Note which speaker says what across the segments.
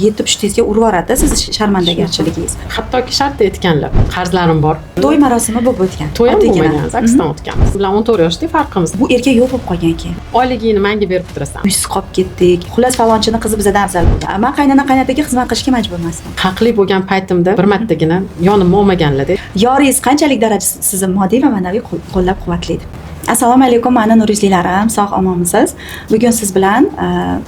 Speaker 1: Yetib shu tezga urib yuboradi sizni sharmandagarchiligingiz.
Speaker 2: Hattoki shartta aytganlar, qarzlarim bor.
Speaker 1: To'y marosimi bo'lib o'tgan.
Speaker 2: To'y ham
Speaker 1: Oddiygina.
Speaker 2: bo'lmagan, zagsdan o'tganmiz. Biz bilan 14 yoshda farqimiz.
Speaker 1: Bu erkak yo'q bo'lib qolgan keyin.
Speaker 2: Oyligingni manga berib turasan.
Speaker 1: Uysiz qolib ketdik. Xullas, falonchini qizi bizadan afzal bo'ldi. Man qaynona qaynotaga xizmat qilishga majbur emasman.
Speaker 2: Haqli bo'lgan paytimda bir martagina yonimga olmaganlar-da.
Speaker 1: Yoringiz qanchalik darajada sizni moddiy va ma'naviy qo'llab quvvatlaydi? Assalomu alaykum, mani nur yuzlilarim, sog' omonmisiz? Bugun siz bilan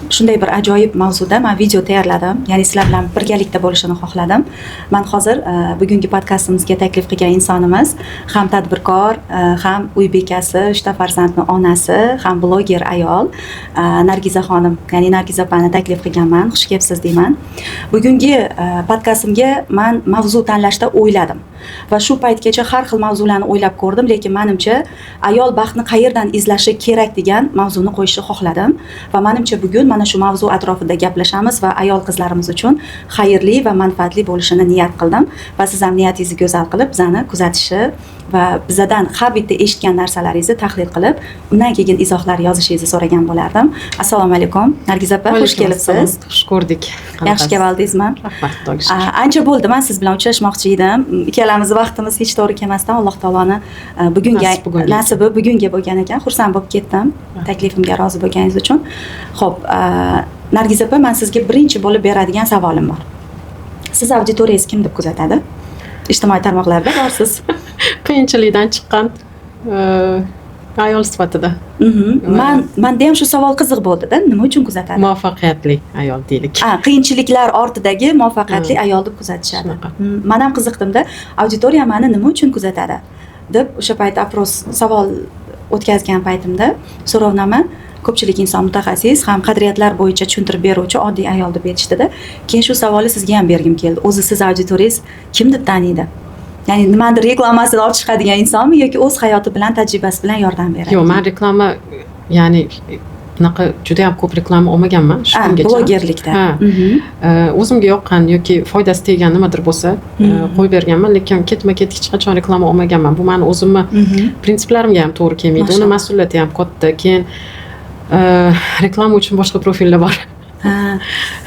Speaker 1: shunday bir ajoyib mavzuda man video tayyorladim, ya'ni sizlar bilan birgalikda bo'lishini xohladim. Man hozir bugungi podkastimizga taklif qilgan insonimiz ham tadbirkor, ham uy bekasi, uchta farzandni onasi, ham bloger ayol, Nargiza xonim, ya'ni Nargiza opani taklif qilganman. Xush kelibsiz deyman. Bugungi podkastimga man mavzu tanlashda o'yladim va shu paytgacha har xil mavzularni o'ylab ko'rdim, lekin manimcha ayol baxtni qayerdan izlashi kerak degan mavzuni qo'yishni xohladim va manimcha bugun mana shu mavzu atrofida gaplashamiz va ayol qizlarimiz uchun xayrli va manfaatli bo'lishini niyat qildim. Va siz ham niyatingizni go'zal qilib, bizani kuzatishi va bizadan har bitta eshitgan narsalaringizni tahlil qilib, undan keyin izohlar yozishingizni so'ragan bo'lardim. Assalomu alaykum, Nargiza opa, xush
Speaker 2: Alaykum
Speaker 1: kelibsiz.
Speaker 2: assalom. Xush ko'rdik.
Speaker 1: Yaxshi kelib oldingizmi?
Speaker 2: Rahmat, Xudoga shukur.
Speaker 1: Ancha bo'ldi man siz bilan uchrashmoqchi edim. Ikkalamizni vaqtimiz hech to'g'ri kelmasdan, Alloh taoloni bugunga
Speaker 2: Nasib bugunga.
Speaker 1: Nasibi bugunga bo'lgan ekan. Xursand bo'lib ketdim taklifimga rozi bo'lganingiz uchun. Xo'p, Nargiza opa, man sizga birinchi bo'lib beradigan savolim bor. Siz auditoriyangiz kim deb kuzatadi? Ijtimoiy tarmoqlarda borsiz.
Speaker 2: Qiyinchilikdan chiqqan ayol sifatida.
Speaker 1: Manda ham shu savol qiziq bo'ldi-da, nima uchun kuzatadi?
Speaker 2: Muvaffaqiyatli ayol deylik.
Speaker 1: A, qiyinchiliklar ortidagi muvaffaqiyatli ayol deb kuzatishadi.
Speaker 2: Shunaqa.
Speaker 1: Man ham qiziqdimda, auditoriya mani nima uchun kuzatadi deb o'sha payt опрос, savol o'tkazgan paytimda, so'rovnoma, ko'pchilik inson mutaxassis ham qadriyatlar bo'yicha tushuntirib beruvchi oddiy ayol deb aytishdida. Keyin shu savolni sizga ham bergim keldi. O'zi siz auditoriyangiz kim deb taniydi? Ya'ni nimanidir reklamasini olib chiqadigan insonmi yoki o'z hayoti bilan, tajribasi bilan yordam beradi?
Speaker 2: Yo'q, man reklama, ya'ni bunaqa juda ham ko'p reklama olmaganman shu kungacha.
Speaker 1: Blogerlikda.
Speaker 2: Ha. O'zimga yoqqan yoki foydasi tegan nimadir bo'lsa, qo'yib berganman, lekin ketma ket hech qachon reklama olmaganman. Bu mani o'zimni prinsiplarimga ham to'g'ri kelmaydi. Uni mas'uliyati ham katta. Keyin reklama uchun boshqa profillar bor.
Speaker 1: Ha,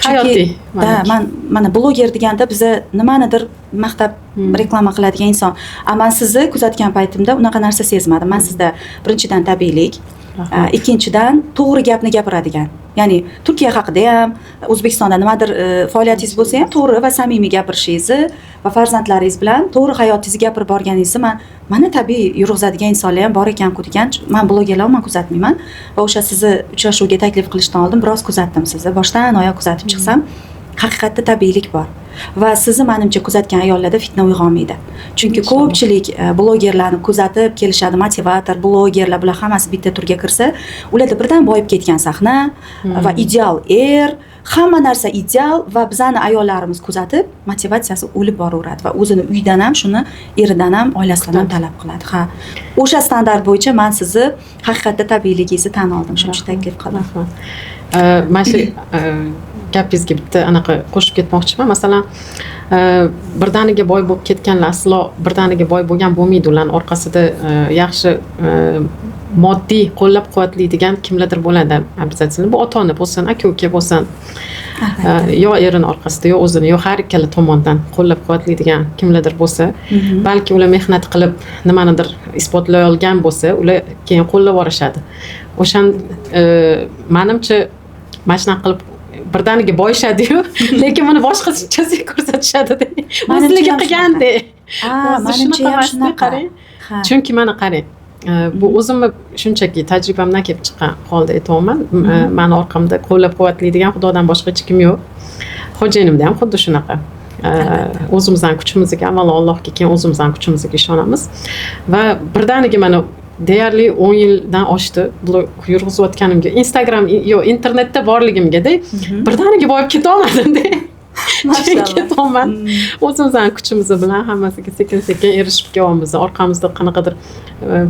Speaker 1: chunki
Speaker 2: Hayotiy
Speaker 1: da,
Speaker 2: manimcha.
Speaker 1: Man mana bloger deganda biza nimanidir maqtab reklama qiladigan inson. A man sizni kuzatgan paytimda unaqa narsa sezmadim. Man sizda birinchidan tabiiylik,
Speaker 2: Rahmat.
Speaker 1: Ikkinchidan to'g'ri gapni gapiradigan. Ya'ni Turkiya haqida ham, O'zbekistonda nimadir faoliyatingiz bo'lsa ham, to'g'ri va samimiy gapirishingizni va farzandlaringiz bilan to'g'ri hayotingizni gapirib borganingizni man mana tabiiy yurg'izadigan insonlar ham bor ekan-ku degan. Man blogerlar umuman kuzatmayman va o'sha sizni uchrashuvga taklif qilishdan oldin biroz kuzatdim sizni. Boshdan oyoq kuzatib chiqsam, haqiqatda tabiiylik bor. Va sizni manimcha kuzatgan ayollarda fitna uyg'onmaydi. Chunki
Speaker 2: Inshaalloh.
Speaker 1: ko'pchilik blogerlarni kuzatib kelishadi, motivator, blogerlar, bular hammasi bitta turga kirsa, ularda birdan boyib ketgan sahna va ideal er, hamma narsa ideal va bizani ayollarimiz kuzatib, motivatsiyasi o'lib boraveradi va o'zini uydan ham shuni, eridan ham, oilasidan ham talab qiladi. Ha. O'sha standart bo'yicha man sizni haqiqatda tabiiyligingizni tan oldim, shuning uchun taklif qildim.
Speaker 2: Rahmat. Mana shu gapingizga bitta anaqa qo'shib ketmoqchiman. Masalan, birdaniga boy bo'lib ketganlar aslo birdaniga boy bo'lgan bo'lmaydi. Ularning orqasida yaxshi moddiy qo'llab-quvvatlaydigan kimlardir bo'ladi обязательно. Bu ota-ona bo'lsin, aka-uka bo'lsin. Yo erini orqasida, yo o'zini, yo har ikkala tomondan qo'llab-quvvatlaydigan kimlardir bo'lsa, balki ular mehnat qilib nimanidir isbotlay olgan bo'lsa, ular keyin qo'llab yuborishadi. O'shan manimcha mana shunaqa qilib birdaniga boyishadi-yu, lekin buni boshqachasiga ko'rsatishadi-da.
Speaker 1: Manimcha
Speaker 2: O'zligi
Speaker 1: ham
Speaker 2: qilgandek.
Speaker 1: Ha,
Speaker 2: O'zi
Speaker 1: manimcha
Speaker 2: shunaqa
Speaker 1: ham
Speaker 2: emasda,
Speaker 1: shunaqa.
Speaker 2: qarang.
Speaker 1: Ha.
Speaker 2: Chunki mana qarang, bu o'zimni shunchaki tajribamdan kelib chiqqan holda aytyapman. Mani orqamda qo'llab-quvvatlaydigan Xudodan boshqa hech kim yo'q. Xo'jayinimda ham xuddi shunaqa. O'zimizdan kuchimizga, avvalo Allohga, keyin o'zimizdan kuchimizga ishonamiz. Va birdaniga mana deyarli 10 yildan oshdi blog yurg'izayotganimga, Instagram yo internetda borligimga-da, birdaniga boyib ketolmadim-da. Chunki ketyapman. O'zimizdan kuchimiz bilan hammasiga sekin-sekin erishib kelyapmiz. Orqamizda qanaqadir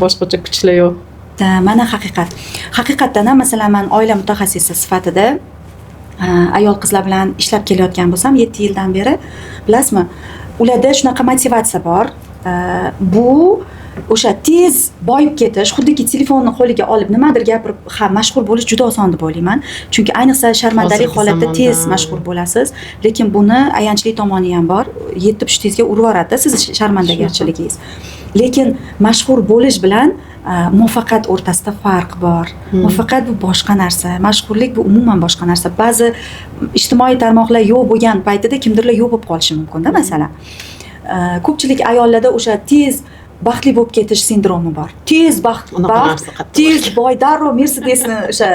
Speaker 2: boshqacha kuchlar yo'q.
Speaker 1: Da, mana haqiqat. Haqiqatdan ham, masalan, man oila mutaxassisi sifatida ayol qizlar bilan ishlab kelayotgan bo'lsam 7 yildan beri, bilasizmi, ularda shunaqa motivatsiya bor. Bu o'sha tez boyib ketish, xuddiki telefonni qo'liga olib nimadir gapirib, ha, mashhur bo'lish juda oson deb o'ylayman. Chunki ayniqsa sharmandalik
Speaker 2: Hozirgi
Speaker 1: holatda
Speaker 2: zamonda.
Speaker 1: tez mashhur bo'lasiz, lekin buni ayanchli tomoni ham bor, yetti pushtingizga urib yuboradida sizni sharmandagarchiligingiz. Lekin mashhur bo'lish bilan muvaffaqiyat o'rtasida farq bor. Muvaffaqiyat bu boshqa narsa, mashhurlik bu umuman boshqa narsa. Ba'zi ijtimoiy tarmoqlar yo'q bo'lgan paytida kimdirlar yo'q bo'lib qolishi mumkinda. Masalan, ko'pchilik ayollarda o'sha tez baxtli bo'lib ketish sindromi bor, tez baxt,
Speaker 2: Unaqa
Speaker 1: baxt,
Speaker 2: narsa qattiq.
Speaker 1: tez boy, darrov Mercedesni o'sha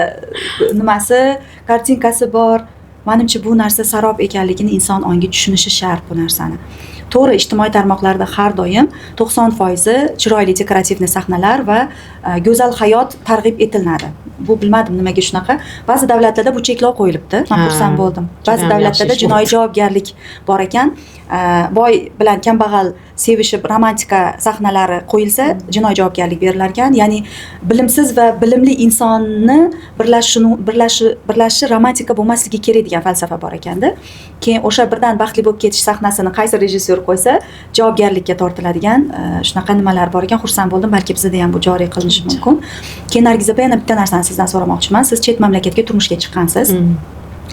Speaker 1: nimasi, kartinkasi bor. Manimcha, bu narsa sarob ekanligini inson ongi tushunishi shart bu narsani. To'g'ri, ijtimoiy tarmoqlarda har doim 90% chiroyli декоративный sahnalar va go'zal hayot targ'ib etiladi. Bu bilmadim, nimaga shunaqa. Ba'zi davlatlarda bu cheklov qo'yilibdi, man xursand bo'ldim. Ba'zi
Speaker 2: Judayam
Speaker 1: davlatlarda
Speaker 2: yaxshi ish.
Speaker 1: jinoiy javobgarlik bor ekan. Boy bilan kambag'al sevishib, romantika sahnalari qo'yilsa, jinoiy javobgarlik berilar ekan. Ya'ni bilimsiz va bilimli insonni birlashishi romantika bo'lmasligi kerak degan falsafa bor ekanda. Keyin o'sha birdan baxtli bo'lib ketish sahnasini qaysi rejissyor qo'ysa, javobgarlikka tortiladigan shunaqa nimalar bor ekan. Xursand bo'ldim, balki bizada ham bu joriy qilinishi mumkin. Keyin, Nargiz opa, yana bitta narsani sizdan so'ramoqchiman. Siz chet mamlakatga turmushga chiqqansiz.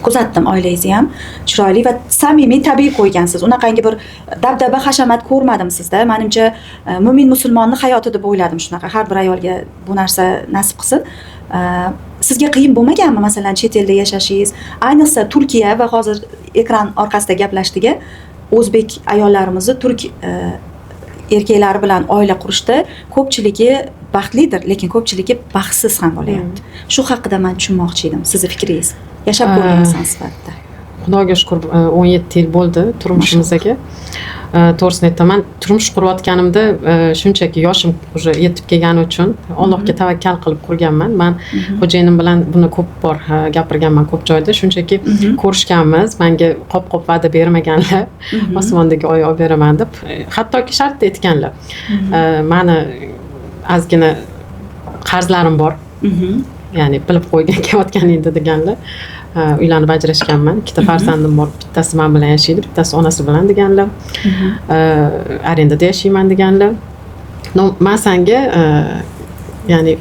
Speaker 1: Kuzatdim oilangizni ham, chiroyli va samimiy, tabiiy qo'ygansiz. Unaqangi bir dabdaba, hashamat ko'rmadim sizda. Manimcha, mo'min musulmonni hayoti deb o'yladim shunaqa. Har bir ayolga bu narsa nasib qilsin. Sizga qiyin bo'lmaganmi, masalan, chet elda yashashingiz, ayniqsa Turkiya? Va hozir ekran orqasida gaplashdik, o'zbek ayollarimizni turk erkaklari bilan oila qurishda ko'pchiligi baxtlidir, lekin ko'pchiligi baxtsiz ham bo'lyapti. Shu haqida man tushunmoqchi edim sizni fikringiz, yashab ko'rgan inson sifatida.
Speaker 2: Xudoga shukur, 17 yil bo'ldi turmushimizga. To'g'risini aytaman, turmush qurayotganimda shunchaki yoshim уже yetib kelgani uchun Allohga tavakkal qilib qurganman. Man xo'jayinim bilan buni ko'p bor gapirganman ko'p joyda. Shunchaki ko'rishganmiz, manga qop qop va'da bermaganlar, osmondagi oy olib beraman deb. Hattoki shart aytganlar, mani ozgina qarzlarim bor, ya'ni bilib qo'ygan kelayotganingda deganlar. Uylanib ajrashganman, ikkita farzandim bor, bittasi man bilan yashaydi, bittasi onasi bilan deganlar. Arendada yashayman deganlar. Но man sanga ya'ni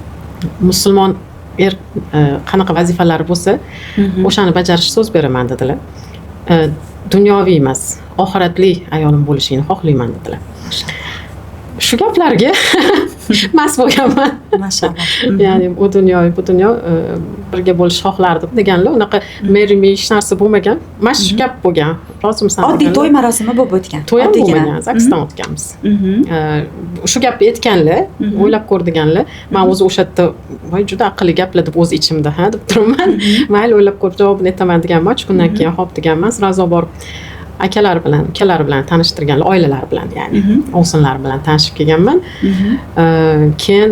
Speaker 2: musulmon er qanaqa vazifalari bo'lsa, o'shani bajarishga so'z beraman dedilar. Dunyoviy emas, oxiratli ayolim bo'lishingni xohlayman dedilar. Shu gaplarga mast bo'lganman.
Speaker 1: Mashalloh.
Speaker 2: Ya'ni u dunyo, bu dunyo, birga bo'lishni xohlardim deganlar. Unaqa marry me, hech narsa bo'lmagan, mana shu gap bo'lgan, rozimisan
Speaker 1: Oddiy
Speaker 2: deganlar.
Speaker 1: to'y marosimi bo'lib o'tgan.
Speaker 2: To'y ham
Speaker 1: Oddiygina.
Speaker 2: bo'lmagan, zagsdan o'tganmiz. Shu gapni aytganlar, o'ylab ko'r deganlar. Man o'zi o'sha yerda, voy, juda aqlli gaplar deb o'z ichimda ha deb turibman, mayli, o'ylab ko'rib javobini aytaman deganman. 3 kundan keyin ho'p deganman. Сразу borib akalari bilan, ukalari bilan tanishtirganlar, oilalari bilan, ya'ni ovsinlar bilan tanishib kelganman. Keyin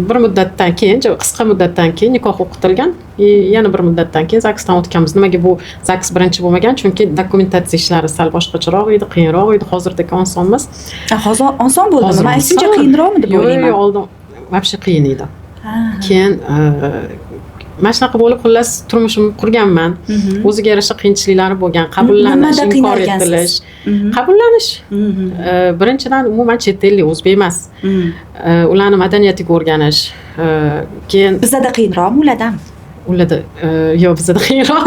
Speaker 2: bir muddatdan keyin, qisqa muddatdan keyin nikoh o'qitilgan и yana bir muddatdan keyin zagsdan o'tganmiz. Nimaga bu zags birinchi bo'lmagan? Chunki dokumentatsiya ishlari sal boshqacharoq edi, qiyinroq edi, hozirdagi oson emas.
Speaker 1: Ha, hozir oson bo'ldimi?
Speaker 2: Hozir
Speaker 1: Man aksincha
Speaker 2: oson.
Speaker 1: qiyinroqmi deb
Speaker 2: Yo'q,
Speaker 1: o'ylayman.
Speaker 2: yo'q, oldin вообще qiyin edi. Keyin mana shunaqa bo'lib, xullas, turmushimni qurganman. O'ziga yarasha qiyinchiliklari bo'lgan, qabullanish,
Speaker 1: Nimada
Speaker 2: inkor
Speaker 1: qiynalgansiz?
Speaker 2: etilish, qabullanish. Birinchidan, umuman chet ellik, o'zbek emas. Ularni madaniyatiga o'rganish. Keyin
Speaker 1: Bizada qiyinroqmi, ulardan?
Speaker 2: Ularda yo'q, bizada qiyinroq.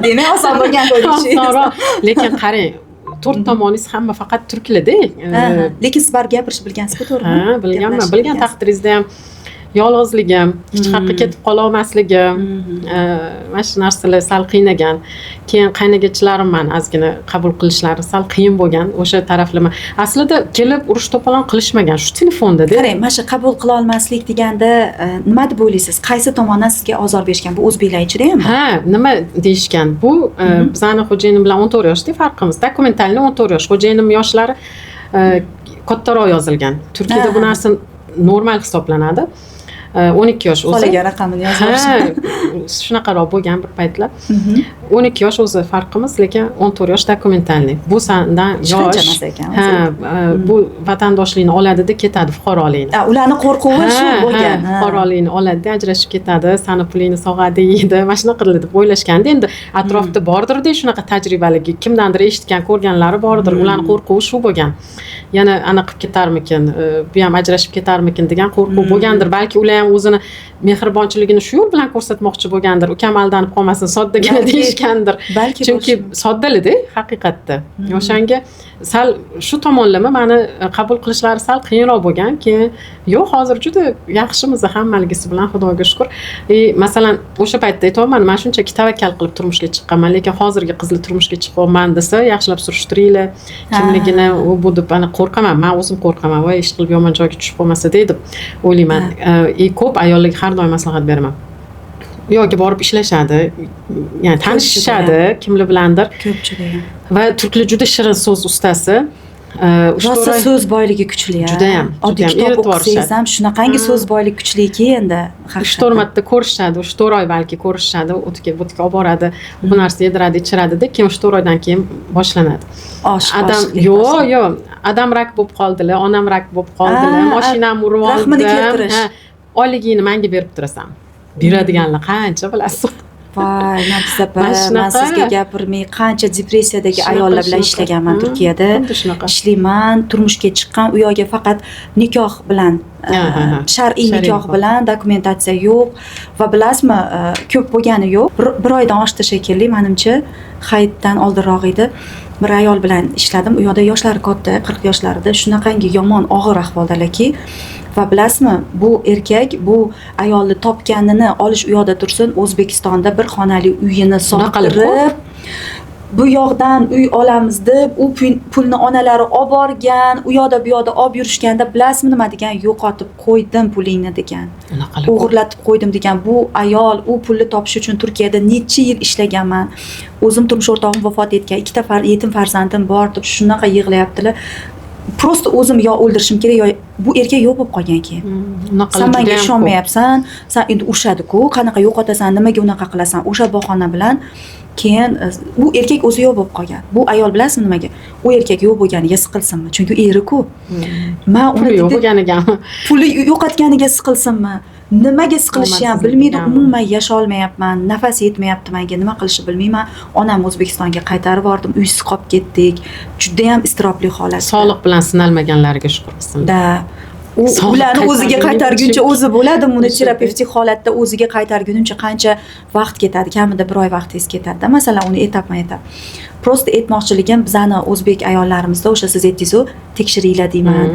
Speaker 1: Demak, oson bo'lgan ko'rinishingiz.
Speaker 2: Osonroq, lekin qarang, to'rt tomoningiz hamma faqat turklarda.
Speaker 1: Lekin siz baribir gapirishni bilgansiz-ku, to'g'rimi?
Speaker 2: Ha, bilganman.
Speaker 1: Gaplashishni
Speaker 2: Bilgan
Speaker 1: bilgansiz.
Speaker 2: taqdiringizda ham yolg'izligim, hech qayerga ketib qololmasligim, mana shu narsalar sal qiynagan. Keyin qaynagachilarim mani ozgina qabul qilishlari sal qiyin bo'lgan o'sha taraflama. Aslida kelib urush to'polon qilishmagan, shu telefondada.
Speaker 1: Qarang, mana shu qabul qila olmaslik deganda nima deb o'ylaysiz? Qaysi tomondan sizga ozor berishgan? Bu o'zbeklar ichida ham?
Speaker 2: Ha, nima deyishgan? Bu bizani xo'jayinim bilan 14 yoshda farqimiz, документальный 14 yosh. Xo'jayinim yoshlari kattaroq yozilgan. Turkiyada bu narsa normal hisoblanadi. 12 yosh o'zi.
Speaker 1: Xohlagan raqamini yozib
Speaker 2: Ha,
Speaker 1: olish.
Speaker 2: shunaqaroq bo'lgan bir paytlar. 12 yosh o'zi farqimiz, lekin 14 yosh документальный. Bu sandan
Speaker 1: Hech
Speaker 2: yosh.
Speaker 1: qancha emas ekan
Speaker 2: Ha,
Speaker 1: o'zi.
Speaker 2: bu vatandoshlikni oladida ketadi, fuqarolikni.
Speaker 1: Ha, ularni qo'rquvi shu bo'lgan.
Speaker 2: Ha, fuqarolikni oladida ajrashib ketadi, sani pulingni sog'adi, yeydi, mana shunaqa qiladi deb o'ylashganda, endi atrofda bordirda shunaqa tajribaligi, kimdandir eshitgan, ko'rganlari bordir, ularni qo'rquvi shu bo'lgan. Yana anaqa qilib ketarmikin, bu ham ajrashib ketarmikin degan qo'rquv bo'lgandir. Balki ular ham o'zini mehribonchiligini shu yo'l bilan ko'rsatmoqchi bo'lgandir. Ukam aldanib qolmasin, soddagina deyishgandir.
Speaker 1: Balki
Speaker 2: Chunki
Speaker 1: bo'lishi
Speaker 2: soddalida haqiqatda. O'shanga sal shu tomonlama mani qabul qilishlari sal qiyinroq bo'lgan. Keyin yo'q, hozir juda yaxshimiz hammaligisi bilan, Xudoga shukur. Masalan, o'sha paytda aytyapman, man shunchaki tavakkal qilib turmushga chiqqanman, lekin hozirgi qizlar turmushga chiqyapman desa, yaxshilab surishtiringlar, kimligini, u bu deb ana qo'rqaman, man o'zim qo'rqaman, voy ish qilib yomon joyga tushib qolmasa deb o'ylayman. Ko'p ayollarga har doim maslahat beraman. U yoqga borib ishlashadi, ya'ni tanishishadi kimlar bilandir.
Speaker 1: Ko'p judayam.
Speaker 2: Va turklar juda shirin so'z ustasi. Uch
Speaker 1: Rosa
Speaker 2: to'rt oy-
Speaker 1: so'z boyligi kuchli.
Speaker 2: Judayam,
Speaker 1: Oddiy
Speaker 2: judayam
Speaker 1: kitob
Speaker 2: eritib
Speaker 1: o'qisangiz
Speaker 2: yuborishadi.
Speaker 1: ham shunaqangi so'z boyligi kuchliki endi.
Speaker 2: 3-4 marta ko'rishadi, 3-4 oy balki ko'rishishadi, o'tga butka olib boradi, bu narsa yediradi, ichiradida, keyin 3-4 oydan keyin boshlanadi.
Speaker 1: Oshiq,
Speaker 2: Adam
Speaker 1: oshiqlik
Speaker 2: yo'q,
Speaker 1: boshlanadi.
Speaker 2: yo'q, adam rak bo'lib qoldilar, onam rak bo'lib qoldilar, mashinam urib oldi.
Speaker 1: Rahmini keltirish.
Speaker 2: Ha, oyligingni menga berib turasan. Beradiganlar qancha bilasiz.
Speaker 1: Voy, Nafisa opa,
Speaker 2: Mana
Speaker 1: man
Speaker 2: shunaqa.
Speaker 1: sizga gapirmay, qancha depressiyadagi ayollar bilan
Speaker 2: shunaqa.
Speaker 1: ishlaganman Turkiyada.
Speaker 2: Xuddi shunaqa.
Speaker 1: Ishlayman, turmushga chiqqan, u yoqga faqat nikoh bilan,
Speaker 2: Ha, ha, ha.
Speaker 1: shar'iy
Speaker 2: Shar'iy
Speaker 1: nikoh
Speaker 2: nikoh.
Speaker 1: bilan, dokumentatsiya yo'q va bilasizmi, ko'p bo'lgani yo'q. Bir oydan oshdi shekilli, menimcha, hayitdan oldinroq edi. Bir ayol bilan ishladim. U yoqda yoshlari katta, 40 yoshlarida, shunaqangi yomon og'ir ahvoldalarki va bilasizmi, bu erkak bu ayolni topganini olish u yoqda tursin, O'zbekistonda bir xonali uyini
Speaker 2: Unaqalar
Speaker 1: sottirib, bu yoqdan uy olamiz deb u pulni onalari olib borgan, u yoqda bu yoqda olib yurishganda, bilasizmi nima degan, yo'qotib qo'ydim pulingni degan.
Speaker 2: Unaqalar ko'p.
Speaker 1: O'g'irlatib qo'ydim degan. Bu ayol u pulni topish uchun Turkiyada necha yil ishlaganman. O'zim turmush o'rtog'im vafot etgan, ikkita yetim farzandim bor deb shunaqa yig'layaptilar. Просто o'zim yo o'ldirishim kerak, yo bu erkak yo'q bo'lib qolgan keyin.
Speaker 2: Unaqalar
Speaker 1: San menga
Speaker 2: judayam ko'p.
Speaker 1: ishonmayapsan, san endi urishadi-ku, qanaqa yo'qotasan, nimaga unaqa qilasan, o'sha bahona bilan keyin u erkak o'zi yo'q bo'lib qolgan. Bu ayol bilasizmi nimaga? U erkak yo'q bo'lganiga siqilsinmi? Chunki eri-ku. Man uni
Speaker 2: Puli yo'q
Speaker 1: dedi-
Speaker 2: bo'lganigami?
Speaker 1: Puli yo'qotganiga siqilsinmi? Nimaga siqilishni ham bilmaydi,
Speaker 2: Omadsizligigami?
Speaker 1: umuman yasha olmayapman, nafas yetmayapti menga, nima qilishni bilmayman. Onam O'zbekistonga qaytarib yubordim, uysiz qolib ketdik. Juda ham iztirobli holat.
Speaker 2: Sog'liq bilan sinalmaganlariga shukur qilsin.
Speaker 1: Da. U
Speaker 2: Sog'liq
Speaker 1: ularni o'ziga
Speaker 2: qaytarguncha
Speaker 1: qaytarguncha o'zi bo'ladimi, uni
Speaker 2: O'sha-
Speaker 1: terapevtik holatda o'ziga qaytargunimcha qancha vaqt ketadi, kamida bir oy vaqtingiz ketadi-da, masalan, uni etapma-etap. Просто aytmoqchiligim, bizani o'zbek ayollarimizda o'sha siz aytdingiz-u, tekshiringlar deyman,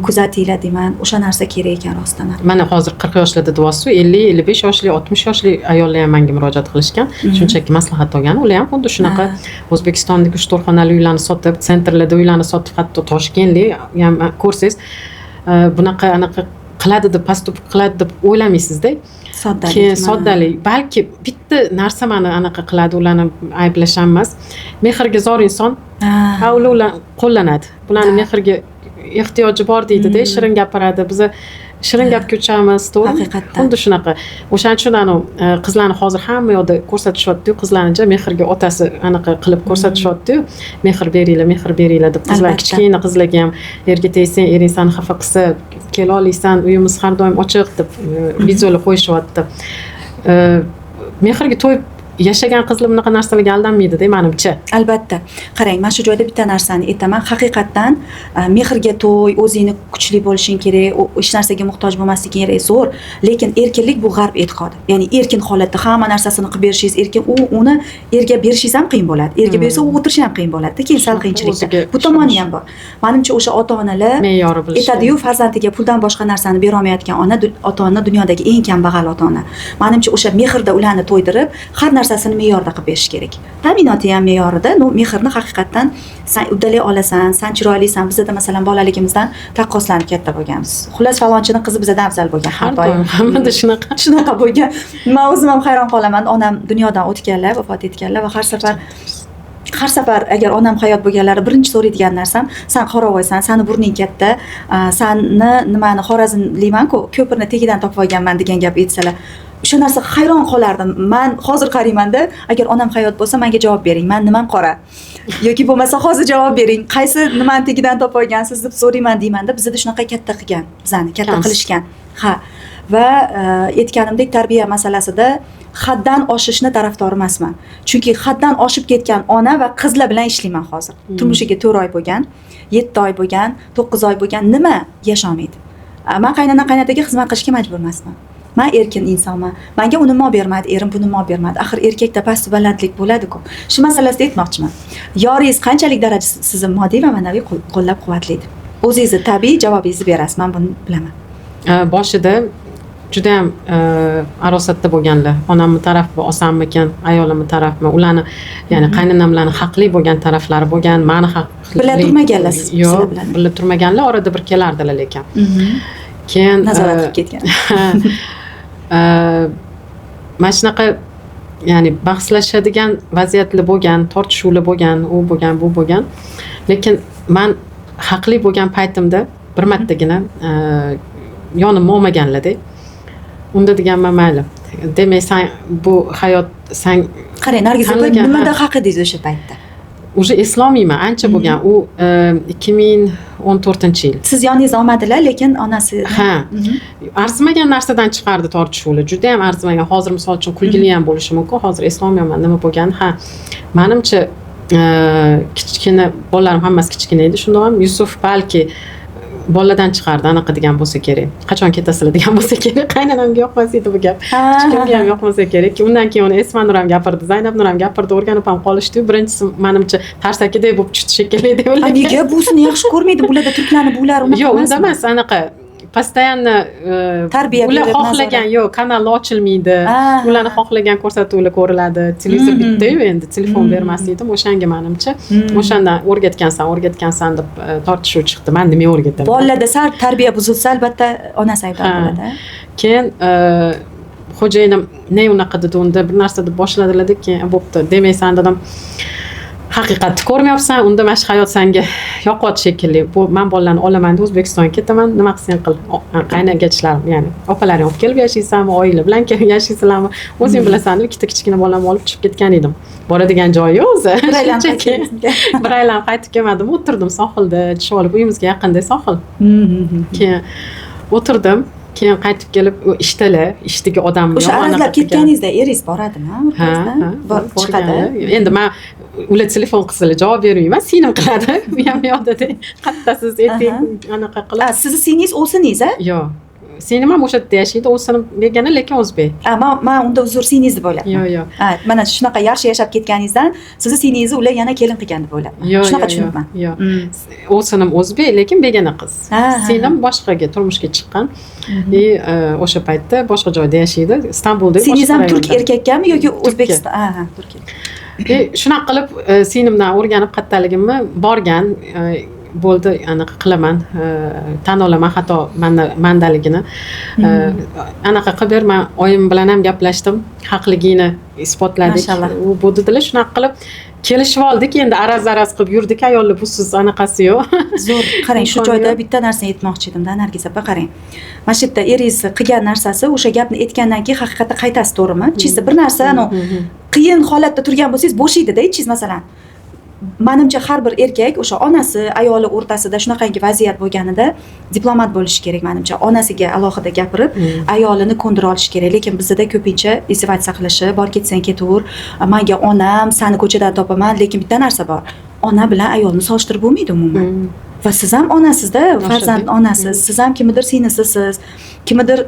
Speaker 1: kuzatinglar deyman, o'sha narsa kerak ekan rostdan ham.
Speaker 2: Mana hozir 40 yoshlarda deyapsiz, 50, 55 yoshli, 60 yoshli ayollar ham menga murojaat qilishgan. Shunchaki maslahat olgan. Ular ham xuddi shunaqa O'zbekistondagi 3-4 xonali uylarni sotib, центр larda uylarni sotib, hatto toshkentlik ham ko'rsangiz, bunaqa anaqa qiladi deb, поступок qiladi deb o'ylamaysizda.
Speaker 1: Soddalik.
Speaker 2: Keyin soddalik. Balki bitta narsa mani anaqa qiladi, ularni ayblash ham emas. Mehrga zor inson, ha, ular qo'llanadi. Bularni mehrga ehtiyoji bor deydida, shirin gapiradi. Biza shirin gapga uchamiz, to'g'rimi?
Speaker 1: Haqiqatdan.
Speaker 2: Xuddi shunaqa. O'shaning uchun anavi qizlarni hozir hamma yoqda ko'rsatishyapti-yu, qizlarni mehrga otasi anaqa qilib ko'rsatishyapti-yu, mehr beringlar, mehr beringlar deb qizlar, kichkina qizlarga ham erga tegsang, ering seni xafa qilsa, kela olmaysan, uyimiz har doim ochiq deb videolar qo'yishyapti. Mehrga to'yib yashagan qizlar bunaqa narsalarga aldanmaydida, manimcha.
Speaker 1: Albatta. Qarang, mana shu joyda bitta narsani aytaman. Haqiqatdan mehrga to'y, o'zingni kuchli bo'lishing kerak, hech narsaga muhtoj bo'lmasliging kerak, zo'r. Lekin erkinlik bu g'arb e'tiqodi. Ya'ni erkin holatda hamma narsasini qilib berishingiz, erkin u uni erga berishingiz ham qiyin bo'ladi. Erga bersa u o'tirishi ham qiyin bo'ladi. Keyin sal
Speaker 2: Shunaqa,
Speaker 1: qiyinchilikda.
Speaker 2: o'ziga
Speaker 1: Bu tomoni
Speaker 2: ishonish.
Speaker 1: ham bor. Manimcha o'sha ota-onalar
Speaker 2: Me'yori bilish.
Speaker 1: aytadi-yu, farzandiga puldan boshqa narsani bera olmayotgan ona, ota-ona dunyodagi eng kambag'al ota-ona. Manimcha o'sha mehrda ularni to'ydirib, har narsasini me'yorda qilib berish kerak. Ta'minoti ham me'yorida, no mehrni haqiqatdan san uddalay olasan, san chiroylisan. Bizada masalan bolaligimizdan taqqoslanib katta bo'lganmiz. Xullas, falonchini qizi bizadan afzal bo'lgan
Speaker 2: Har
Speaker 1: har doim.
Speaker 2: doim hammada shunaqa.
Speaker 1: Shunaqa bo'lgan. Men o'zim ham hayron qolaman. Onam dunyodan o'tganlar, vafot etganlar va har safar Har safar agar onam hayot bo'lganlari, birinchi so'raydigan narsam: "San qoravoysan, sani burning katta, sani nimani, xorazmlimanku, ko'pirni tagidan topib olganman", degan gap aytsalar, o'sha narsa hayron qolardim. Man hozir qaraymanda, agar onam hayot bo'lsa, menga javob bering, man nimam qora, yoki bo'lmasa hozir javob bering, qaysi nimani tagidan topib olgansiz, deb so'rayman deymanda. Bizada shunaqa katta qilgan, bizani katta qilishgan. Ha, va aytganimdek, tarbiya masalasida haddan oshishni tarafdori emasman, chunki haddan oshib ketgan ona va qizlar bilan ishlayman hozir. Turmushiga 4 oy bo'lgan, 7 oy bo'lgan, 9 oy bo'lgan, nima yasholmaydi. Man qaynona qaynataga xizmat qilishga majbur emasman, man erkin insonman. Manga uni nima olib bermadi erim, buni nima olib bermadi, axir erkakda pastu balandlik bo'ladiku. Shu masalasida aytmoqchiman, yoringiz qanchalik darajada sizni moddiy va ma'naviy qo'llab quvvatlaydi? O'zingizni tabiiy javobingizni berasiz, man buni bilaman.
Speaker 2: Boshida judayam arosatda bo'lganlar, onamni tarafi olsammikan, ayolimni tarafimi, ularni, ya'ni qaynonamlarni haqli bo'lgan taraflari bo'lgan, mani haqli.
Speaker 1: Birga turmaganlar siz
Speaker 2: Yo'q,
Speaker 1: sizlar bilan?
Speaker 2: Birga turmaganlar, orada bir kelardilar lekin. Keyin
Speaker 1: Nazorat qilib ketgan.
Speaker 2: Mana shunaqa, ya'ni bahslashadigan vaziyatlar bo'lgan, tortishuvlar bo'lgan, u bo'lgan, bu bo'lgan, lekin man haqli bo'lgan paytimda bir martagina yonimga olmaganlarda, unda deganman, mayli, demak, san bu hayot san
Speaker 1: Qarang, Nargiz opa,
Speaker 2: tanlagan,
Speaker 1: nimada
Speaker 2: ha.
Speaker 1: haq edingiz o'sha paytda?
Speaker 2: Уже eslolmayman, ancha bo'lgan u, 2014-yil.
Speaker 1: Siz yoningizda olmadilar, lekin onasi.
Speaker 2: Ha, arzimagan narsadan chiqardi tortishuvlar, judayam arzimagan. Hozir, misol uchun, kulgili ham bo'lishi mumkin, hozir eslolmayapman nima bo'lganini. Ha, manimcha, kichkina bolalarim hammasi kichkina edi shunda ham. Yusuf balki boladan chiqardi, anaqa degan bo'lsa kerak, qachon ketasizlar, degan bo'lsa kerak. Qaynonamga yoqmas edi bu gap, hech kimga ham yoqmasa kerak. Undan keyin uni Esma Nur ham gapirdi, Zaynab Nur ham gapirdi, o'rganib ham qolishdiyu. Birinchisi, manimcha, tarsakidek bo'lib tushdi shekilli deb
Speaker 1: Ha,
Speaker 2: o'ylagan.
Speaker 1: Nega buvisini yaxshi ko'rmaydi? Bularda turklarni buvilari unaqa
Speaker 2: Yo'q, unda
Speaker 1: emasmi?
Speaker 2: emas, anaqa постоянно
Speaker 1: Tarbiya
Speaker 2: ular
Speaker 1: berib,
Speaker 2: xohlagan,
Speaker 1: nazorat.
Speaker 2: yo'q, kanal ochilmaydi, ularni xohlagan ko'rsatuvlar ko'riladi, televizor bittayu, endi telefon bermas edim o'shanga, manimcha, o'shandan o'rgatgansan, o'rgatgansan, deb tortishuv chiqdi. Man nima o'rgataman?
Speaker 1: Bolalarda sal tarbiya buzilsa, albatta onasi aybdor
Speaker 2: Ha.
Speaker 1: bo'ladi.
Speaker 2: Keyin xo'jayinim ne unaqa dedi, unda bir narsa deb boshladilarda. Keyin bo'pti, demak, san, dedim, haqiqatni ko'rmayapsan, unda mana shu hayot sanga yoqyapti shekilli. Bu man bolalarni olaman, O'zbekistonga ketaman, nima qilsang qil. Qaynagachlarim, ya'ni opalaring olib kelib yashaysanmi, oila bilan kelib yashaysizlarmi, o'zing bilasan, deb ikkita kichkina bolamni olib chiqib ketgan edim. Boradigan joyi yo'q o'zi.
Speaker 1: Bir aylanib
Speaker 2: Shunchaki
Speaker 1: qaytib.
Speaker 2: Bir aylanib qaytib kelmadim, o'tirdim sohilda, tushib olib, uyimizga yaqinda sohil. Keyin o'tirdim, keyin qaytib kelib, u ishdalar, ishdagi odam
Speaker 1: O'sha
Speaker 2: yomon
Speaker 1: arazlab
Speaker 2: anaqa qilgan.
Speaker 1: ketganingizda eringiz boradimi
Speaker 2: Ha,
Speaker 1: o'rtasidan?
Speaker 2: ha,
Speaker 1: Borib chiqadi.
Speaker 2: borgan. Endi man, ular telefon qilsalar, javob bermayman, singlim qiladi. U ham yoqda, qayerdasiz, ayting, anaqa qilib.
Speaker 1: A, sizni singlingiz, o'siningiz, a?
Speaker 2: Yo'q, singlim ham o'sha yerda yashaydi, o'sinim begona, lekin o'zbek.
Speaker 1: A, man unda, uzr, singlingiz deb o'ylabman.
Speaker 2: Yo'q.
Speaker 1: Ha, mana shunaqa yaxshi yashab ketganingizdan sizni singlingizni ular yana kelin qilgan deb o'ylabman.
Speaker 2: Yo'q.
Speaker 1: Shunaqa
Speaker 2: Yo'q.
Speaker 1: tushunibman.
Speaker 2: Yo'q, o'sinim o'zbek, lekin begona qiz.
Speaker 1: Ha.
Speaker 2: Singlim boshqaga turmushga chiqqan и o'sha paytda boshqa joyda yashaydi, Istanbulda.
Speaker 1: Singlingiz ham
Speaker 2: boshqa
Speaker 1: turk
Speaker 2: rayonda.
Speaker 1: erkakkami yoki
Speaker 2: Turkka.
Speaker 1: O'zbekiston? Ha, turkiya.
Speaker 2: И shunaqa qilib, singlimdan o'rganib qayerdaligimni borgan, bo'ldi, anaqa qilaman, tan olaman xato mandaligini, anaqa qilib ber, man oyim bilan ham gaplashdim, haqligingni isbotladik.
Speaker 1: Mashalloh.
Speaker 2: U bu dedilar. Shunaqa qilib kelishib oldik. Endi araz araz qilib yurdik, ayollar busiz anaqasi yo'q.
Speaker 1: Zo'r. Qarang, shu
Speaker 2: Imkoni
Speaker 1: joyda
Speaker 2: yo'q.
Speaker 1: bitta narsani aytmoqchi edimda, Nargiz opa, qarang. Mana shu yerda eringiz qilgan narsasi, o'sha gapni aytgandan keyin haqiqatda qaytasiz, to'g'rimi? Чисто bir narsa, anavi qiyin holatda turgan bo'lsangiz, bo'shaydi-da ichingiz masalan. Manimcha, har bir erkak o'sha onasi, ayoli o'rtasida shunaqangi vaziyat bo'lganida diplomat bo'lishi kerak, manimcha. Onasiga alohida gapirib, ayolini ko'ndira olishi kerak. Lekin bizda ko'pincha издеваться qilishi, bor ketsang ketaver, manga onam, sani ko'chadan topaman, lekin bitta narsa bor. Ona bilan ayolni solishtirib bo'lmaydi umuman. Va siz ham onasizda, farzand onasi, siz ham kimnidir singlisisiz, kimnidir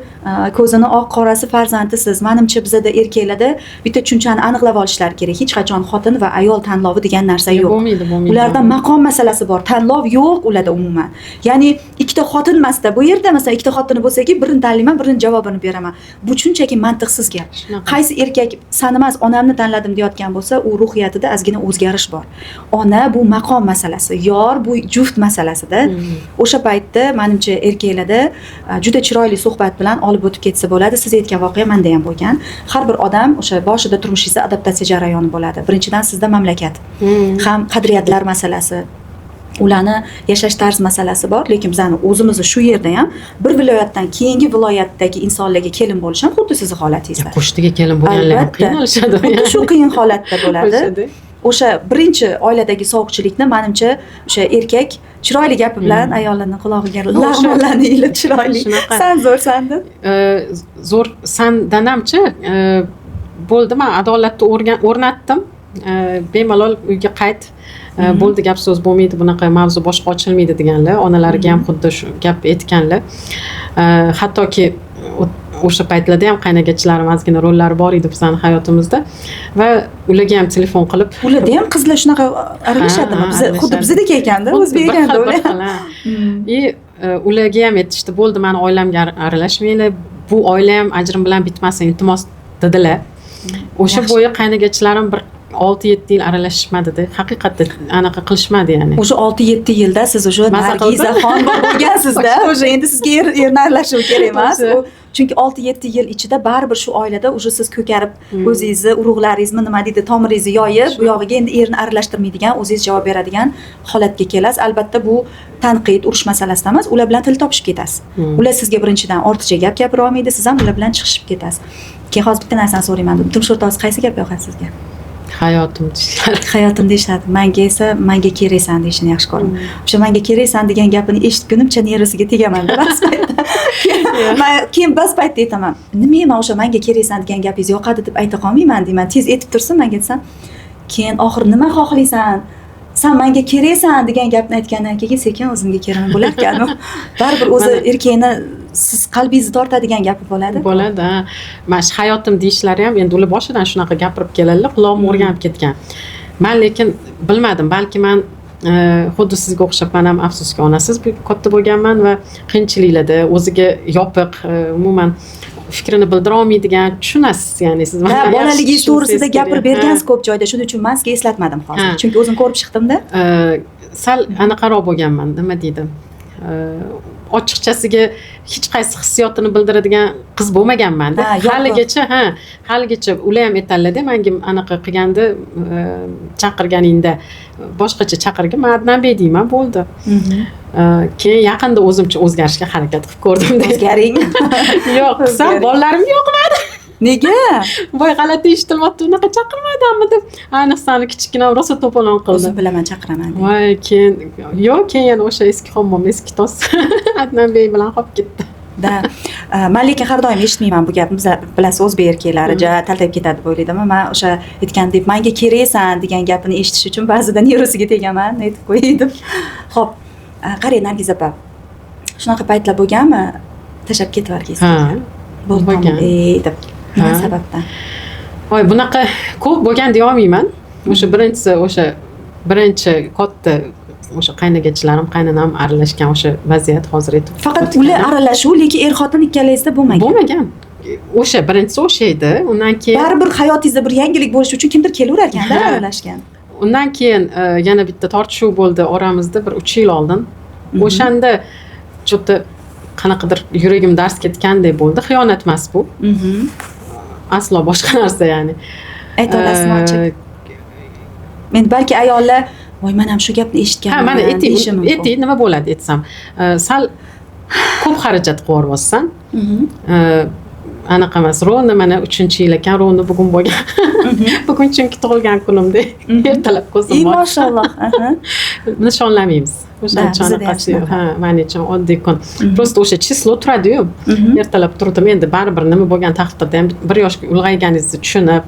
Speaker 1: ko'zini oq qorasi farzandisiz. Manimcha, bizada erkaklarda bitta tushunchani aniqlab olishlari kerak. Hech qachon xotin va ayol tanlovi degan narsa yo'q.
Speaker 2: Bo'lmaydi, bo'lmaydi.
Speaker 1: Ularda maqom masalasi bor, tanlov yo'q ularda umuman. Ya'ni ikkita xotin emasda bu yerda, masalan, ikkita xotini bo'lsaki, birini tanlayman, birini javobini beraman. Bu shunchaki mantiqsiz gap.
Speaker 2: Shunaqa.
Speaker 1: Qaysi erkak sani emas, onamni tanladim deyotgan bo'lsa, u ruhiyatida ozgina o'zgarish bor. Ona bu maqom masalasi, yor bu juft masalasi. masalasida. O'sha paytda manimcha erkaklarda juda chiroyli suhbat bilan olib o'tib ketsa bo'ladi. Siz aytgan voqea manda ham bo'lgan. Har bir odam o'sha boshida turmushingizda adaptatsiya jarayoni bo'ladi. Birinchidan, sizda mamlakat ham qadriyatlar masalasi, ularni yashash tarzi masalasi bor, lekin bizani o'zimizni shu yerda ham bir viloyatdan keyingi viloyatdagi insonlarga kelin bo'lish ham xuddi sizni holatingizda.
Speaker 2: Qo'shniga kelin bo'lganlar ham
Speaker 1: Albatta.
Speaker 2: qiynalishadi.
Speaker 1: Xuddi shu qiyin holatda bo'ladi.
Speaker 2: O'shada.
Speaker 1: O'sha birinchi oiladagi sovuqchilikni manimcha o'sha erkak chiroyli gapi bilan ayollarni qulog'iga lag'monlarni ilib chiroyli
Speaker 2: Shunaqa.
Speaker 1: "San zo'rsan" deb.
Speaker 2: Zo'r sandanamchi bo'ldi, man adolatni o'rnatdim. Bemalol uyga qayt. Bo'ldi, gap so'z bo'lmaydi, bunaqa mavzu boshqa ochilmaydi deganlar, onalariga ham xuddi shu gap aytganlar. Hattoki o'sha paytlarda ham qaynagachilarim ozgina rollari bor edi bizani hayotimizda va ularga ham telefon qilib.
Speaker 1: Ularda ham qizlar shunaqa aralashadimi?
Speaker 2: Ha,
Speaker 1: Biza xuddi
Speaker 2: aralashadi.
Speaker 1: bizdek ekanda,
Speaker 2: Xuddi
Speaker 1: o'zbek
Speaker 2: bir
Speaker 1: ekanda
Speaker 2: xil, bir
Speaker 1: ular.
Speaker 2: xil, ha. И ularga ham aytishdi, bo'ldi, mani oilamga aralashmanglar, bu oila ham ajrim bilan bitmasin, iltimos, dedilar. O'sha
Speaker 1: Yaxshi.
Speaker 2: bo'yi qaynagachilarim bir 6-7 yil aralashishmadida, haqiqatda anaqa qilishmadi ya'ni.
Speaker 1: O'sha 6-7 yilda siz уже
Speaker 2: Maza
Speaker 1: Nargizaxon bo'lib bo'lgansizda, уже endi sizga erni aralashuvi kerak emas.
Speaker 2: O'sha.
Speaker 1: Chunki 6-7 yil ichida baribir shu oilada уже siz ko'karib, o'zingizni urug'laringizni, nima deydi, tomiringizni yoyib, bu yog'iga endi erni aralashtirmaydigan, o'zingiz javob beradigan holatga kelasiz. Albatta, bu tanqid, urush masalasida emas, ular bilan til topishib ketasiz. Ular sizga birinchidan ortiqcha gap gapira olmaydi, siz ham ular bilan chiqishib ketasiz. Keyin hozir bitta narsani so'rayman dedim, turmush o'rtog'ingiz qaysi gap yoqadi sizga?
Speaker 2: "Hayotim" deyishlari.
Speaker 1: "Hayotim" deyishadi. Manga esa "Manga keraksan" deyishini yaxshi ko'raman. O'sha "Manga keraksan" degan gapini eshitgunimcha nervisiga tegaman-da ba'zi paytda. Man keyin ba'zi paytda aytaman, nimaga man o'sha "Manga keraksan" degan gapingiz yoqadi deb ayta qolmayman deyman, tez aytib tursin manga desam, keyin oxiri "Nima xohlaysan san, manga keraksan" degan gapni aytgandan keyin sekin o'zimga kelaman. Bo'larkan u baribir o'zi
Speaker 2: Mana-
Speaker 1: erkakni siz qalbingizni tortadigan gapi bo'ladi.
Speaker 2: Bo'ladi, ha. Mana shu "hayotim" deyishlari ham, endi ular boshidan shunaqa gapirib keladilar, qulog'im o'rganib ketgan. Man lekin bilmadim, balki man xuddi sizga o'xshab man ham, afsuski, onasiz katta bo'lganman va qiyinchiliklarda o'ziga yopiq, umuman fikrini bildira olmaydigan, tushunasiz, ya'ni siz
Speaker 1: Ha,
Speaker 2: mandan yaxshi
Speaker 1: bolaligingiz to'g'risida
Speaker 2: tushunsangiz
Speaker 1: gapirib
Speaker 2: kerak.
Speaker 1: bergansiz ko'p joyda, shuning uchun man sizga eslatmadim hozir, chunki o'zim ko'rib chiqdimda.
Speaker 2: Sal anaqaroq bo'lganman, nima deydi, ochiqchasiga hech qaysi hissiyotini bildiradigan qiz bo'lmaganmanda.
Speaker 1: Ha, yopiq.
Speaker 2: Haligacha, ha, haligacha ular ham aytadilarda manga, anaqa qilganda, chaqirganingda boshqacha chaqirgin, man "Adnanbek" deyman, bo'ldi. Keyin yaqinda o'zimcha o'zgarishga harakat qilib ko'rdimda.
Speaker 1: O'zgaring.
Speaker 2: Yo'q, qilsam
Speaker 1: O'zgaring.
Speaker 2: bolalarim yoqmadi.
Speaker 1: Nega?
Speaker 2: "Voy, g'alati eshitilyapti, unaqa chaqirmadimmi?" deb, ayniqsa kichikkinam rosa to'polon qildi.
Speaker 1: "O'zim bilaman, chaqiraman" deydi.
Speaker 2: Voy, keyin yo'q, keyin yana o'sha eski hammom, eski tos, Adnanbek bilan qolib ketdi.
Speaker 1: Да, man lekin har doim eshitmayman bu gapni. Biza, bilasiz, o'zbek erkaklari ja taltayib ketadi deb o'ylaydimi. Man o'sha aytgandek "Manga keraksan" degan gapini eshitish uchun ba'zida nervisiga tegaman, aytib qo'yay deb. Ho'p, qarang, Nargiz opa, shunaqa paytlar bo'lganmi, tashlab ketib yuborgingiz
Speaker 2: Ha.
Speaker 1: bo'ldi
Speaker 2: Bo'lgan.
Speaker 1: Ey deb, nima
Speaker 2: Ha.
Speaker 1: sababdan?
Speaker 2: Voy, bunaqa ko'p bo'lgan deya olmayman. O'sha birinchisi, o'sha birinchi katta o'sha qaynagachilarim, qaynonam aralashgan o'sha vaziyat hozir aytib
Speaker 1: Faqat
Speaker 2: o'tganim.
Speaker 1: ular aralashuv, lekin er xotin ikkalangizda bo'lmagan.
Speaker 2: Bo'lmagan. O'sha birinchisi o'sha edi, undan keyin
Speaker 1: Baribir hayotingizda bir yangilik bo'lishi uchun kimdir kelaverar ekanda
Speaker 2: Ha.
Speaker 1: aralashgan.
Speaker 2: Undan keyin yana bitta tortishuv bo'ldi oramizda bir 3 yil oldin. O'shanda что-то qanaqadir yuragim darz ketgandek bo'ldi. Xiyonat emas bu, aslo, boshqa narsa ya'ni.
Speaker 1: Ayta olasizmi ochiq? Men balki ayollar "Voy, man ham shu gapni
Speaker 2: Ha,
Speaker 1: eshitganman"
Speaker 2: mana aytay,
Speaker 1: deyishi mumkin.
Speaker 2: aytay, nima bo'ladi aytsam. Sal ko'p xarajat qilib yuboryapsan. Anaqa emas, ровно mana uchinchi yil ekan, ровно bugun bo'lgan. Bugun chunki tug'ilgan kunimda ertalab ko'zim
Speaker 1: Ey,
Speaker 2: ochdi.
Speaker 1: Mashalloh. Aha.
Speaker 2: Nishonlamaymiz. O'shaning
Speaker 1: Да,
Speaker 2: uchun
Speaker 1: bizada ham
Speaker 2: anaqasi yo'q.
Speaker 1: shunaqa.
Speaker 2: Ha, maning uchun oddiy kun. Просто o'sha число turadi-yu. Ertalab turdim, endi baribir nima bo'lgan taqdirda ham bir yoshga ulg'ayganingizni tushunib,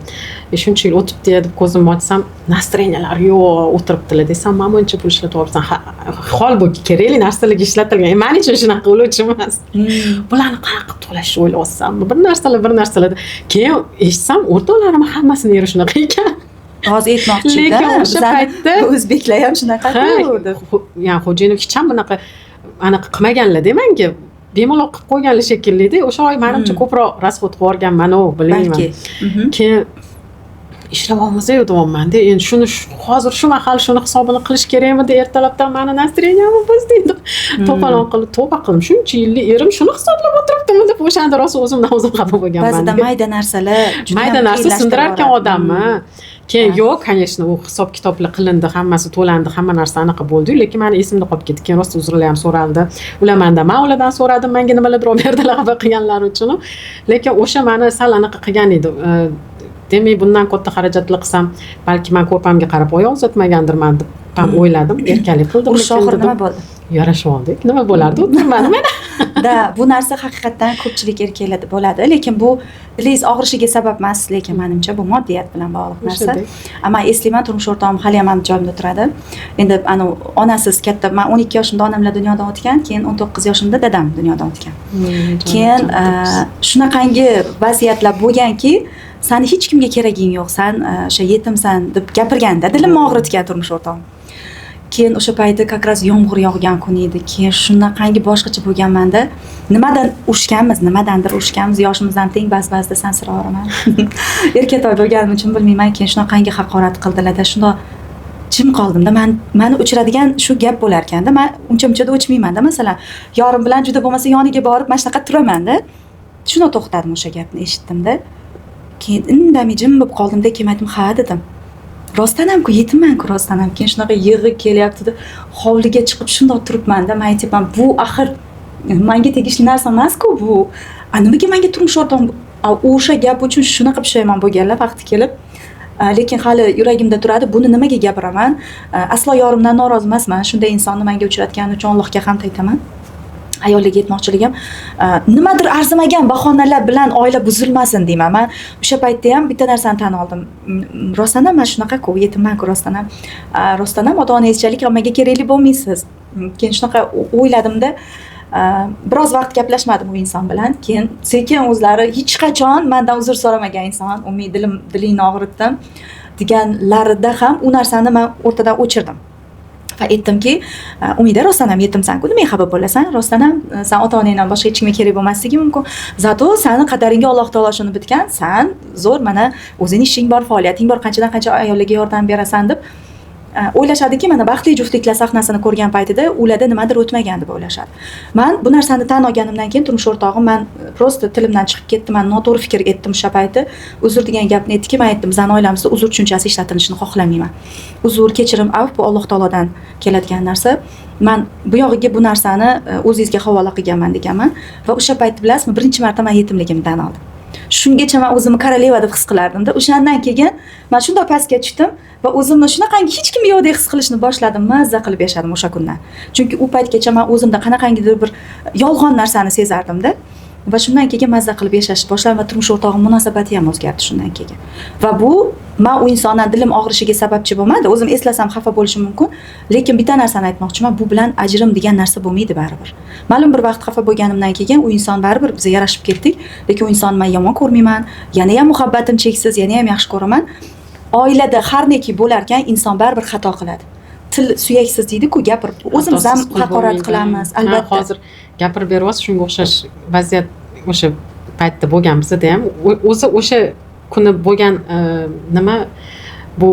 Speaker 2: shuncha yil o'tibdi deb ko'zimni ochsam, настроения lar yo'q, o'tiribdilar desam, "Mana buncha pul ishlatyapsan." Holbuki kerakli narsalarga ishlatilgan. Man uchun shunaqa, ular uchun emas. Bularni qanaqa qilib to'lashni o'ylayapsanmi? Bir narsalar, bir narsalar. Keyin eshitsam, o'rtoqlarim hammasini eri shunaqa ekan.
Speaker 1: Hozir aytmoqchi.
Speaker 2: Lekin o'sha paytda
Speaker 1: o'zbeklar ham shunaqa deb.
Speaker 2: Ya'ni xo'jayinim hech ham bunaqa anaqa qilmaganlar-da manga. Bemalol qilib qo'yganlar shekilli-da. O'sha oy manimcha ko'proq расход qilib yuborganman-u, bilmayman.
Speaker 1: Balki.
Speaker 2: Keyin Ishlayapmiz-yu deyapmanda. Endi shuni hozir shu mahal shuni hisobini qilish kerakmidi, ertalabdan mani настроение mni buzding deb to'polon qilib, tavba qildim, shuncha yillik erim shuni hisoblab o'tiribdimi deb, o'shanda rosa o'zimdan o'zim xafa bo'lganman.
Speaker 1: Ba'zida mayda narsalar juda
Speaker 2: Mayda narsa sindirar ekan odamni. Keyin yo'q, конечно, u hisob kitoblar qilindi, hammasi to'landi, hamma narsa anaqa bo'ldiyu, lekin mani esimda qolib ketdi. Keyin rosa uzrlar ham so'raldi ular mandan, man ulardan so'radim, manga nimalardir olib berdilar xafa qilganlari uchun. Lekin o'sha mani sal anaqa qilgan edi. Demak, bundan katta xarajatlar qilsam, balki man ko'rpamga qarab oyoq uzatmagandirman deb ham o'yladim, erkalik qildim.
Speaker 1: Urush oxiri nima bo'ldi?
Speaker 2: Yarashib oldik, nima bo'lardi, o'tirmadim mana.
Speaker 1: Да, bu narsa haqiqatdan ko'pchilik erkaklarda bo'ladi, lekin bu dilingiz og'rishiga sabab emas, lekin manimcha bu moddiyat bilan bog'liq narsa. Man eslayman, turmush o'rtog'im hali ham mani joyimda turadi. Endi anavi onasiz katta, man 12 yoshimda onamlar dunyodan o'tgan, keyin 19 yoshimda dadam dunyodan o'tgan. Keyin shunaqangi vaziyatlar bo'lganki, sani hech kimga keraging yo'q, san o'sha yetimsan deb gapirganda dilimni og'ritgan turmush o'rtog'im. Keyin o'sha payti как раз yomg'ir yog'gan kun edi. Keyin shunaqangi boshqacha bo'lganmanda, nimadan urushganmiz, nimadandir urushganmiz, yoshimizdan teng, ba'zi ba'zida sansirayveraman, erkatoy bo'lganim uchun bilmayman. Keyin shunaqangi haqorat qildilarda, shundoq jim qoldimda. Man mani o'chiradigan shu gap bo'larkanda, man uncha munchada o'chmaymanda. Masalan, yorim bilan juda bo'lmasa yoniga borib mana shunaqa turamanda, shundoq to'xtadim, o'sha gapni eshitdimda, keyin indamay jim bo'lib qoldimda. Keyin aytdim, ha dedim, rostdan hamku yetimmanku, rostdan ham. Keyin shunaqa yig'i kelyaptida, hovliga chiqib shundoq turibmanda. Man aytyapman, bu axir manga tegishli narsa emasku bu, a nimaga manga turmush o'rtog'im o'sha gap uchun shunaqa pushaymon bo'lganlar vaqti kelib. Lekin hali yuragimda turadi, buni nimaga gapiraman? Aslo yorimdan norozi emasman, shunday insonni manga uchratgani uchun Allohga hamd aytaman. Ayollarga aytmoqchiligim, nimadir arzimagan bahonalar bilan oila buzilmasin deyman. Man o'sha paytda ham bitta narsani tan oldim. Rostdan ham man shunaqaku, yetimmanku rostdan ham. Rostdan ham ota onangizchalik hammaga kerakli bo'lmaysiz. Keyin shunaqa o'yladimda, biroz vaqt gaplashmadim u inson bilan. Keyin sekin o'zlari hech qachon mandan uzr so'ramagan inson, umid dilim dilingni og'ritdim deganlarida ham u narsani man o'rtadan o'chirdim. Va aytdimki, Umida, rostdan ham yetimsan-ku, nimaga xafa bo'lasan? Rostdan ham san ota onangdan boshqa hech kimga kerak bo'lmasligi mumkin. Зато sani qadaringga Alloh taolo shuni bitgan, san zo'r, mana o'zing ishing bor, faoliyating bor, qanchadan qancha ayollarga yordam berasan deb o'ylashadiki, mana baxtli juftliklar sahnasini ko'rgan paytida ularda nimadir o'tmagan deb o'ylashadi. Man bu narsani tan olganimdan keyin turmush o'rtog'im, man просто tilimdan chiqib ketdi, man noto'g'ri fikr etdim o'sha payti. Uzr degan gapni aytdiki, man aytdim, bizani oilamizda uzr tushunchasi ishlatilishini xohlamayman. Uzr, kechirim, avf bu Alloh taolodan keladigan narsa. Man bu yog'iga bu narsani o'zingizga havola qilganman deganman va o'sha paytda bilasizmi, birinchi marta man yetimligimni tan oldim. Shungacha man o'zimni королева deb his qilardimda. O'shandan keyin man shundoq pastga tushdim va o'zimni shunaqangi hech kim yo'qdek his qilishni boshladim. Mazza qilib yashadim o'sha kundan. Chunki u paytgacha man o'zimda qanaqangidir bir yolg'on narsani sezardimda. Va shundan keyin mazza qilib yashashni boshladim va turmush o'rtog'im munosabati ham o'zgardi shundan keyin. Va bu man u insondan dilim og'rishiga sababchi bo'lmadi. O'zim eslasam xafa bo'lishim mumkin, lekin bitta narsani aytmoqchiman, bu bilan ajrim degan narsa bo'lmaydi baribir. Ma'lum bir vaqt xafa bo'lganimdan keyin u inson baribir biz yarashib ketdik, lekin u insonni man yomon ko'rmayman, yana ham muhabbatim cheksiz, yana ham yaxshi ko'raman. Oilada har neki bo'larkan inson baribir xato qiladi. Til suyaksiz deydi-ku, gapirib o'zimiz ham
Speaker 2: Xatosiz qul
Speaker 1: haqorat
Speaker 2: bo'lmaydi.
Speaker 1: qilamiz,
Speaker 2: Ha,
Speaker 1: albatta.
Speaker 2: Hozir gapirib beryapsiz, shunga o'xshash vaziyat o'sha paytda bo'lgan bizada ham. O'zi o'sha kuni bo'lgan, nima bu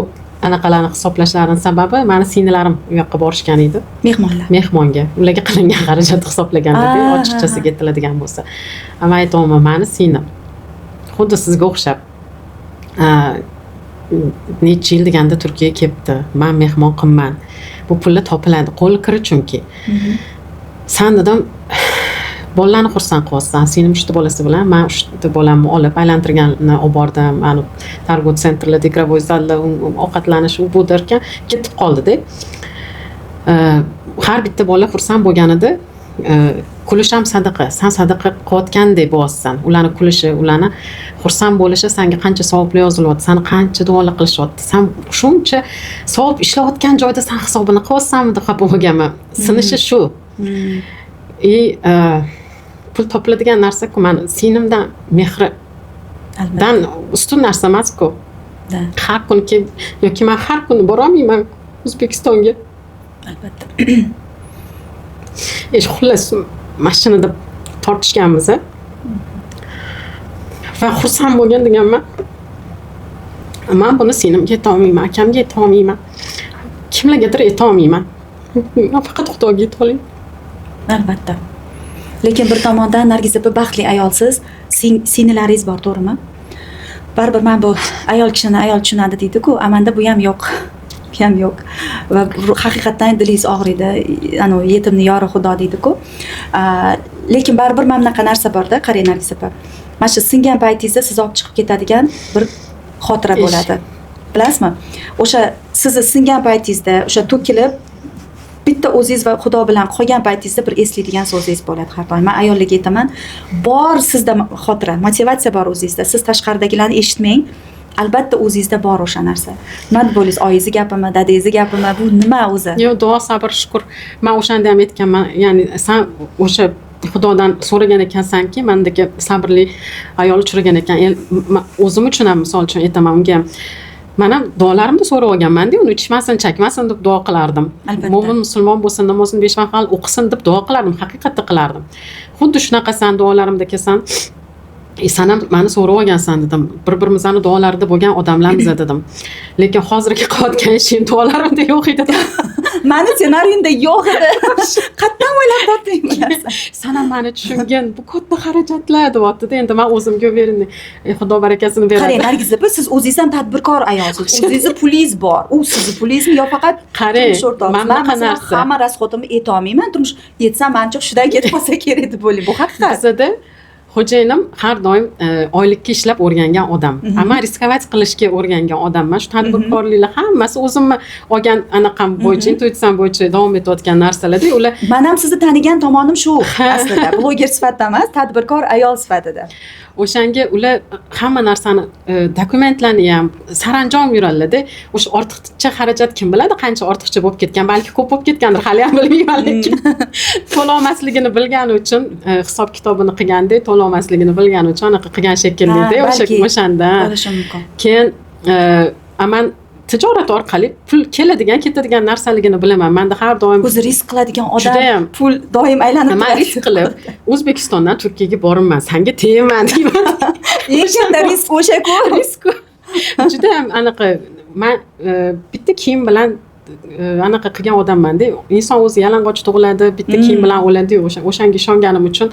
Speaker 2: anaqalarni hisoblashlarini sababi mani singillarim u yoqqa borishgan edi.
Speaker 1: Mehmonlar.
Speaker 2: Mehmonga. Ularga qilingan xarajatni hisoblaganlarda, ochiqchasiga aytiladigan bo'lsa. Man aytyapman, mani singlim xuddi sizga o'xshab necha yil deganda Turkiyaga kelibdi. Man mehmon qilman. Bu pullar topiladi. Qo'li kiri chunki. San dedim, bolalarni xursand qilyapsan. Singlim uchta bolasi bilan man uchta bolamni olib aylantirganini olib bordim. Mani торговый центр larda, игровой zallar, ovqatlanish u bu derkan ketib qoldida. Har bitta bola xursand bo'lganida, kulish ham sadaqa. San sadaqa qilayotgandek bo'lyapsan. Ularni kulishi, ularni xursand bo'lishi senga qancha savoblar yozilyapti, sani qancha duolar qilishyapti. San shuncha savob ishlayotgan joyda san hisobini qilyapsanmi deb xafa bo'lganman. Sinishi shu. И pul topiladigan narsa-ku, mani singlimdan mehridan ustun narsa emas-ku. Har kuni kelib yoki man har kuni borolmayman O'zbekistonga.
Speaker 1: Albatta.
Speaker 2: Xullas, mashinada tortishganmiz. Va xursand bo'lgan deganman. Man buni singlimga aytolmayman, akamga aytolmayman, kimlargadir aytolmayman. Man faqat Xudoga aytolaman.
Speaker 1: Albatta. Lekin bir tomondan, Nargiz opa, baxtli ayolsiz, singillaringiz bor, to'g'rimi? Baribir man bu ayol kishini ayol tushunadi deydi-ku, a manda bu ham yo'q. Bu ham yo'q. Va haqiqatdan dilingiz og'riydi. Anavi yetimni yori Xudo deydi-ku. Lekin baribir mana bunaqa narsa borda, qarang, Nargiz opa. Mana shu singan paytingizda siz olib chiqib ketadigan bir xotira
Speaker 2: Ish.
Speaker 1: bo'ladi. Bilasizmi? O'sha sizni singan paytingizda, o'sha to'kilib, bitta o'zingiz va Xudo bilan qolgan paytingizda bir eslaydigan so'zingiz bo'ladi har doim. Man ayollarga aytaman, bor sizda xotira, motivatsiya bor o'zingizda. Siz tashqaridagilarni eshitmang. Albatta o'zingizda bor o'sha narsa. Nima deb o'ylaysiz? Oyingizni gapimi, dadangizni gapimi? Bu nima o'zi?
Speaker 2: Yo'q, duo, sabr, shukur. Man o'shanda ham aytganman, ya'ni san o'sha Xudodan so'ragan ekansanki, mandagi sabrli ayol uchragan ekan. O'zim uchun ham, misol uchun aytaman, unga ham man ham duolarimda so'rab olganmanda, uni ichmasin, chakmasin deb duo qilardim.
Speaker 1: Albatta.
Speaker 2: Mo'min musulmon bo'lsin, namozini 5 mahal o'qisin deb duo qilardim, haqiqatda qilardim. Xuddi shunaqasan duolarimda kelsan, san ham mani so'rab olgansan dedim. Bir birimizni duolarida bo'lgan odamlarmiz dedim. Lekin hozirgi qilayotgan ishim duolarimda yo'q edi.
Speaker 1: Mani ssenariyimda yo'q edi. Qayerdan o'ylab topding bu narsani?
Speaker 2: San ham mani tushungin, bu katta xarajatlar deyapti-da. Endi man o'zimga уверенный, Xudo barakasini beradi.
Speaker 1: Qarang, Nargiz opa, siz o'zingiz ham tadbirkor ayolsiz. O'zingizni pulingiz bor. U sizni pulingizmi yo faqat
Speaker 2: Qarang,
Speaker 1: turmush o'rtog'ingiz?
Speaker 2: mana
Speaker 1: Man
Speaker 2: bunaqa
Speaker 1: masalan
Speaker 2: narsa.
Speaker 1: hamma расход imni aytolmayman. Turmush yetsam, manimcha hushidan ketib qolsa kerak deb o'ylayman. Bu haqiqat.
Speaker 2: Bizada xo'jayinim har doim oylikka ishlab o'rgangan odam. Ammo рисковать qilishga o'rgangan odamman. Shu tadbirkorliklar hammasi o'zimni olgan anaqam bo'yicha, intuitsiyam bo'yicha davom etayotgan narsalarda ular.
Speaker 1: Man ham sizni tanigan tomonim shu aslida. Bloger sifatida emas, tadbirkor ayol sifatida.
Speaker 2: O'shanga ular hamma narsani, dokumentlarni ham saranjom yuradilarda. O'sha ortiqcha xarajat kim biladi qancha ortiqcha bo'lib ketgan, balki ko'p bo'lib ketgandir, hali ham bilmayman, lekin to'lolmasligini bilgani uchun, hisob kitobini qilganda to'lolmasligini bilgani uchun anaqa qilgan shekillida o'sha
Speaker 1: balki
Speaker 2: o'shanda.
Speaker 1: Bo'lishi mumkin.
Speaker 2: Keyin man tijorat orqali pul keladigan, ketadigan narsaligini bilaman. Manda har doim
Speaker 1: O'zi risk qiladigan odam
Speaker 2: Judayam.
Speaker 1: pul doim aylanib
Speaker 2: Man
Speaker 1: turadi.
Speaker 2: risk qilib O'zbekistondan Turkiyaga boribman, sanga tegman deyman.
Speaker 1: Eng katta risk o'sha-ku.
Speaker 2: Risk judayam anaqa. Man bitta kiyim bilan anaqa qilgan odammanda. Inson o'zi yalang'och tug'iladi, bitta kiyim bilan o'ladiyu. O'shanga ishonganim uchun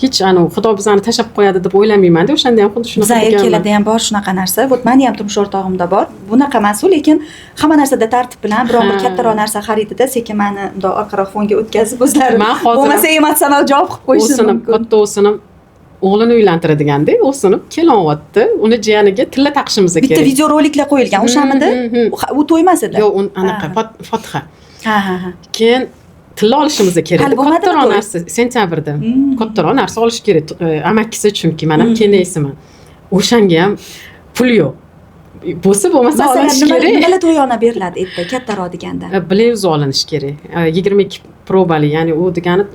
Speaker 2: hech anavi Xudo bizani tashlab qo'yadi deb o'ylamaymanda. O'shanda ham xuddi shunaqa
Speaker 1: Bizlar
Speaker 2: deganman.
Speaker 1: erkaklarda ham bor shunaqa narsa. Вот mani ham turmush o'rtog'imda bor. Bunaqa emas u, lekin hamma narsada tartib bilan biror bir kattaroq narsa xaridida sekin mani bundoq orqaroq fonga o'tkazib o'zlari
Speaker 2: Man hozir
Speaker 1: bo'lmasa emotsional javob qilib qo'yishi
Speaker 2: o'sinim,
Speaker 1: mumkin.
Speaker 2: katta o'sinim o'g'lini uylantiradiganda, o'sinim kelyapti, uni jiyaniga tilla taqishimiz
Speaker 1: Bitta
Speaker 2: kerak.
Speaker 1: Videoroliklar qo'yilgan, o'shamidi? U to'y emas edi.
Speaker 2: Yo'q, anaqa fotiha.
Speaker 1: Ha, ha, ha.
Speaker 2: Keyin tilla olishimiz kerak.
Speaker 1: Hali bo'lmadimi
Speaker 2: Kattaroq
Speaker 1: to'y?
Speaker 2: narsa, sentyabrda. Kattaroq narsa olish kerak, amakisi, chunki man ham kelinoysiman. O'shanga ham pul yo'q, bo'lsa bo'lmasa
Speaker 1: Masalan,
Speaker 2: olinishi
Speaker 1: nima,
Speaker 2: kerak.
Speaker 1: nimalar to'yona beriladi erta kattaroq deganda?
Speaker 2: Bluz olinishi kerak, 22 probali, ya'ni u degani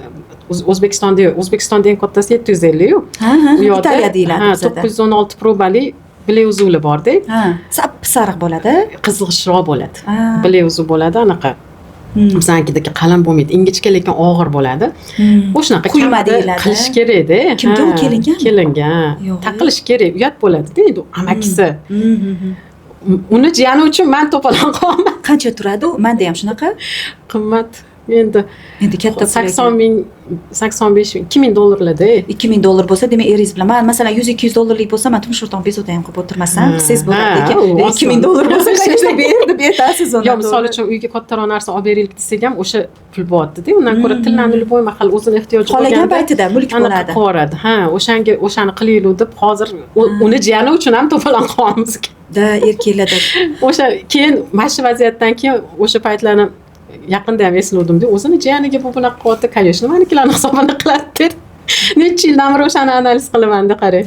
Speaker 2: O'zbekistonda yo'q. O'zbekistonda eng kattasi 750-yu.
Speaker 1: Ha, ha,
Speaker 2: U yoqda
Speaker 1: Italiya deyiladi
Speaker 2: ha,
Speaker 1: bizada.
Speaker 2: 916 probali bluzuli borda.
Speaker 1: Ha, sap sariq bo'ladi.
Speaker 2: Qizg'ishroq bo'ladi. Bluzi bo'ladi anaqa. Bizanikidagi qalin bo'lmaydi, ingichka, lekin og'ir bo'ladi. O'shanaqa
Speaker 1: Quyma
Speaker 2: kamida
Speaker 1: deyiladi.
Speaker 2: qilish kerakda.
Speaker 1: Kimga u,
Speaker 2: Ha,
Speaker 1: kelingami?
Speaker 2: Kelinga.
Speaker 1: Yo'q.
Speaker 2: Taqilish kerak, uyat bo'ladida endi u amakisi. Uni jiyani uchun man to'polon qilyapman.
Speaker 1: Qancha turadi u? Manda ham shunaqa.
Speaker 2: Qimmat endi.
Speaker 1: Endi katta pul
Speaker 2: 80
Speaker 1: ekan.
Speaker 2: ming, 85 ming, 2000 dollarlarda.
Speaker 1: 2000 dollar bo'lsa, demak, eringiz bilan. Man masalan 100-200 dollarlik bo'lsa, man turmush o'rtog'im bezovta ham qilib o'tirmasam, qilsangiz bo'ladi, lekin
Speaker 2: u oson.
Speaker 1: 2000 dollar bo'lsa, конечно, ber deb aytasiz uni.
Speaker 2: Yo, misol
Speaker 1: to'g'ri.
Speaker 2: uchun uyga kattaroq narsa olib beraylik desak ham o'sha pul bo'lyaptida. Undan ko'ra tillani любой mahal o'zini ehtiyoji
Speaker 1: Xohlagan
Speaker 2: bo'lganda
Speaker 1: paytida mulk
Speaker 2: anaqa
Speaker 1: bo'ladi.
Speaker 2: qilib yuboradi. Ha, o'shanga o'shani qilaylik deb hozir uni jiyani uchun ham to'polon qilyapmiz.
Speaker 1: Da, erkaklarda.
Speaker 2: O'sha keyin mana shu vaziyatdan keyin o'sha paytlarni yaqinda ham eslovdimda, o'zini jiyaniga bu bunaqa qilyapti, конечно, manikilarni hisobini qiladi deb necha yildan beri o'shani analiz qilamanda, qarang.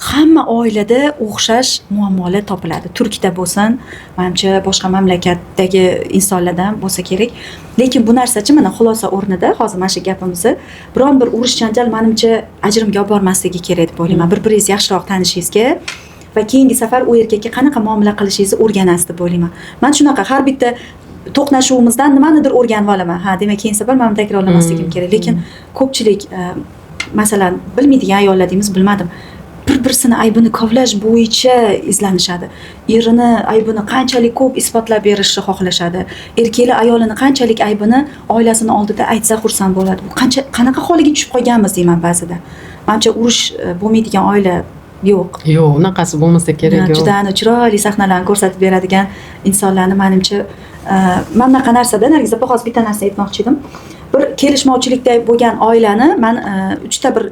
Speaker 1: Hamma oilada o'xshash muammolar topiladi. Turkda bo'lsin, manimcha, boshqa mamlakatdagi insonlarda ham bo'lsa kerak. Lekin bu narsachi, mana xulosa o'rnida hozir mana shu gapimizni, biron bir urush janjal manimcha ajrimga olib bormasligi kerak deb o'ylayman. Bir biringizni yaxshiroq tanishingizga va keyingi safar u erkakka qanaqa muomala qilishingizni o'rganasiz deb o'ylayman. Man shunaqa har bitta to'qnashuvimizdan nimanidir o'rganib olaman. Ha, demak, keyingi safar mana buni takrorlamasligim kerak. Lekin ko'pchilik, masalan, bilmaydigan ayollar deymiz, bilmadim. Bir birisini aybini kovlash bo'yicha izlanishadi. Erini aybini qanchalik ko'p isbotlab berishni xohlashadi. Erkaklar ayolini qanchalik aybini oilasini oldida aytsa xursand bo'ladi. Bu qancha, qanaqa holiga tushib qolganmiz deyman ba'zida. Manimcha, urush bo'lmaydigan oila yo'q.
Speaker 2: Yo'q, unaqasi bo'lmasa kerak, yo'q.
Speaker 1: Juda chiroyli sahnalarni ko'rsatib beradigan insonlarni, manimcha, mana bunaqa narsada, Nargiz opa, hozir bitta narsa aytmoqchi edim. Bir kelishmovchilikda bo'lgan oilani man uchta bir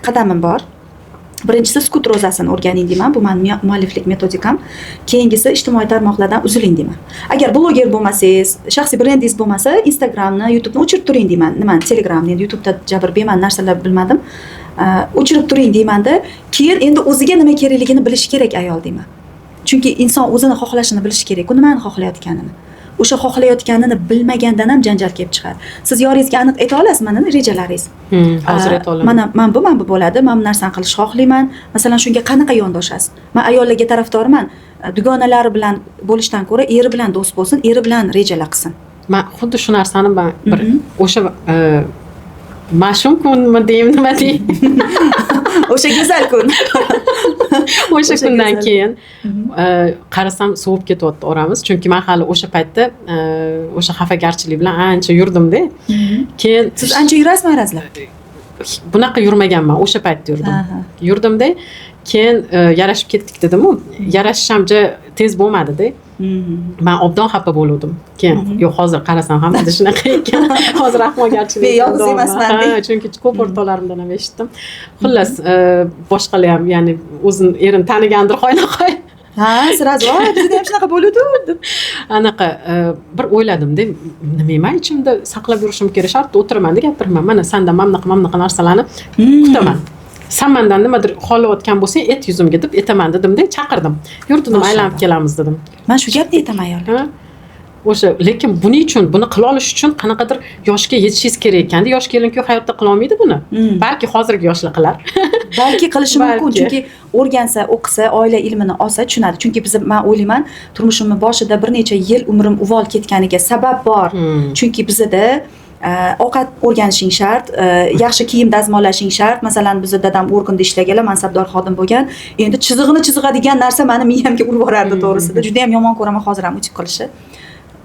Speaker 1: qadamim bor. Birinchisi, sukut ro'zasini o'rganing deyman. Bu mani mualliflik metodikam. Keyingisi, ijtimoiy tarmoqlardan uziling deyman. Agar bloger bo'lmasangiz, shaxsiy brendingiz bo'lmasa, Instagramni, YouTubeni o'chirib turing deyman. Nimani, Telegramni, endi YouTubeda jabr bema'ni narsalar bilmadim. O'chirib turing deymanda, keyin endi o'ziga nima kerakligini bilishi kerak ayol deyman. Chunki inson o'zini xohlashini bilishi kerak, u nimani xohlayotganini. O'sha xohlayotganini bilmagandan ham janjal kelib chiqadi. Siz yoringizga aniq ayta olasizmi mana rejalaringiz?
Speaker 2: Hozir ayta olaman.
Speaker 1: Mana man bu, man bu bo'ladi, man bu narsani qilishni xohlayman. Masalan, shunga qanaqa yondoshasiz? Man ayollarga tarafdorman. Dugonalari bilan bo'lishdan ko'ra eri bilan do'st bo'lsin, eri bilan rejalar qilsin.
Speaker 2: Man xuddi shu narsani man bir o'sha mash'um kunmi deyim, nima deyim.
Speaker 1: O'sha go'zal kun.
Speaker 2: O'sha
Speaker 1: O'sha
Speaker 2: kundan
Speaker 1: go'zal.
Speaker 2: keyin qarasam, sovib ketyapti oramiz, chunki man hali o'sha paytda o'sha xafagarchilik bilan ancha yurdimda. Keyin
Speaker 1: Siz ancha yurasizmi arazlab?
Speaker 2: Bunaqa yurmaganman, o'sha paytda yurdim. Yurdimda, keyin yarashib ketdik dedimu, yarashish ham ja tez bo'lmadida. Man obdon xafa bo'luvdim keyin. Yo'q, hozir qarasam, hammada shunaqa ekan, hozir ahmoqgarchilik.
Speaker 1: Men yolg'iz emasman
Speaker 2: Ha,
Speaker 1: deng.
Speaker 2: chunki ko'p o'rtoqlarimdan ham eshitdim. Xullas, boshqalar ham, ya'ni o'zini erini tanigandir hoynahoy.
Speaker 1: Ha, сразу, "Voy, bizda ham shunaqa bo'ladi" deb.
Speaker 2: Anaqa bir o'yladimda, nima, man ichimda saqlab yurishim kerak, shartta o'tiramanda gapiraman: mana sandan mana bunaqa, mana bunaqa narsalarni kutaman, san mandan nimadir xohlayotgan bo'lsang, ayt yuzimga, deb aytaman dedimda, chaqirdim, yur dedim,
Speaker 1: Mashalloh.
Speaker 2: aylanib kelamiz dedim.
Speaker 1: Man shu gapni aytaman ayollarga.
Speaker 2: Ha? O'sha, lekin buning uchun, buni qila olish uchun qanaqadir yoshga yetishingiz kerak ekanda. Yosh kelin-kuyov hayotda qilolmaydi buni. Balki hozirgi yoshlar qilar.
Speaker 1: Balki qilishi mumkin.
Speaker 2: Balki.
Speaker 1: Chunki o'rgansa, o'qisa, oila ilmini olsa, tushunadi. Chunki biz, man o'ylayman, turmushimni boshida bir necha yil umrim uvol ketganiga sabab bor. Chunki bizada ovqat o'rganishing shart, yaxshi kiyim dazmollashing shart. Masalan, bizni dadam organda ishlaganlar, mansabdor xodim bo'lgan. Endi chizig'ini chizig'adigan narsa mani miyamga urib yuborardi to'g'risida. Juda ham yomon ko'raman hozir ham uchib qilishi.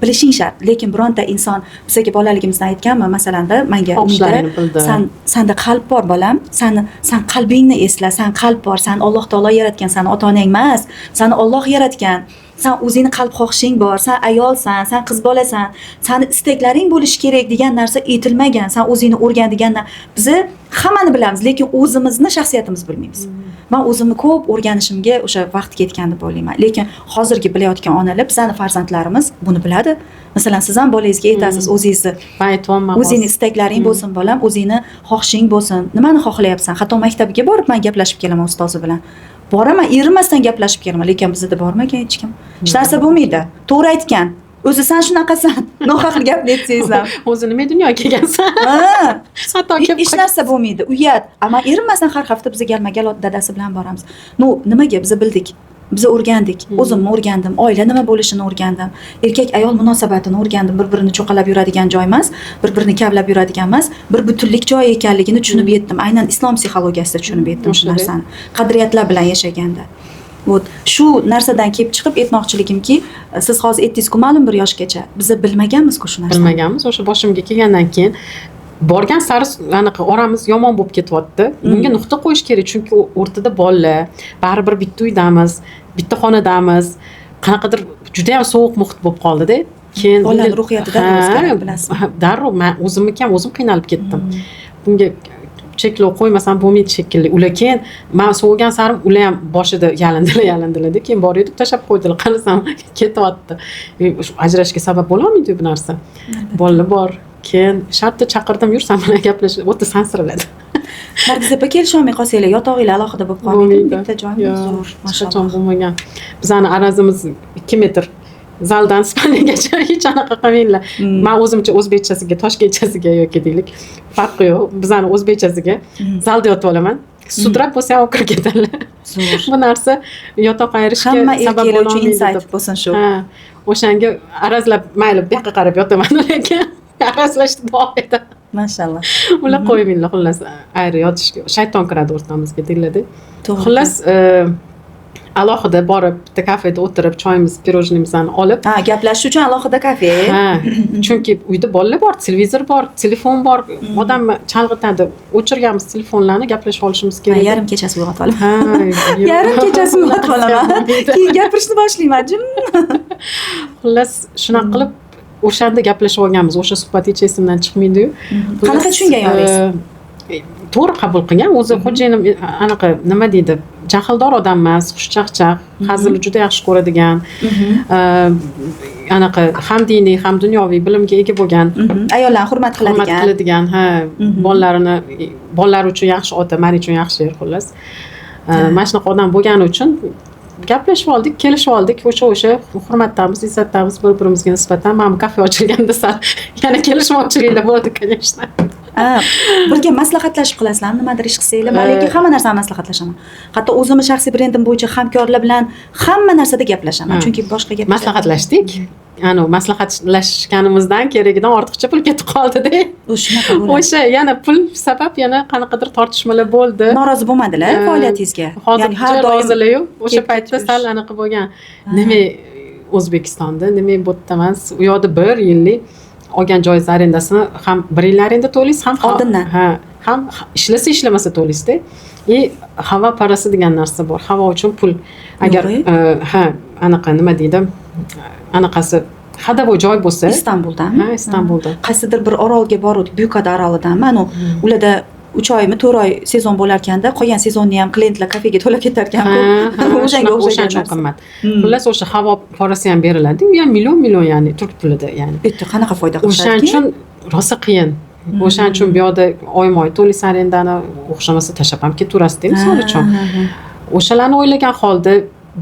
Speaker 1: Bilishing shart, lekin bironta inson bizga bolaligimizdan aytganmi, masalanda, manga Umida,
Speaker 2: Xohishlaringni bildi.
Speaker 1: San, sanda qalb bor, bolam, sani, san qalbingni esla, san qalb bor, san Alloh taolo yaratgan, sani ota onang emas, sani Olloh yaratgan, san o'zingni qalb xohishing bor, san ayolsan, san qiz bolasan, sani istaklaring bo'lishi kerak degan narsa aytilmagan. San o'zingni o'rgan degan bizni hammani bilamiz, lekin o'zimizni shaxsiyatimizni bilmaymiz. Man o'zimni ko'p o'rganishimga o'sha vaqt ketgan deb o'ylayman. Lekin hozirgi bilayotgan onalar, bizani farzandlarimiz buni biladi. Masalan, siz ham bolangizga aytasiz o'zingizni
Speaker 2: Man aytyapman.
Speaker 1: o'zingni istaklaring bo'lsin, bolam, o'zingni xohishing bo'lsin, nimani xohlayapsan. Hatto maktabga borib man gaplashib kelaman ustozi bilan, boraman, erinmasdan gaplashib kelaman. Lekin bizada bormagan hech kim, hech narsa bo'lmaydi, to'g'ri aytgan o'zi, san shunaqasan, nohaq gapni aytsangiz ham.
Speaker 2: O'zi nima dunyoga kelgansan?
Speaker 1: Ha,
Speaker 2: Hatto kelib
Speaker 1: hech narsa bo'lmaydi, uyat. Ammo erinmasdan har hafta biza galma gal dadasi bilan boramiz. Ну nimaga? Biza bildik, biza o'rgandik. O'zimni o'rgandim, oila nima bo'lishini o'rgandim, erkak ayol munosabatini o'rgandim. Bir birini cho'qalab yuradigan joy emas, bir birini kavlab yuradigan emas, bir butunlik joyi ekanligini tushunib yetdim. Aynan islom psixologiyasida tushunib yetdim shu
Speaker 2: O'shanda.
Speaker 1: narsani, qadriyatlar bilan yashaganda. Вот shu narsadan kelib chiqib aytmoqchiligimki, siz hozir aytdingizku, ma'lum bir yoshgacha biza bilmaganmiz-ku shu narsani.
Speaker 2: Bilmaganmiz. O'sha boshimga kelgandan keyin borgan sari anaqa oramiz yomon bo'lib ketyapti. Bunga nuqta qo'yish kerak, chunki o'rtada bolalar, baribir bitta uydamiz, bitta xonadamiz. Qanaqadir judayam sovuq muhit bo'lib qoldida keyin.
Speaker 1: Bolani ruhiyati darrov
Speaker 2: Ha,
Speaker 1: o'zgaradi, bilasizmi?
Speaker 2: ha, darrov. Man o'zimniki ham, o'zim qiynalib ketdim. Bunga cheklov qo'ymasam bo'lmaydi shekilli. Ular keyin man sovigan sari ular ham boshida yalindilar, yalindilarda, keyin bor edi, tashlab qo'ydilar. Qarasam, ketyapti. Shu ajrashga sabab bo'lolmaydi bu narsa, bolalar bor. Keyin shartta chaqirdim, yur, san bilan gaplashib, o'ta sansiraladi.
Speaker 1: Nargiz opa, kelisholmay qolsanglar, yotog'inglar alohida bo'lib qolmaydimi?
Speaker 2: Bo'lmaydi.
Speaker 1: Bitta joymi?
Speaker 2: Yo'q,
Speaker 1: Zo'r,
Speaker 2: hech qachon
Speaker 1: mashalloh.
Speaker 2: bo'lmagan. Bizani arazimiz 2 metr, zaldan спальня gacha. Hech anaqa qilmanglar. Man o'zimcha o'zbekchasiga, toshkentchasiga yoki deylik, farqi yo'q, bizani o'zbekchasiga zalda yotib olaman, sudrab bo'lsa ham olib kirib ketadilar.
Speaker 1: Zo'r.
Speaker 2: Bu narsa yotoq ayirishga
Speaker 1: Hamma
Speaker 2: sabab
Speaker 1: erkaklar uchun
Speaker 2: bo'lolmaydi
Speaker 1: insight
Speaker 2: deb.
Speaker 1: bo'lsin shu.
Speaker 2: Ha, o'shanga arazlab, mayli, bu yoqqa qarab yotaman, lekin arazlashni davom etaman.
Speaker 1: Mashalloh.
Speaker 2: Ular qo'ymanglar, xullas, ayri yotishga shayton kiradi o'rtamizga, deyiladi.
Speaker 1: To'g'ri.
Speaker 2: Xullas, alohida borib bitta kafeda o'tirib, choyimiz, пирожный mizni olib.
Speaker 1: Ha, gaplashish uchun alohida kafe.
Speaker 2: Ha, chunki uyda bolalar bor, televizor bor, telefon bor, odamni chalg'itadi. O'chirganmiz telefonlarni, gaplashib olishimiz
Speaker 1: Man
Speaker 2: kerak.
Speaker 1: yarim kechasi uyg'otib olaman.
Speaker 2: Ha.
Speaker 1: Yarim kechasi uyg'otib olaman, keyin gapirishni boshlayman jim.
Speaker 2: Xullas, shunaqa qilib o'shanda gaplashib olganmiz. O'sha suhbat hech esimdan chiqmaydiyu.
Speaker 1: Qanaqa tushungan yoringiz?
Speaker 2: To'g'ri qabul qilgan o'zi. Xo'jayinim anaqa, nima deydi, jahldor odam emas, xushchaqchaq, hazilni juda yaxshi ko'radigan, anaqa, ham diniy, ham dunyoviy bilimga ega bo'lgan.
Speaker 1: Ayollarni hurmat
Speaker 2: Hurmat
Speaker 1: qiladigan.
Speaker 2: qiladigan, ha. Bolalarini, bolalari uchun yaxshi ota, man uchun yaxshi er, xullas. Mana shunaqa odam bo'lgani uchun gaplashib oldik, kelishib oldik. O'sha hurmatdamiz, izzatdamiz bir birimizga nisbatan. Mana bu kafe ochilganda sal yana kelishmovchiliklar bo'ldi, конечно.
Speaker 1: Ha, birga maslahatlashib qilasizlarmi nimadir ish qilsanglar? Man lekin hamma narsani maslahatlashaman, hatto o'zimni shaxsiy brendim bo'yicha hamkorlar bilan hamma narsada gaplashaman, chunki boshqa gap.
Speaker 2: Maslahatlashdik. Anavi maslahatlashganimizdan keragidan ortiqcha pul ketib qoldida.
Speaker 1: U shunaqa bo'ladi.
Speaker 2: O'sha yana pul sabab yana qanaqadir tortishmalar bo'ldi.
Speaker 1: Norozi bo'lmadilar faoliyatingizga?
Speaker 2: Hozir
Speaker 1: Ya'ni har doim
Speaker 2: rozilaryu, o'sha
Speaker 1: ketib
Speaker 2: paytda
Speaker 1: yurish.
Speaker 2: sal anaqa bo'lgan, nima O'zbekistonda, nima bu yerda emas. U yoqda bir yillik olgan joyingiz arendasini ham bir yil arenda to'laysiz ham.
Speaker 1: Oldindan.
Speaker 2: Ha, ham ishlasa, ishlamasa to'laysizda. И havo parasi degan narsa bor, havo uchun pul. Agar
Speaker 1: Yo'q,
Speaker 2: ha, anaqa, nima deydi, anaqasi, ходовой joy bo'lsa.
Speaker 1: Istanbuldami?
Speaker 2: Ha, Istanbulda.
Speaker 1: Qaysidir bir orolga boruvdik, Buyukada orolidanmi, anavi ularda 3 oymi, 4 oy sezon bo'larkanda, qolgan sezonni ham klientlar kafega to'lab ketarkan.
Speaker 2: Ha, ha,
Speaker 1: o'shanga
Speaker 2: shunaqa,
Speaker 1: o'xshagan
Speaker 2: o'shaning uchun
Speaker 1: narsa.
Speaker 2: qimmat. Xullas, o'sha havo porasi ham beriladi, u ham million million, ya'ni turk pulida, ya'ni.
Speaker 1: Bu yerda qanaqa foyda
Speaker 2: O'shaning
Speaker 1: qilishadiki?
Speaker 2: uchun rosa qiyin. O'shaning uchun bu yoqda oyma oy to'laysan arendani, o'xshamasa tashlab ham ketaverasizda, misol uchun. O'shalarni o'ylagan holda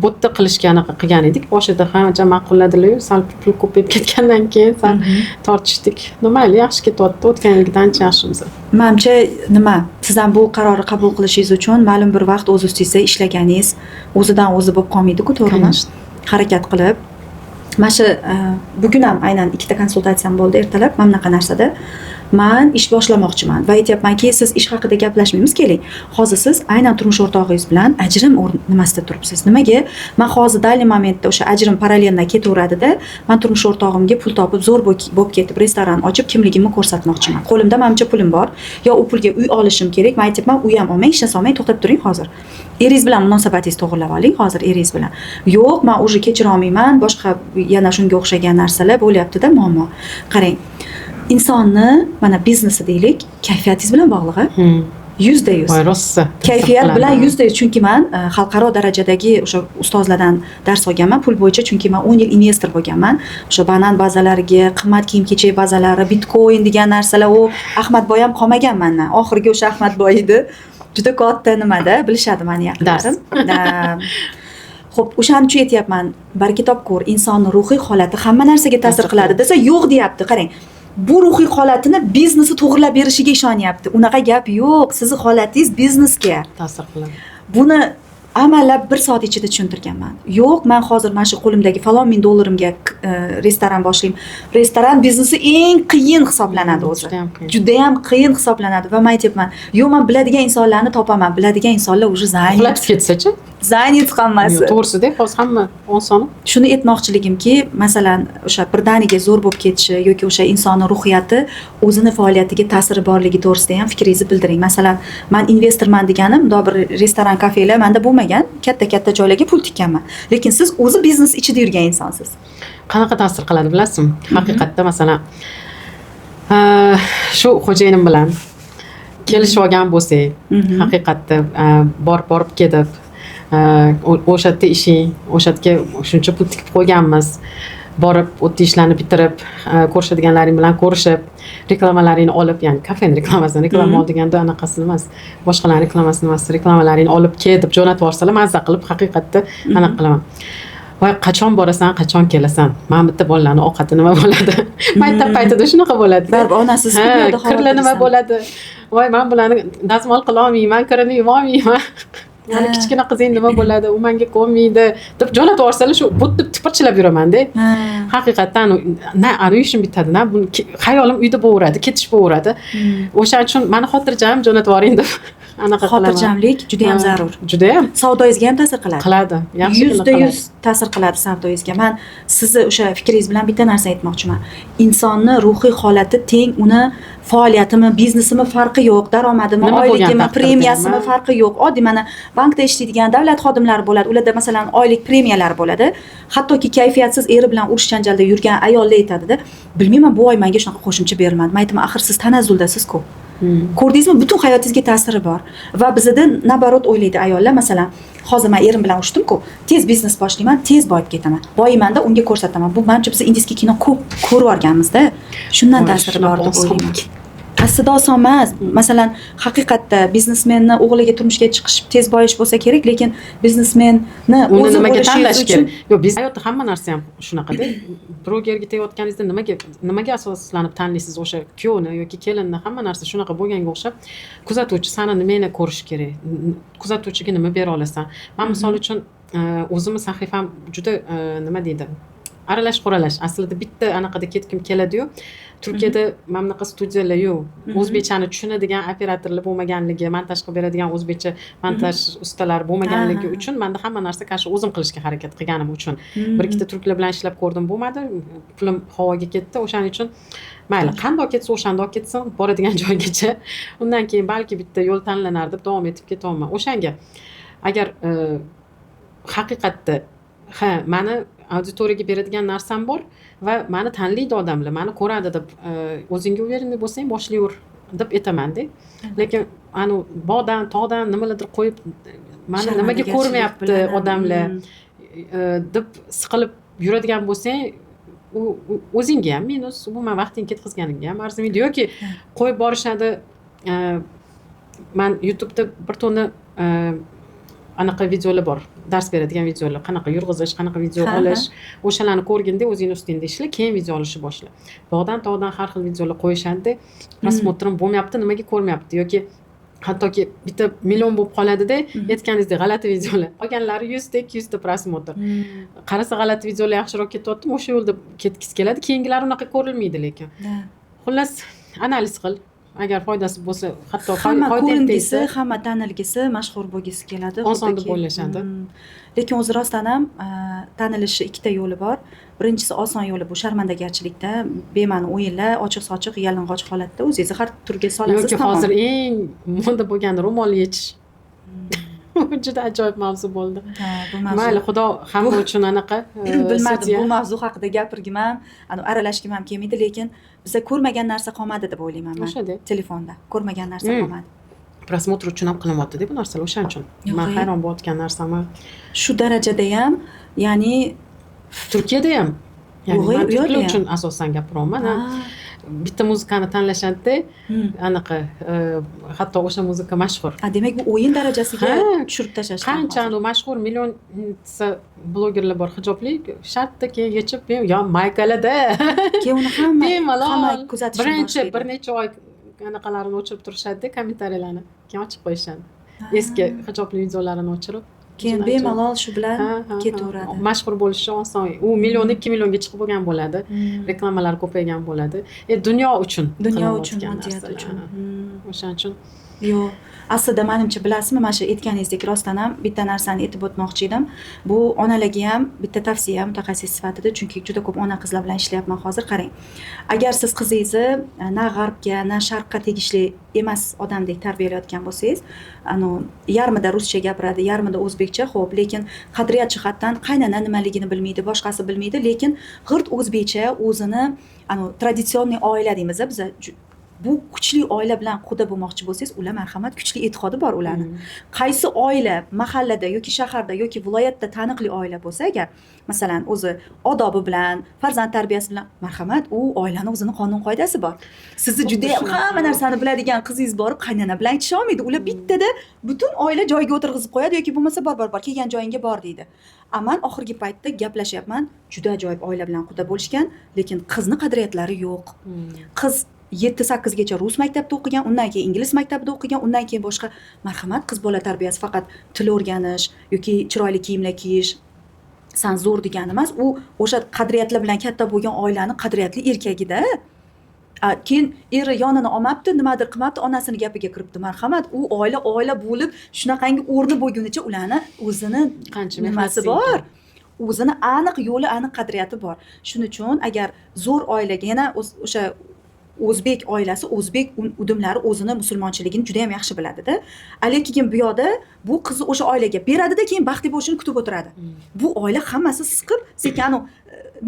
Speaker 2: bu yerda qilishga anaqa qilgan edik boshida. Ancha ma'qulladilar, sal pul ko'payib ketgandan keyin sal tortishdik. Ну mayli, yaxshi ketyapti, o'tgan yilgidan ancha yaxshimiz.
Speaker 1: Manimcha, nima, siz ham bu qarorni qabul qilishingiz uchun ma'lum bir vaqt o'z ustingizda ishlaganingiz o'zidan o'zi bo'lib qolmaydiku, to'g'rimi?
Speaker 2: Конечно.
Speaker 1: Harakat qilib, mana shu bugun ham aynan ikkita konsultatsiyam bo'ldi ertalab mana bunaqa narsada. Man ish boshlamoqchiman va aytyapmanki, siz ish haqida gaplashmaymiz, keling, hozir siz aynan turmush o'rtog'ingiz bilan ajrim nimasida turibsiz. Nimaga man hozir дальний момент da o'sha ajrim параллельно ketaveradida, man turmush o'rtog'imga pul topib, zo'r bo'lib ketib, restoran ochib, kimligimni ko'rsatmoqchiman, qo'limda manimcha pulim bor, yo u pulga uy olishim kerak. Man aytyapman, uy ham olmang, hech narsa olmang, to'xtab turing, hozir eringiz bilan munosabatingizni to'g'irlab oling hozir eringiz bilan. Yo'q, man уже kechira olmayman, boshqa, yana shunga o'xshagan narsalar bo'lyaptida muammo. Qarang, insonni mana biznesi deylik, kayfiyatingiz bilan bog'liq, a? 100%.
Speaker 2: Voy, rosa
Speaker 1: Kayfiyat
Speaker 2: ta'sir
Speaker 1: bilan
Speaker 2: qiladi.
Speaker 1: 100%, chunki man xalqaro darajadagi o'sha ustozlardan dars olganman pul bo'yicha, chunki man 10 yil investor bo'lganman, o'sha banan bazalariga, qimmat kiyim kechak bazalari, bitcoin degan narsalar. U Ahmadboy ham qolmagan mandan, oxirgi o'sha Ahmadboy edi, juda katta nimada bilishadi mani yaqinlarim. Да. Xo'p, o'shaning uchun aytyapman, baraka topkur, insonni ruhiy holati hamma narsaga ta'sir
Speaker 2: Ta'sir
Speaker 1: qiladi
Speaker 2: qiladi.
Speaker 1: desa, yo'q deyapti. Qarang, bu ruhiy holatini biznesi to'g'irlab berishiga ishonyapti. Unaqa gap yo'q. Sizni holatingiz biznesga.
Speaker 2: Ta'sir qiladi.
Speaker 1: Buni amallab bir soat ichida tushuntirganman. Yo'q, man hozir mana shu qo'limdagi falon ming dollarimga restoran boshlayman. Restoran biznesi eng qiyin hisoblanadi o'zi.
Speaker 2: Judayam qiyin.
Speaker 1: Judayam qiyin hisoblanadi va man aytyapman, yo'q, man biladigan insonlarni topaman, biladigan insonlar уже занят.
Speaker 2: Uxlatib ketsachi?
Speaker 1: Занят hammasi.
Speaker 2: To'g'risida, hozir hamma oson.
Speaker 1: Shuni aytmoqchiligimki, masalan, o'sha birdaniga zo'r bo'lib ketishi yoki o'sha insonni ruhiyati o'zini faoliyatiga ta'siri borligi to'g'risida ham fikringizni bildiring. Masalan, man investorman deganim, bundoq bir restoran, kafelar manda bo'lmagan, katta katta joylarga pul tikkanman, lekin siz o'zi biznes ichida yurgan insonsiz.
Speaker 2: Qanaqa ta'sir qiladi, bilasizmi? Haqiqatda, masalan, shu xo'jayinim bilan kelishib olgan bo'lsak, haqiqatda borib borib ketib, o'sha yerda ishing, o'sha yerga shuncha pul tikib qo'yganmiz, borib u yerda ishlarni bitirib, ko'rishadiganlaring bilan ko'rishib, reklamalaringni olib, ya'ni kafeni reklamasini, reklama ol deganda anaqasini emas, boshqalarni reklamasini emas, reklamalaringni olib kel deb jo'natib yuborsalar, mazza qilib haqiqatda anaqa qilaman. Voy, qachon borasan, qachon kelasan, mana bitta bolalarni ovqati nima bo'ladi? Maktab paytida shunaqa bo'ladi.
Speaker 1: Baribir onasiz
Speaker 2: Ha,
Speaker 1: dunyoda
Speaker 2: kirlar nima
Speaker 1: xavotirlisan.
Speaker 2: bo'ladi? Voy, man bularni dazmol qilolmayman, kirini yuvolmayman. Mani kichkina qizing nima bo'ladi, u menga ko'nmaydi deb jo'natib yuborsalar, shu but deb tipirchilab yuramanda. Haqiqatdan na ani ishim bitadi, na buni, xayolim uyda bo'laveradi, ketish bo'laveradi. O'shaning uchun mani xotirjam jo'natib yuboring deb anaqa qilaman.
Speaker 1: Xotirjamlik juda ham zarur.
Speaker 2: Judayam.
Speaker 1: Savdoyingizga ham ta'sir qiladi.
Speaker 2: Qiladi, yaxshigina
Speaker 1: yuzda
Speaker 2: qiladi.
Speaker 1: yuz ta'sir qiladi savdoyingizga. Man sizni o'sha fikringiz bilan bitta narsa aytmoqchiman. Insonni ruhiy holati teng uni faoliyatimi, biznesimi, farqi yo'q, daromadimi,
Speaker 2: Nima bo'lgan
Speaker 1: oyligimi,
Speaker 2: taqdirda
Speaker 1: premiyasimi,
Speaker 2: ham,
Speaker 1: farqi yo'q. Oddiy mana bankda ishlaydigan davlat xodimlari bo'ladi, ularda, masalan, oylik premiyalar bo'ladi. Hattoki kayfiyatsiz, eri bilan urush janjalda yurgan ayollar aytadida: "Bilmayman, bu oy menga shunaqa qo'shimcha berilmadi." Man aytaman: "Axir siz tanazzuldasiz-ku." Ko'rdingizmi, butun hayotingizga ta'siri bor. Va bizada наоборот o'ylaydi ayollar: masalan, hozir man erim bilan urishdim-ku, tez biznes boshlayman, tez boyib ketaman, boyiymanda unga ko'rsataman. Bu manimcha biz индийский kino ko'p ko'rib yuborganmizda, shundan
Speaker 2: Voy,
Speaker 1: ta'siri
Speaker 2: shunaqa
Speaker 1: bor deb
Speaker 2: oson.
Speaker 1: o'ylayman. Aslida oson emas. Masalan, haqiqatda biznesmenni o'g'liga turmushga chiqish tez boyish bo'lsa kerak, lekin biznesmenni
Speaker 2: Uni
Speaker 1: o'zi
Speaker 2: nimaga
Speaker 1: bo'lishingiz
Speaker 2: tanlash
Speaker 1: uchun
Speaker 2: kerak? Yo'q, biz hayotda hamma narsa ham shunaqada. Birovga erga tegayotganingizda nimaga asoslanib tanlaysiz o'sha kuyovni yoki kelinni? Hamma narsa shunaqa bo'lganga o'xshab, kuzatuvchi sani nimani ko'rishi kerak, kuzatuvchiga nima bera olasan? Man, misol uchun, o'zimni sahifam juda nima deydi, aralash quralash. Aslida bitta anaqada ketgim keladiyu, Turkiyada mana bunaqa studiyalar yo'q, o'zbekchani tushunadigan operatorlar bo'lmaganligi, montaj qilib beradigan o'zbekcha montaj ustalari bo'lmaganligi uchun manda hamma narsa, конечно, o'zim qilishga harakat qilganim uchun. Bir ikkita turklar bilan ishlab ko'rdim, bo'lmadi, pulim havoga ketdi. O'shaning uchun mayli, qandoq ketsa o'shandoq ketsin, boradigan joygacha, undan keyin balki bitta yo'l tanlanar deb davom etib ketyapman. O'shanga agar haqiqatda, ha, mani auditoriyaga beradigan narsam bor va mani tanlaydi odamlar, mani ko'radi deb o'zingga уверенный bo'lsang, boshlayver deb aytamanda. Lekin anavi bog'dan tog'dan nimalardir qo'yib, mani nimaga
Speaker 1: Sharmandagarchilik
Speaker 2: ko'rmayapti
Speaker 1: bilan ham,
Speaker 2: odamlar deb siqilib yuradigan bo'lsang, u o'zingga ham minus, umuman vaqting ketkazganingga ham arzimaydi. Yoki qo'yib borishadi. Man YouTubeda bir tonna anaqa videolar bor, dars beradigan videolar, qanaqa yurg'izish, qanaqa video olish. O'shalarni ko'rginda, o'zingni ustingda ishla, keyin video olishni boshla. Bog'dan tog'dan har xil videolar qo'yishadida, просмотр im bo'lmayapti, nimaga ko'rmayapti, yoki hattoki bitta million bo'lib qoladida, aytganingizdek g'alati videolar, qolganlari 100 ta, 200 ta просмотр. Qarasa, g'alati videolar yaxshiroq ketyaptimi, o'sha yo'lda ketgisi keladi, keyingilari unaqa ko'rilmaydi lekin. Xullas, analiz qil, agar foydasi bo'lsa, hatto
Speaker 1: Hamma
Speaker 2: foyda
Speaker 1: ko'ringisi,
Speaker 2: tegsa,
Speaker 1: hamma tanilgisi, mashhur bo'lgisi keladi.
Speaker 2: Oson deb
Speaker 1: Xuddiki,
Speaker 2: o'ylashadi.
Speaker 1: Lekin o'zi rostdan ham tanilishi ikkita yo'li bor. Birinchisi, oson yo'li, bu sharmandagarchilikda bema'ni o'yinlar, ochiq sochiq yalang'och holatda o'zingizni har turga solasiz,
Speaker 2: Yoki
Speaker 1: tamom.
Speaker 2: hozir eng moda bo'lgan ro'mol yechish juda ajoyib mavzu bo'ldi.
Speaker 1: Ha, bu mavzu
Speaker 2: Mayli, xudo hamma uchun anaqa
Speaker 1: bilmadim,
Speaker 2: sudya.
Speaker 1: bu mavzu haqida gapirgim ham, anavi aralashgim ham kelmaydi, lekin biza ko'rmagan narsa qolmadi deb o'ylayman man.
Speaker 2: O'shada.
Speaker 1: Telefonda ko'rmagan narsa qolmadi.
Speaker 2: Просмотр uchun ham qilinyaptida bu narsalar, o'shaning uchun
Speaker 1: Yo'q,
Speaker 2: man
Speaker 1: ey.
Speaker 2: hayron bo'layotgan narsami.
Speaker 1: Shu darajada ham, ya'ni
Speaker 2: Turkiyada ham, ya'ni
Speaker 1: Yo'q,
Speaker 2: man
Speaker 1: u yerda
Speaker 2: turklar
Speaker 1: ham.
Speaker 2: uchun asosan gapiryapman, ha. Bitta muzikani tanlashadida, anaqa hatto o'sha muzika mashhur.
Speaker 1: A, demak, bu o'yin darajasiga
Speaker 2: Ha.
Speaker 1: tushirib tashlashgan
Speaker 2: Qancha
Speaker 1: hozir.
Speaker 2: mashhur millionta blogerlar bor hijobli, shartta keyin yechib, yo maykalarda
Speaker 1: Keyin uni hamma
Speaker 2: bemalol
Speaker 1: hamma kuzatishni
Speaker 2: birinchi
Speaker 1: boshlaydi.
Speaker 2: bir necha oy anaqalarini o'chirib turishadida, kommentariyalarni, keyin ochib qo'yishadi, eski hijobli videolarini o'chirib.
Speaker 1: Keyin
Speaker 2: Juda ajoyib.
Speaker 1: bemalol shu bilan
Speaker 2: Ha.
Speaker 1: ketaveradi.
Speaker 2: Mashhur bo'lishi oson, u million, 2 millionga chiqib bo'lgan bo'ladi, reklamalar ko'paygan bo'ladi, dunyo uchun
Speaker 1: Dunyo uchun,
Speaker 2: qilinayotgan
Speaker 1: moddiyat
Speaker 2: narsalar.
Speaker 1: uchun.
Speaker 2: O'shaning uchun.
Speaker 1: Yo'q, aslida manimcha, bilasizmi, mana shu aytganingizdek, rostdan ham bitta narsani aytib o'tmoqchi edim. Bu onalarga ham bitta tavsiya mutaxassis sifatida, chunki juda ko'p ona qizlar bilan ishlayapman hozir. Qarang, agar siz qizingizni na g'arbga, na sharqqa tegishli emas odamdek tarbiyalayotgan bo'lsangiz, anavi yarmida ruscha gapiradi, yarmida o'zbekcha, ho'p, lekin qadriyat jihatdan qaynona nimaligini bilmaydi, boshqasi bilmaydi, lekin g'irt o'zbekcha, o'zini anavi традиционный oila deymiz biza, bu kuchli oila bilan quda bo'lmoqchi bo'lsangiz, ular, marhamat, kuchli e'tiqodi bor ularni. Qaysi oila mahallada yoki shaharda yoki viloyatda taniqli oila bo'lsa agar, masalan, o'zi odobi bilan, farzand tarbiyasi bilan, marhamat, u oilani o'zini qonun qoidasi bor. Sizni
Speaker 2: Xuddi
Speaker 1: judayam
Speaker 2: shunaqa.
Speaker 1: hamma narsani biladigan qizingiz borib qaynona bilan aytisha olmaydi. Ular bittada butun oila joyiga o'tirg'izib qo'yadi yoki bo'lmasa bor, bor, bor, kelgan joyingga bor deydi. A man oxirgi paytda gaplashyapman, juda ajoyib oila bilan quda bo'lishgan, lekin qizni qadriyatlari yo'q. Qiz 7-8gacha rus maktabida o'qigan, undan keyin ingliz maktabida o'qigan, undan keyin boshqa. Marhamat, qiz bola tarbiyasi faqat til o'rganish yoki chiroyli kiyimlar kiyish, san zo'r degani emas. U o'sha qadriyatlar bilan katta bo'lgan oilani qadriyatli erkagida. Keyin eri yonini olmabdi, nimadir qilmabdi, onasini gapiga kiribdi. Marhamat, u oila oila bo'lib shunaqangi o'rni bo'lgunicha ularni o'zini
Speaker 2: qancha
Speaker 1: nimasi
Speaker 2: mehnat
Speaker 1: bor, o'zini aniq yo'li, aniq qadriyati bor. Shuning uchun agar zo'r oilaga, yana o'sha o'zbek oilasi, o'zbek udumlari o'zini musulmonchiligini juda yam yaxshi biladida. Lekin bu yoqda bu qizni o'sha oilaga beradida, keyin baxtli bo'lishini kutib o'tiradi. Bu oila hammasi siqib sekin anavi,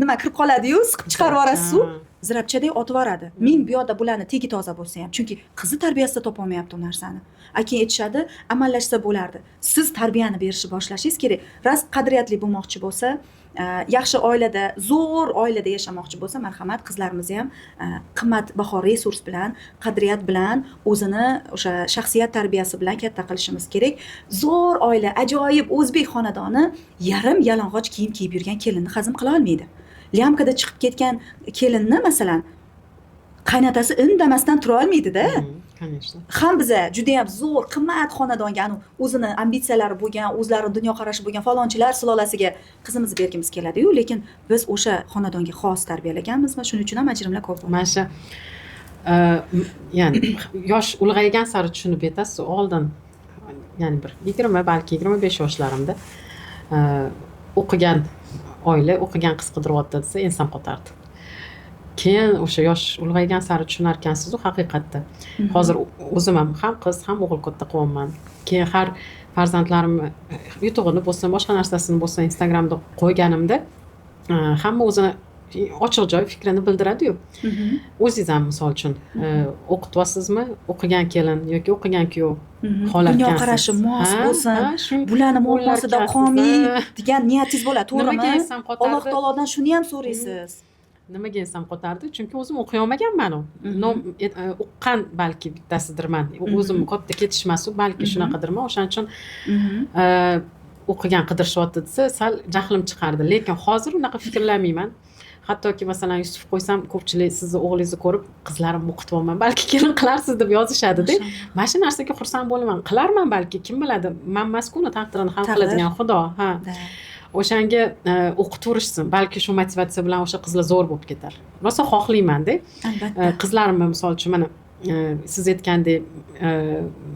Speaker 1: nima kirib qoladiyu, siqib chiqarib yuborasizu, zirapchadek otib yuboradi. Ming bu yoqda bularni tegi toza bo'lsa ham, chunki qizi tarbiyasida topolmayapti u narsani. A keyin aytishadi, amallashsa bo'lardi. Siz tarbiyani berishni boshlashingiz kerak. Rost qadriyatli bo'lmoqchi bo'lsa, yaxshi oilada, zo'r oilada yashamoqchi bo'lsa, marhamat, qizlarimizni ham qimmatbaho resurs bilan, qadriyat bilan, o'zini o'sha shaxsiyat tarbiyasi bilan katta qilishimiz kerak. Zo'r oila, ajoyib o'zbek xonadoni yarim yalang'och kiyim kiyib yurgan kelinni hazm qila olmaydi. Лямка da chiqib ketgan kelinni, masalan, qaynotasi indamasdan tura olmaydida.
Speaker 2: Конечно.
Speaker 1: Ham biza judayam zo'r, qimmat xonadonga, anu o'zini ambitsiyalari bo'lgan, o'zlarini dunyoqarashi bo'lgan falonchilar sulolasiga qizimizni bergimiz keladiyu, lekin biz o'sha xonadonga xos tarbiyalaganmizmi, shuning uchun ham ajrimlar ko'p bo'ladi.
Speaker 2: Mana shu ya'ni yosh ulg'aygan sari tushunib yetasiz. Oldin, ya'ni bir 20, balki 25 yoshlarimda o'qigan oila, o'qigan qiz qidiryapti desa, ensam qotardi. Keyin o'sha yosh ulg'aygan sari tushunar ekansizu haqiqatda. Hozir o'zim ham ham qiz, ham o'g'il katta qilyapman. Keyin har farzandlarimni yutug'ini bo'lsin, boshqa narsasini bo'lsin, Instagramda qo'yganimda hamma o'zini ochiq joy fikrini bildiradiyu. O'zingiz ham, misol uchun, o'qityapsizmi, o'qigan kelin yoki o'qigan kuyov xohlar
Speaker 1: Dunyoqarashi mos bo'lsin, bularni muammosida
Speaker 2: o'ylarkansiz,
Speaker 1: qolmay degan niyatingiz bo'ladi, to'g'rimi?
Speaker 2: Nimaga ensam qotardi?
Speaker 1: Alloh taolodan shuni ham so'raysiz.
Speaker 2: Nimaga ensam qotardi? Chunki o'zim o'qiy olmaganman. Но o'qigan balki bittasidirman. O'zim katta ketishmasu, balki shunaqadirman. O'shaning uchun o'qigan qidirishyapti desa, sal jahlim chiqardi. Lekin hozir unaqa fikrlamayman. Hattoki, masalan, Yusuf qo'ysam, ko'pchilik sizni o'g'lingizni ko'rib, qizlarimni o'qityapman, balki kelin qilarsiz deb yozishadida. Mana shu narsaga xursand bo'laman. Qilarman balki, kim biladi, man emasku uni taqdirini hal
Speaker 1: Taqdir.
Speaker 2: qiladigan Xudo. Ha, o'shanga o'qitaverishsin, balki shu motivatsiya bilan o'sha qizlar zo'r bo'lib ketar. Rosa xohlaymanda.
Speaker 1: Albatta.
Speaker 2: Qizlarimni, misol uchun, mana siz aytgandek,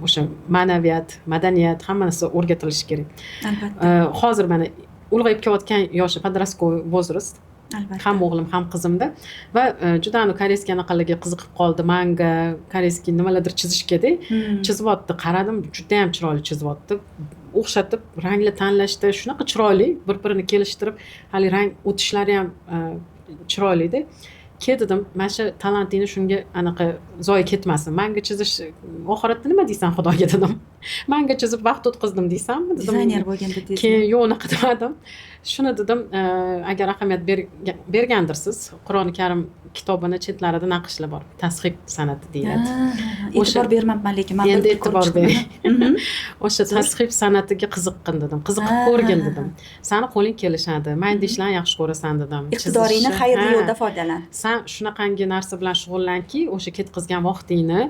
Speaker 2: o'sha ma'naviyat, madaniyat, hamma narsa o'rgatilishi kerak.
Speaker 1: Albatta.
Speaker 2: Hozir mana ulg'ayib kelayotgan yoshi, подростковый возраст, ham o'g'lim, ham qizimda. Va juda anu корейский anaqalarga qiziqib qoldi, manga, корейский nimalardir chizishgada. Chizyapti, qaradim, judayam chiroyli chizyapti, o'xshatib ranglar tanlashda shunaqa chiroyli, bir birini kelishtirib, hali rang o'tishlari ham chiroylida. Ke dedim, mana shu talantingni shunga anaqa zoyi ketmasin. Manga chizish, oxiratda nima deysan Xudoga, dedim. Manga chizib vaqt o'tkazdim deysanmi, dedim.
Speaker 1: Dizayner bo'lgin dedingizmi?
Speaker 2: Keyin yo'q, unaqa demadim. Shuni dedim, agar ahamiyat bergandirsiz, Qur'oni Karim kitobini chetlarida naqshlar bor, tazhib san'ati deyiladi.
Speaker 1: E'tibor bermabman, lekin man
Speaker 2: Endi
Speaker 1: bir ko'rib
Speaker 2: e'tibor
Speaker 1: chiqdim.
Speaker 2: bering. O'sha tazhib san'atiga qiziqqin dedim, qiziqib ko'rgin dedim, sani qo'ling kelishadi, mayda ishlarni yaxshi ko'rasan dedim.
Speaker 1: Iqtidoringni
Speaker 2: Chizishni,
Speaker 1: xayrli
Speaker 2: ha.
Speaker 1: yo'lda foydalan.
Speaker 2: San shunaqangi narsa bilan shug'ullanki, o'sha ketkazgan vaqtingni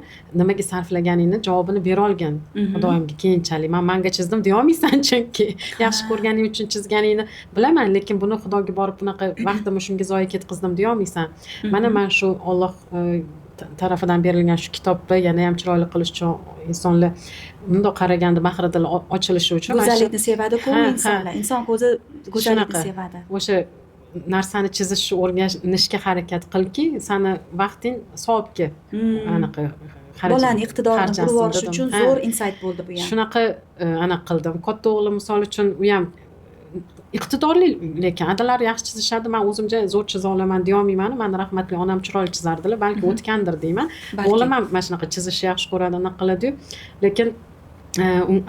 Speaker 2: nimaga sarflaganingni javobini berolgin Xudoyimga keyinchalik. Man manga chizdim deyolmaysan, chunki yaxshi ko'rganing uchun chizganingni bilaman, lekin buni Xudoga borib, bunaqa vaqtimni shunga zoya ketkazdim deyolmaysan. Mana man shu Olloh tarafidan berilgan shu kitobni yana ham chiroyli qilish uchun, insonlar bundoq qaraganda bahri dili ochilishi uchun mana shu
Speaker 1: Go'zallikni sevadi-ku insonlar. Inson ko'zi go'zallikni
Speaker 2: Shunaqa.
Speaker 1: sevadi.
Speaker 2: O'sha narsani chizishni o'rganishga harakat qilki, sani vaqting savobga anaqa
Speaker 1: Bolani iqtidorini
Speaker 2: xarjlansin
Speaker 1: burib yuborish
Speaker 2: dedim.
Speaker 1: uchun
Speaker 2: Ha.
Speaker 1: zo'r insight bo'ldi bu ham.
Speaker 2: Shunaqa anaqa qildim. Katta o'g'lim, misol uchun, u ham iqtidorli, lekin adalari yaxshi chizishadi, man o'zimcha zo'r chiza olaman deyolmayman. Mani rahmatli onam chiroyli chizardilar, balki o'tgandir deyman.
Speaker 1: Balki.
Speaker 2: O'g'lim ham mana shunaqa chizishni yaxshi ko'radi, anaqa qiladiyu, lekin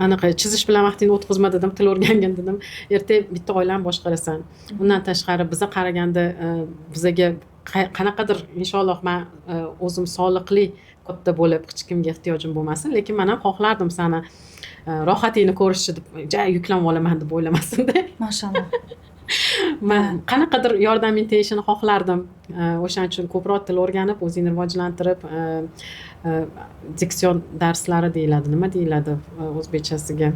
Speaker 2: anaqa chizish bilan vaqtingni o'tkazma dedim, til o'rgangin dedim, ertaga bitta oilani boshqarasan. Undan tashqari, biza qaraganda bizaga qanaqadir, inshaalloh, man o'zim sog'liqli katta bo'lib, hech kimga ehtiyojim bo'lmasin, lekin man ham xohlardim sani rohatingni ko'rishni deb ja yuklanib olaman deb o'ylamasinda.
Speaker 1: Mashalloh.
Speaker 2: Man qanaqadir yordaming tegishini xohlardim. O'shaning uchun ko'proq til o'rganib, o'zingni rivojlantirib, дикция darslari deyiladi, nima deyiladi o'zbekchasiga,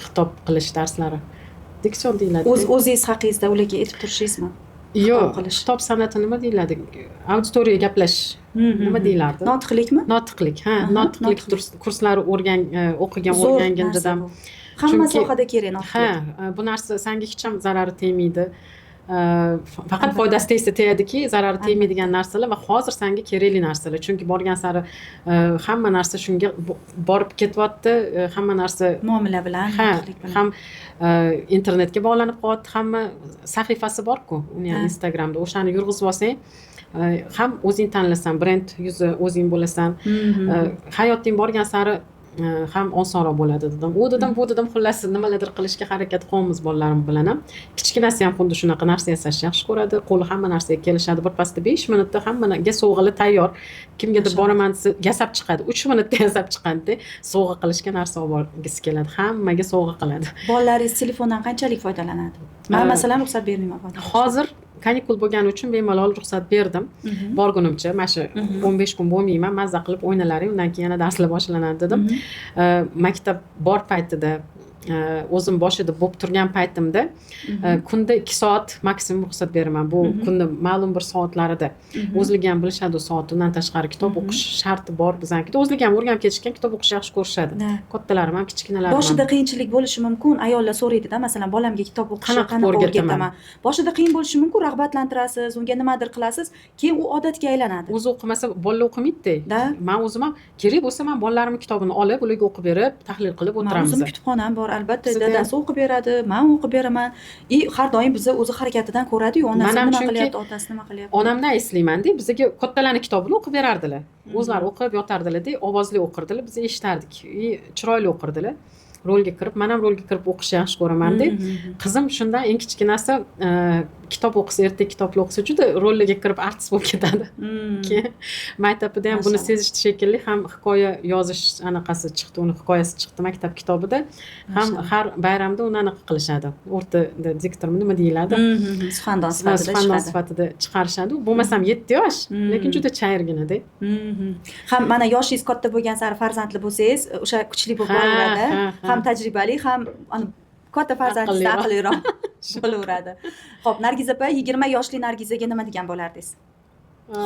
Speaker 2: xitob qilish darslari, дикция deyiladi.
Speaker 1: O'zingiz haqingizda ularga aytib turishingizmi?
Speaker 2: Yo'q,
Speaker 1: xitob qilish.
Speaker 2: Xitob san'ati nima deyiladi, auditoriyaga gaplashish nima deyilardi?
Speaker 1: Notiqlikmi?
Speaker 2: Notiqlik, ha. Notiqlik
Speaker 1: notiqlik.
Speaker 2: Kurslari o'qigan,
Speaker 1: Zo'r
Speaker 2: o'rgangin
Speaker 1: narsa
Speaker 2: dedim.
Speaker 1: bu. Hamma
Speaker 2: Chunki
Speaker 1: sohada kerak
Speaker 2: ha,
Speaker 1: notiqlik.
Speaker 2: Bu narsa sanga hech ham zarari tegmaydi. Faqat foydasi tegsa tegadiki, zarari tegmaydigan narsalar va hozir sanga kerakli narsalar, chunki borgan sari hamma narsa shunga borib ketyapti, hamma narsa
Speaker 1: Muomala bilan,
Speaker 2: ha,
Speaker 1: notiqlik bilan.
Speaker 2: Ham internetga bog'lanib qolyapti hamma, sahifasi borku uni ham, Instagramda o'shani yurg'izib olsang, ham o'zing tanlasan, brend yuzi o'zing bo'lasan. Hayoting borgan sari ham osonroq bo'ladi dedim, u dedim, bu dedim, xullas, nimalardir qilishga harakat qilyapmiz bolalarim bilan ham. Kichkinasi ham xuddi shunaqa narsa yasashni yaxshi ko'radi, qo'li hamma narsaga kelishadi, birpasda 5 minutda hammaga sovg'alar tayyor. Kimgadir
Speaker 1: Mashalloh.
Speaker 2: boraman desa, yasab chiqadi, 3 minutda yasab chiqadida, sovg'a qilishga narsa olib borgisi keladi, hammaga sovg'a qiladi.
Speaker 1: Bolalaringiz telefondan qanchalik foydalanadi? Man masalan ruxsat bermayman foydalanishga.
Speaker 2: Hozir kanikul bo'lgani uchun bemalol ruxsat berdim. Borgunimcha mana shu 15 kun bo'lmayman, mazza qilib o'ynalaring, undan keyin yana darslar boshlanadi dedim. Maktab bor paytida, o'zim boshida bo'lib turgan paytimda kunda 2 soat maksimum ruxsat beraman, bu kunni ma'lum bir soatlarida. O'zligi ham bilishadi u soat, undan tashqari kitob o'qish sharti bor bizanikida, o'zligi ham o'rganib ketishgan, kitob o'qishni yaxshi ko'rishadi, kattalarim ham, kichkinalarim ham.
Speaker 1: Boshida qiyinchilik bo'lishi mumkin. Ayollar so'raydida, masalan, bolamga kitob o'qishni
Speaker 2: Qanaqa
Speaker 1: qanaqa
Speaker 2: o'rgataman?
Speaker 1: o'rgataman? Boshida qiyin bo'lishi mumkin, rag'batlantirasiz, unga nimadir qilasiz, keyin u odatga aylanadi.
Speaker 2: O'zi o'qimasa, bolalar o'qimaydida.
Speaker 1: Da.
Speaker 2: Man o'zim ham kerak bo'lsa, man bolalarimni kitobini olib, ularga o'qib berib, tahlil qilib
Speaker 1: Man
Speaker 2: o'tiramiz.
Speaker 1: o'zim kutubxonam bor, albatta,
Speaker 2: Sizda ham?
Speaker 1: Dadasi o'qib beradi, man o'qib beraman. И har doim biza o'zi harakatidan ko'radi-yu, onasi
Speaker 2: Man ham
Speaker 1: nima
Speaker 2: chunki
Speaker 1: qilyapti, otasi nima qilyapti.
Speaker 2: Onamdan eslaymanda, bizga kattalarni kitobini o'qib berardilar, o'zlari o'qib yotardilarda, ovozli o'qirdilar, biz eshitardik и chiroyli o'qirdilar, rolga kirib. Man ham rolga kirib o'qishni yaxshi ko'ramanda. Qizim shundan, eng kichkinasi kitob o'qisa, ertak kitoblar o'qisa, juda rollarga kirib artist bo'lib ketadi. Keyin maktabida ham buni
Speaker 1: Mashalloh.
Speaker 2: sezishdi shekilli, ham hikoya yozish anaqasi chiqdi, uni hikoyasi chiqdi maktab kitobida ham.
Speaker 1: Mashalloh.
Speaker 2: Har bayramda uni anaqa qilishadi, o'rtada diktormi, nima deyiladi,
Speaker 1: Suxandon sifatida
Speaker 2: suxandon
Speaker 1: chiqadi.
Speaker 2: sifatida chiqarishadi. Bo'lmasam 7 yosh, lekin juda chayirginada.
Speaker 1: Ham mana yoshingiz katta bo'lgan sari, farzandli bo'lsangiz, o'sha kuchli bo'lib boraveradi.
Speaker 2: ha, ha.
Speaker 1: Ham tajribali, ham ana katta farzandingizdan
Speaker 2: Aqlliroq.
Speaker 1: aqlliroq bo'laveradi. Xo'p, Nargiz opa, 20 yoshli Nargizaga nima degan bo'lardingiz?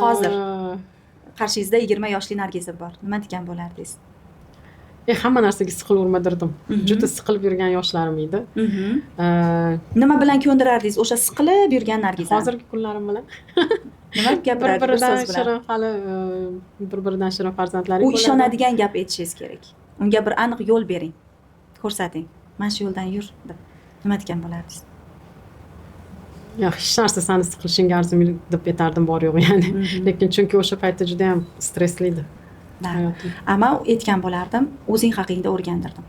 Speaker 1: Hozir. Qarshingizda 20 yoshli Nargiza bor. Nima degan bo'lardingiz?
Speaker 2: Hamma narsaga siqilaverma derdim. Juda siqilib yurgan yoshlarim edi.
Speaker 1: Nima bilan ko'ndirardingiz o'sha siqilib yurgan Nargizani?
Speaker 2: Hozirgi kunlarim bilan.
Speaker 1: Nima
Speaker 2: Bir
Speaker 1: gapirardingiz bir
Speaker 2: biridan
Speaker 1: so'z bilan?
Speaker 2: shirin hali, bir biridan shirin farzandlaring
Speaker 1: U
Speaker 2: bo'ladi.
Speaker 1: ishonadigan gap aytishingiz kerak. Unga bir aniq yo'l bering. Ko'rsating. Mana shu yo'ldan yur deb. Nima degan bo'lardingiz?
Speaker 2: Yo'q, hech narsa sani siqilishingga arzimaydi deb aytardim, bor yo'g'i ya'ni. Lekin chunki o'sha paytda juda ham stressli edi hayotim.
Speaker 1: Man aytgan bo'lardim, o'zing haqingda o'rgandirdim.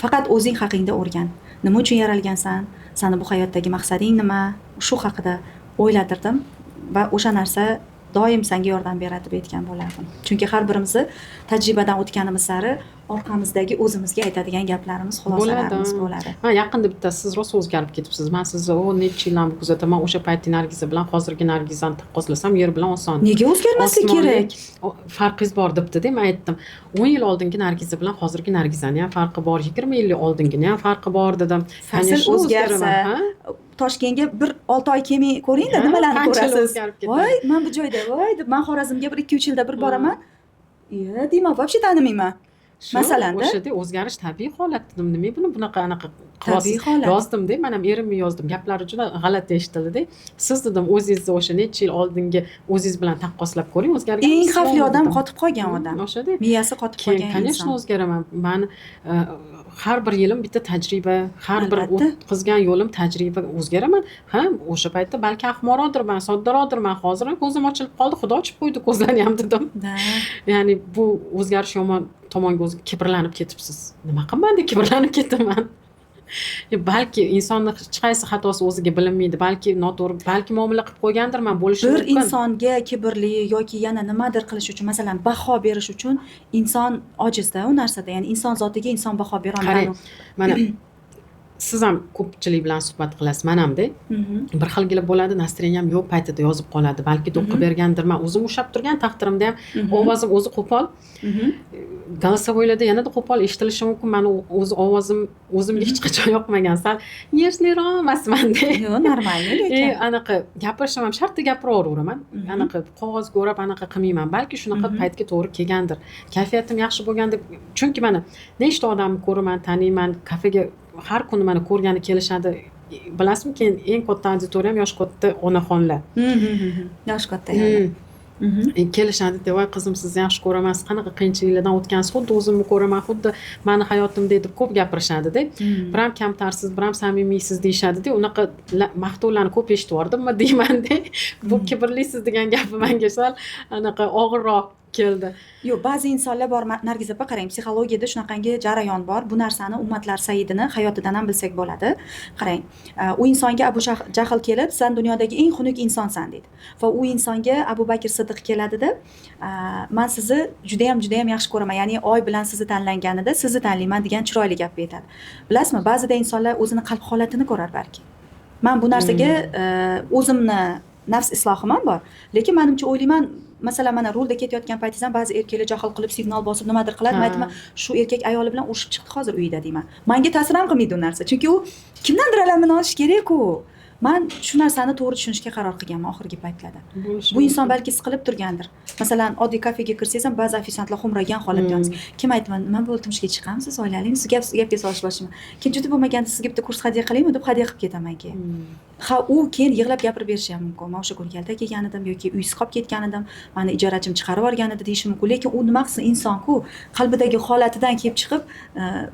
Speaker 1: Faqat o'zing haqingda o'rgan. Nima uchun yaralgansan? Sani bu hayotdagi maqsading nima? Shu haqida o'ylatirdim va o'sha narsa doim senga yordam beradi deb aytgan bo'lardim. Chunki har birimizni tajribadan o'tganimiz sari orqamizdagi o'zimizga aytadigan gaplarimiz, xulosalarimiz bo'ladi.
Speaker 2: Ha, yaqinda bittasi, siz rosa o'zgarib ketibsiz, man sizni necha yildan kuzataman, o'sha paytgi Nargiza bilan hozirgi Nargizani taqqoslasam, yer bilan oson.
Speaker 1: Nega o'zgarmaslik
Speaker 2: Osmonlik
Speaker 1: kerak?
Speaker 2: Farqingiz bor debdida. Man aytdim, 10 yil oldingi Nargiza bilan hozirgi Nargizani ham farqi bor, 20 yil oldingini ham farqi bor dedim.
Speaker 1: Fasl
Speaker 2: Конечно,
Speaker 1: o'zgarsa,
Speaker 2: o'zgaraman, ha?
Speaker 1: Toshkentga bir 6 oy kelmay ko'ringda,
Speaker 2: Ha,
Speaker 1: nimalarni
Speaker 2: qanchalar
Speaker 1: ko'rasiz.
Speaker 2: o'zgarib ketadi.
Speaker 1: Voy, man bu joyda, voy deb, man Xorazmga bir 2-3 yilda bir boraman. Iya, deyman, вообще tanimayman.
Speaker 2: Shu,
Speaker 1: Masalanda?
Speaker 2: o'shada o'zgarish tabiiy holat dedim, nima buni bunaqa anaqa
Speaker 1: Tabiiy
Speaker 2: qilyapsiz?
Speaker 1: Holat.
Speaker 2: Yozdimda, man ham erimga yozdim, gaplari juda g'alati eshitildi. Siz, dedim, o'zingizni o'sha necha yil oldingi o'zingiz bilan taqqoslab ko'ring, o'zgarganmisiz
Speaker 1: Eng xavfli
Speaker 2: yo'qmi
Speaker 1: odam
Speaker 2: dedim.
Speaker 1: qotib qolgan odam.
Speaker 2: O'shada
Speaker 1: Miyasi qotib
Speaker 2: keyin,
Speaker 1: qolgan
Speaker 2: конечно,
Speaker 1: inson.
Speaker 2: o'zgaraman. Mani har bir yilim bitta tajriba, har bir
Speaker 1: Albatta.
Speaker 2: o'tkazgan yo'lim tajriba, o'zgaraman. Ha, o'sha paytda balki ahmoqroqdirman, soddaroqdirman, hozir ham ko'zim ochilib qoldi, xudo ochib qo'ydi ko'zlarni ham dedim. Ya'ni bu o'zgarish yomon tomonga kibrlanib ketibsiz, nima qilman deb kibrlanib ketaman. Balki insonni hech qaysi xatosi o'ziga bilinmaydi, balki noto'g'ri, balki muomala qilib qo'ygandirman, bo'lishi
Speaker 1: Bir
Speaker 2: mumkin.
Speaker 1: Insonga kibrli yoki yana nimadir qilish uchun, masalan, baho berish uchun inson ojizda u narsada, ya'ni inson zotiga inson baho bera
Speaker 2: Qarang,
Speaker 1: olmaydi.
Speaker 2: mana Siz ham ko'pchilik bilan suhbat qilasiz, man hamda bir xilgina bo'ladi, настроение m yo'q paytida yozib qoladi, balki do'qqa bergandirman, o'zim ushlab turgan taqdirimda ham ovozim o'zi qo'pol, голосовой larda yanada qo'pol eshitilishi mumkin. Mani o'zi ovozim o'zimga hech qachon yoqmagan, sal нежный roq emasmanda.
Speaker 1: Yo'q, нормальный lekin.
Speaker 2: Anaqa gapirishim ham shartta gapiraveraman, anaqa qog'ozga o'rab anaqa qilmayman. Balki shunaqa paytga to'g'ri kelgandir, kayfiyatim yaxshi bo'lganda. Chunki mana nechta odamni ko'raman, taniyman, kafega har kuni mani ko'rgani kelishadi, bilasizmi? Keyin eng katta auditoriyam yoshi katta onaxonlar.
Speaker 1: Yoshi katta ayollar.
Speaker 2: Kelishadi, voy qizim, sizni yaxshi ko'raman, siz qanaqa qiyinchiliklardan o'tgansiz, xuddi o'zimni ko'raman, xuddi mani hayotimda deb ko'p gapirishadida. Biram kamtarsiz, biram samimiysiz deyishadida. Unaqa maqtovlarni ko'p eshitib yubordim deymanda, bu kibrlisiz degan gapi manga sal anaqa og'irroq keldi.
Speaker 1: Yo'q, ba'zi insonlar bor. Nargiz opa, qarang, psixologiyada shunaqangi jarayon bor, bu narsani ummatlar saidini hayotidan ham bilsak bo'ladi. Qarang, u insonga Abu Jahl kelib, "San dunyodagi eng xunuk insonsan", deydi va u insonga Abu Bakr Siddiq keladida, "Man sizni judayam, judayam yaxshi ko'raman, ya'ni oy bilan sizni tanlanganida sizni tanlayman", degan chiroyli gap aytadi. Bilasizmi, ba'zida insonlar o'zini qalb holatini ko'rar balki. Man bu narsaga o'zimni nafs islohim ham bor, lekin manimcha, o'ylayman, masalan, mana rulda ketayotgan paytingizda ham ba'zi erkaklar jahl qilib, signal bosib, nimadir qiladi. Man aytaman, "Shu erkak ayoli bilan urushib chiqdi hozir uyida", deyman. Manga ta'sir ham qilmaydi u narsa, chunki u kimdandir alamini olishi kerak-ku. Man shu narsani to'g'ri tushunishga qaror qilganman oxirgi paytlarda.
Speaker 2: Bo'lishi
Speaker 1: Bu inson
Speaker 2: mumkin.
Speaker 1: balki siqilib turgandir. Masalan, oddiy kafega kirsangiz ham ba'zi ofitsiantlar xo'mraygan holatda yoningizga kim, aytaman, "Nima bo'ldi, turmushga chiqqanmisiz, oilalimiz?" Gap gapga solish boshlayman. Keyin juda bo'lmaganda, "Sizga bitta kurs hadya qilaymi?" deb hadya qilib ketaman keyin. Ha, u keyin yig'lab gapirib berishi ham mumkin, "Man o'sha kuni kaltak yegan edim yoki uysiz qolib ketgan edim, mani ijarachim chiqarib yuborgan edi", deyishi mumkin. Lekin u nima qilsin, insonku, qalbidagi holatidan kelib chiqib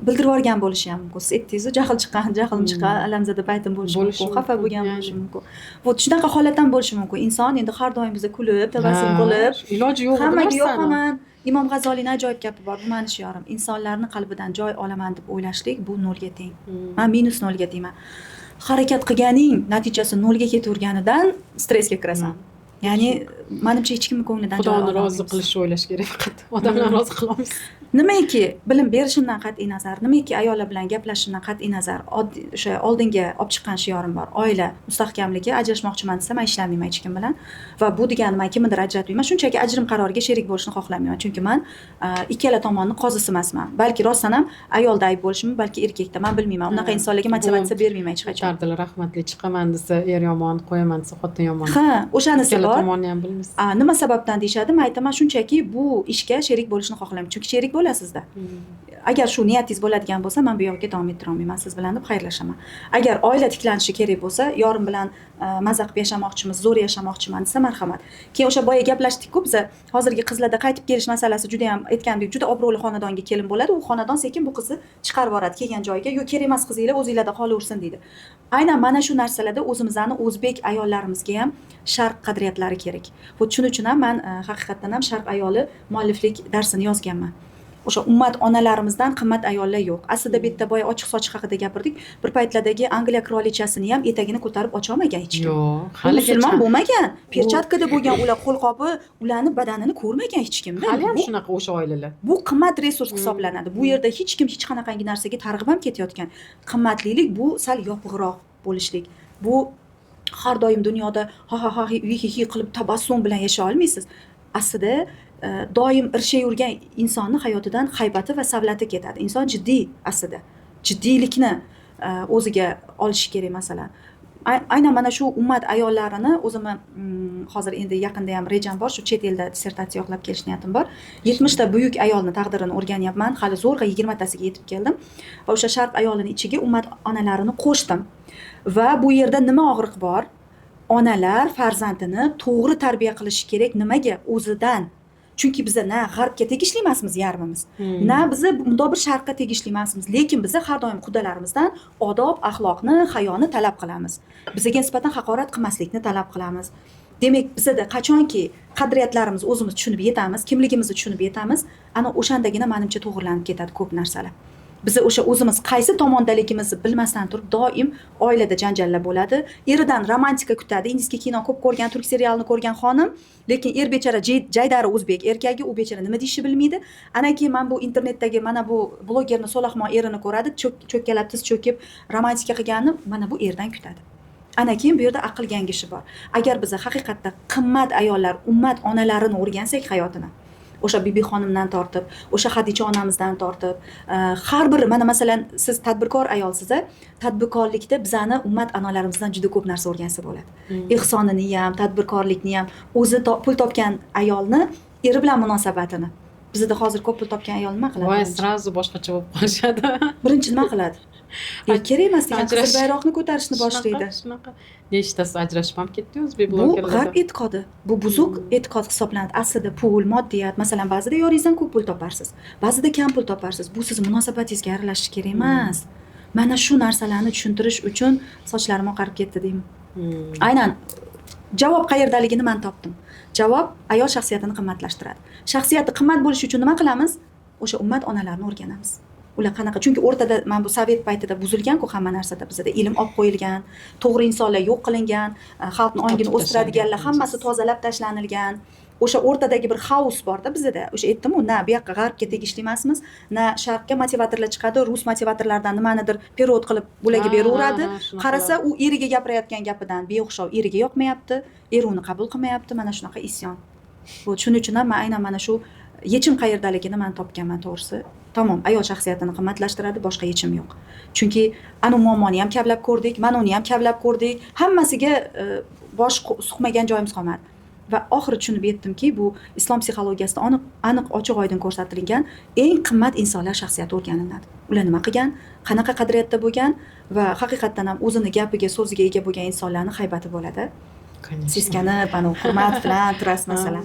Speaker 1: bildirib yuborgan bo'lishi ham mumkin. Siz aytdingizu, jahl chiqqan, jahlim chiqqan, alamzada paytim bo'lishi
Speaker 2: Bo'lishi
Speaker 1: mumkin, xafa
Speaker 2: mumkin,
Speaker 1: bo'lgan
Speaker 2: ya'ni.
Speaker 1: bo'lishi mumkin. Вот shunaqa holatdan bo'lishi mumkin. Inson endi har doim biza kulib, tabassum qilib
Speaker 2: iloji yo'q bu
Speaker 1: hammaga
Speaker 2: narsani.
Speaker 1: yoqaman. Imom G'azoliyni ajoyib gapi bor, bu mani shiorim: insonlarni qalbidan joy olaman deb o'ylashlik bu nolga teng. Man minus nolga tengman. Harakat qilganing natijasi nolga ketaverganidan stressga kirasan. Ya'ni manimcha, hech kimni ko'nglidan joy
Speaker 2: Xudoni
Speaker 1: ola
Speaker 2: rozi
Speaker 1: olmaymiz.
Speaker 2: qilishni o'ylash kerak faqat, odamlarni rozi qilolmaysiz.
Speaker 1: Nimaiki bilim berishimdan qat'iy nazar, nimaiki ayollar bilan gaplashishimdan qat'iy nazar, oddiy o'sha oldinga olib chiqqan shiorim bor: oila mustahkamligi. Ajrashmoqchiman desa, man ishlamayman hech kim bilan. Va bu degani man kimnidir ajratmayman, shunchaki ajrim qaroriga sherik bo'lishni xohlamayman, chunki man ikkala tomonni qozisi emasman. Balki rostdan ham ayolda ayb bo'lishi mumkin, balki erkakda, man bilmayman. Unaqa insonlarga motivatsiya bermayman hech qachon.
Speaker 2: Aytardilar rahmatli, chiqaman desa er yomon, qo'yaman desa xotin yomon.
Speaker 1: Ha, o'shanisi
Speaker 2: Ikkala
Speaker 1: bor.
Speaker 2: tomonni ham bilmaysiz.
Speaker 1: Nima sababdan deyishadi, man aytaman, shunchaki bu ishga sherik bo'lishni xohlamayman, chunki sherik bo'lasizda. Agar shu niyatingiz bo'ladigan bo'lsa, man bu yoqqa davom ettira olmayman siz bilan, deb xayrlashaman. Agar oila tiklanishi kerak bo'lsa, yorim bilan maza qilib yashamoqchimiz, zo'r yashamoqchiman desa, marhamat. Keyin o'sha boya gaplashdik-ku, biza hozirgi qizlarda qaytib kelish masalasi juda ham, aytgandek, juda obro'li xonadonga kelin bo'ladi, u xonadon sekin bu qizni chiqarib yuboradi kelgan joyiga, "Yo'q, kerak emas qizinglar, o'zinglarda qolaversin", deydi. Aynan mana shu narsalarda o'zimizni o'zbek ayollarimizga ham sharq qadriyatlari kerak. Вот shuning uchun ham man haqiqatdan ham "Sharq ayoli" mualliflik darsini yozganman. O'sha ummat onalarimizdan qimmat ayollar yo'q aslida. Bu yerda boya ochiq sochiq haqida gapirdik. Bir paytlardagi Angliya qirolichasini ham etagini ko'tarib ocholmagan hech kim.
Speaker 2: Yo'q,
Speaker 1: U
Speaker 2: haligacha.
Speaker 1: musulmon bo'lmagan, перчатка da bo'lgan ular, qo'lqopi, ularni badanini ko'rmagan hech kimda.
Speaker 2: Hali ham shunaqa o'sha oilalar.
Speaker 1: Bu qimmat resurs hisoblanadi. Bu yerda hech kim hech qanaqangi narsaga targ'ib ham ketayotgan. Qimmatlilik bu sal yopig'roq bo'lishlik. Bu har doim dunyoda ha ha ha, hi hi hi qilib, tabassum bilan yashay olmaysiz aslida. Doim irshayvergan insonni hayotidan haybati va savlati ketadi. Inson jiddiy, aslida jiddiylikni o'ziga olishi kerak. Masalan, aynan mana shu ummat ayollarini o'zimni hozir endi yaqinda ham rejam bor, shu chet elda dissertatsiya yoqlab kelish niyatim bor. 70 ta buyuk ayolni taqdirini o'rganyapman, hali zo'rg'a 20 tasiga yetib keldim va o'sha sharq ayolini ichiga ummat onalarini qo'shdim. Va bu yerda nima og'riq bor? Onalar farzandini to'g'ri tarbiya qilishi kerak. Nimaga? O'zidan. Chunki biza na g'arbga tegishli emasmiz yarmimiz, na biza bundoq bir sharqqa tegishli emasmiz, lekin biza har doim qudalarimizdan odob axloqni, hayoni talab qilamiz, bizaga nisbatan haqorat qilmaslikni talab qilamiz. Demak, bizada qachonki qadriyatlarimizni o'zimiz tushunib yetamiz, kimligimizni tushunib yetamiz, ana o'shandagina manimcha to'g'irlanib ketadi ko'p narsalar. Biza o'sha o'zimiz qaysi tomondaligimizni bilmasdan turib doim oilada janjallar bo'ladi. Eridan romantika kutadi. Индийский kino ko'p ko'rgan, turk serialini ko'rgan xonim, lekin er bechora jaydari o'zbek erkagi, u bechora nima deyishni bilmaydi. Ana keyin mana bu internetdagi mana bu blogerni so'laqmon erini ko'radi, cho'kkalab tiz cho'kib romantika qilganini mana bu erdan kutadi. Ana keyin bu yerda aql gangishi bor. Agar biza haqiqatda qimmat ayollar, ummat onalarini o'rgansak hayotini, o'sha Bibi xonimdan tortib, o'sha Hadicha onamizdan tortib, har bir mana masalan siz tadbirkor ayolsiz, tadbirkorlikda bizani ummat onalarimizdan juda ko'p narsa o'rgansa bo'ladi. Ehsonini ham, tadbirkorlikni ham, o'zi pul topgan ayolni eri bilan munosabatini. Bizda hozir ko'p pul topgan ayol nima qiladi?
Speaker 2: Voy,
Speaker 1: birinchi?
Speaker 2: Сразу boshqacha bo'lib qolishadi.
Speaker 1: Birinchi nima qiladi? Er kerak emas degan qizil bayroqni ko'tarishni boshlaydi.
Speaker 2: Shunaqa, shunaqa. Nechtasi ajrashib ham ketdi o'zbek
Speaker 1: Bu
Speaker 2: blogerlardan.
Speaker 1: g'arb e'tiqodi. Bu buzuq e'tiqod hisoblanadi. Aslida pul, moddiyat, masalan, ba'zida yoringizdan ko'p pul toparsiz, ba'zida kam pul toparsiz. Bu sizni munosabatingizga aralashishi kerak emas. Mana shu narsalarni tushuntirish uchun sochlarim oqarib ketdi deyman. Aynan javob qayerdaligini man topdim. Javob ayol shaxsiyatini qimmatlashtiradi. Shaxsiyati qimmat bo'lishi uchun nima qilamiz? O'sha ummat onalarini o'rganamiz. Ular qanaqa? Chunki o'rtada mana bu sovet paytida buzilgan-ku hamma narsada bizada ilm olib qo'yilgan, to'g'ri insonlar yo'q qilingan, xalqni ongini
Speaker 2: Otib
Speaker 1: o'stiradiganlar
Speaker 2: tashlangan.
Speaker 1: hammasi tozalab tashlanilgan. O'sha o'rtadagi bir xaos borda bizada. O'sha aytdim-u, na bu yoqqa g'arbga tegishli emasmiz, na sharqqa. Motivatorlar chiqadi, rus motivatorlaridan nimanidir перевод qilib bularga beraveradi.
Speaker 2: Shunaqa.
Speaker 1: Qarasa, u eriga gapirayotgan gapidan beo'xshov, eriga yoqmayapti, eri uni qabul qilmayapti, mana shunaqa isyon. Bu shuning uchun ham man aynan mana shu yechim qayerdaligini man topganman to'g'risi. Tamom, ayol shaxsiyatini qimmatlashtiradi, boshqa yechim yo'q. Chunki anu muammoni ham kavlab ko'rdik, mana uni ham kavlab ko'rdik, hammasiga bosh suqmagan joyimiz qolmadi. Va oxiri tushunib yetdimki, bu islom psixologiyasida aniq, aniq ochiq oydin ko'rsatilgan eng qimmat insonlar shaxsiyati o'rganiladi. Ular nima qilgan, qanaqa qadriyatda bo'lgan va haqiqatdan ham o'zini gapiga, so'ziga ega bo'lgan insonlarni haybati bo'ladi.
Speaker 2: Конечно.
Speaker 1: Seskanib, anavi hurmat bilan turasiz masalan.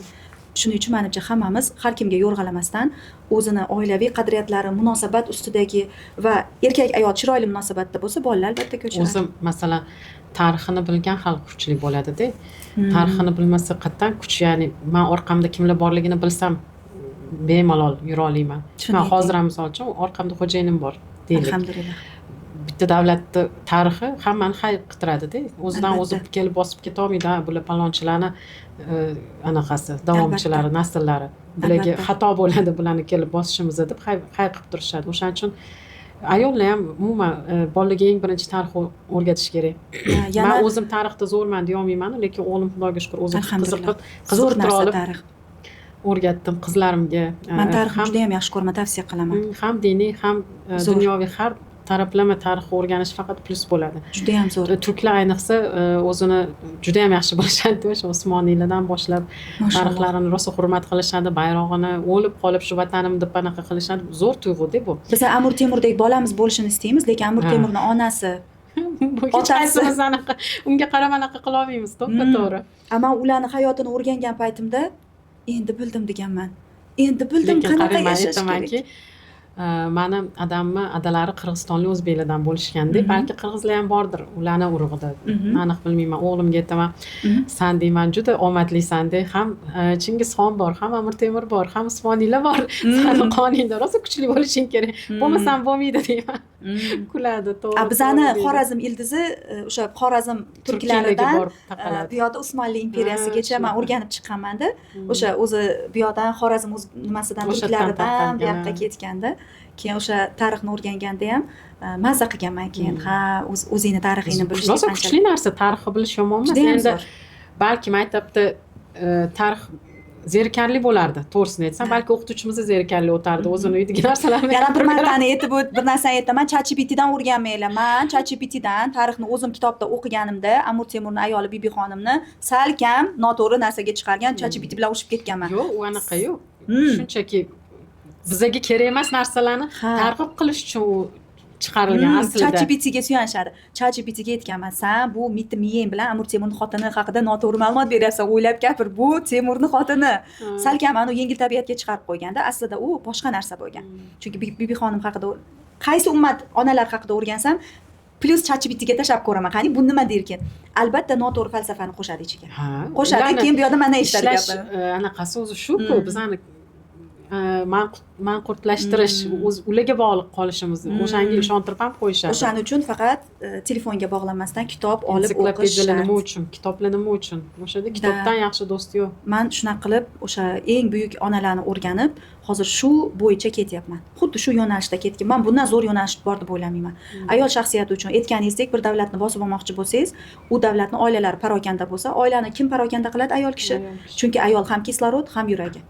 Speaker 1: Shuning uchun manimcha hammamiz har kimga yo'rg'alamasdan o'zini oilaviy qadriyatlari, munosabat ustidagi va erkak ayol chiroyli munosabatda bo'lsa, bolalar albatta ko'chiradi.
Speaker 2: O'zi masalan tarixini bilgan xalq kuchli bo'ladida. Tarixini bilmasa qayerdan kuch, ya'ni man orqamda kimlar borligini bilsam bemalol yura olaman.
Speaker 1: Shuni
Speaker 2: Man
Speaker 1: ayting.
Speaker 2: hozir ham misol uchun orqamda xo'jayinim bor deylik.
Speaker 1: Alhamdulillah.
Speaker 2: Bitta davlatni tarixi hammani hayiqtiradida. O'zidan o'zi kelib bosib ketolmaydi, ha, bular palonchilarni anaqasi, davomchilari, nasllari. Bularga xato bo'ladi bularni kelib bosishimiz deb hayiqib turishadi. O'shaning uchun ayollar ham umuman bolalarga eng birinchi tarix o'rgatish kerak.
Speaker 1: Yana
Speaker 2: Man o'zim tarixda zo'rman deyolmayman, lekin o'g'lim xudoga shukur o'zi
Speaker 1: Alhamdulillah.
Speaker 2: qiziqib
Speaker 1: Zo'r
Speaker 2: qiziqtira
Speaker 1: narsa
Speaker 2: olib
Speaker 1: tarix.
Speaker 2: o'rgatdim qizlarimga.
Speaker 1: Man tarixni
Speaker 2: ham
Speaker 1: juda ham yaxshi ko'raman, tavsiya qilaman.
Speaker 2: Ham diniy, ham
Speaker 1: Zo'r.
Speaker 2: dunyoviy har taraflama tarixni o'rganish faqat plyus bo'ladi.
Speaker 1: Juda ham zo'r.
Speaker 2: Turklar ayniqsa o'zini juda ham yaxshi bilishadi, o'sha Usmoniylardan boshlab
Speaker 1: Mashalloh.
Speaker 2: tarixlarini rosa hurmat qilishadi, bayrog'ini o'lib qolib shu vatanim deb anaqa qilishadi. Zo'r tuyg'uda bu.
Speaker 1: Biz Amir Temurdek bolamiz bo'lishini istaymiz, lekin Amir Temurni onasi,
Speaker 2: Bu hech
Speaker 1: otasi.
Speaker 2: qaysimiz anaqa unga qarab anaqa qilolmaymiz, to'ppa to'g'ri.
Speaker 1: Man ularni hayotini o'rgangan paytimda endi bildim deganman. Endi bildim
Speaker 2: Lekin
Speaker 1: qanaqa
Speaker 2: qarang, man
Speaker 1: yashash
Speaker 2: aytamanki,
Speaker 1: kerak.
Speaker 2: Mani adamni adalari qirg'izistonlik o'zbeklardan bo'lishganda, balki qirg'izlar ham bordir ularni urug'ida, aniq bilmayman. O'g'limga aytaman, san deyman juda omadlisan de, ham Chingizxon bor, ham Amir Temur bor, ham Usmoniylar bor sani qoningda, rosa kuchli bo'lishing kerak, bo'lmasam bo'lmaydi deyman. Kuladi, to'g'ri,
Speaker 1: A bizani
Speaker 2: to'g'ri deydi.
Speaker 1: Xorazm ildizi o'sha Xorazm
Speaker 2: Turkiylarga
Speaker 1: turklaridan
Speaker 2: borib taqaladi.
Speaker 1: Bu yoqda Usmonli imperiyasigacha man
Speaker 2: Shunaqa.
Speaker 1: o'rganib chiqqanmanda. O'sha o'zi bu yoqdan Xorazm o'z nimasidan
Speaker 2: O'sha yerdan
Speaker 1: turklaridan bu
Speaker 2: tarqalgan,
Speaker 1: yoqqa
Speaker 2: ha.
Speaker 1: ketganda, keyin o'sha tarixni o'rganganda ham mazza qilganman keyin. Ha, o'zingni tarixingni bilish
Speaker 2: Rosa kuchli narsa, tarixni bilish yomon emas.
Speaker 1: Judayam
Speaker 2: Endi
Speaker 1: zo'r.
Speaker 2: balki maktabda tarix zerikarli bo'lardi, to'g'risini aytsam, balki o'qituvchimiz da zerikarli o'tardi o'zini uydagi narsalarni
Speaker 1: Yana bir
Speaker 2: gapirib berardi.
Speaker 1: martani aytib o't, bir narsani aytaman, ChatGPTdan o'rganmanglar. Man ChatGPTdan tarixni o'zim kitobda o'qiganimda Amir Temurni ayoli Bibi xonimni salkam noto'g'ri narsaga chiqargan ChatGPT bilan urushib ketganman.
Speaker 2: Yo'q, u anaqa yo'q, shunchaki bizaga kerak emas narsalarni targ'ib qilish uchun u chiqarilgan aslida.
Speaker 1: ChatGPTga suyanishadi. ChatGPTga aytganman, san bu mitti miyang bilan Amir Temurni xotini haqida noto'g'ri ma'lumot beryapsan, o'ylab gapir, bu Temurni xotini. Salkam anu yengil tabiatga chiqarib qo'yganda, aslida u boshqa narsa bo'lgan. Chunki Bibi xonim haqida qaysi ummat onalar haqida o'rgansam, plyus ChatGPTga tashlab ko'raman. Qani bu nima derkin? Albatta noto'g'ri falsafani qo'shadi ichiga.
Speaker 2: Ha,
Speaker 1: Qo'shadi,
Speaker 2: ularni
Speaker 1: keyin bu yoqda mana eshitadi
Speaker 2: ishlash
Speaker 1: gapini.
Speaker 2: Anaqasi o'zi shu-ku, bizani manqurtlashtirish, ularga bog'liq qolishimiz, o'shanga ishontirib ham qo'yishadi.
Speaker 1: O'shaning uchun faqat telefonga bog'lanmasdan kitob olib o'qish
Speaker 2: Ensiklopediyalar nima uchun, kitoblar nima uchun? O'shada kitobdan yaxshi do'st yo'q.
Speaker 1: Man shunaqa qilib o'sha eng buyuk onalarni o'rganib, hozir shu bo'yicha ketyapman. Xuddi shu yo'nalishda ketgan. Man bundan zo'r yo'nalish bor deb o'ylamayman. Ayol shaxsiyati uchun aytganingizdek, bir davlatni bosib olmoqchi bo'lsangiz, u davlatni oilalari parokanda bo'lsa, oilani kim parokanda qiladi? Ayol kishi. Chunki ayol ham kislorod, ham yuragi.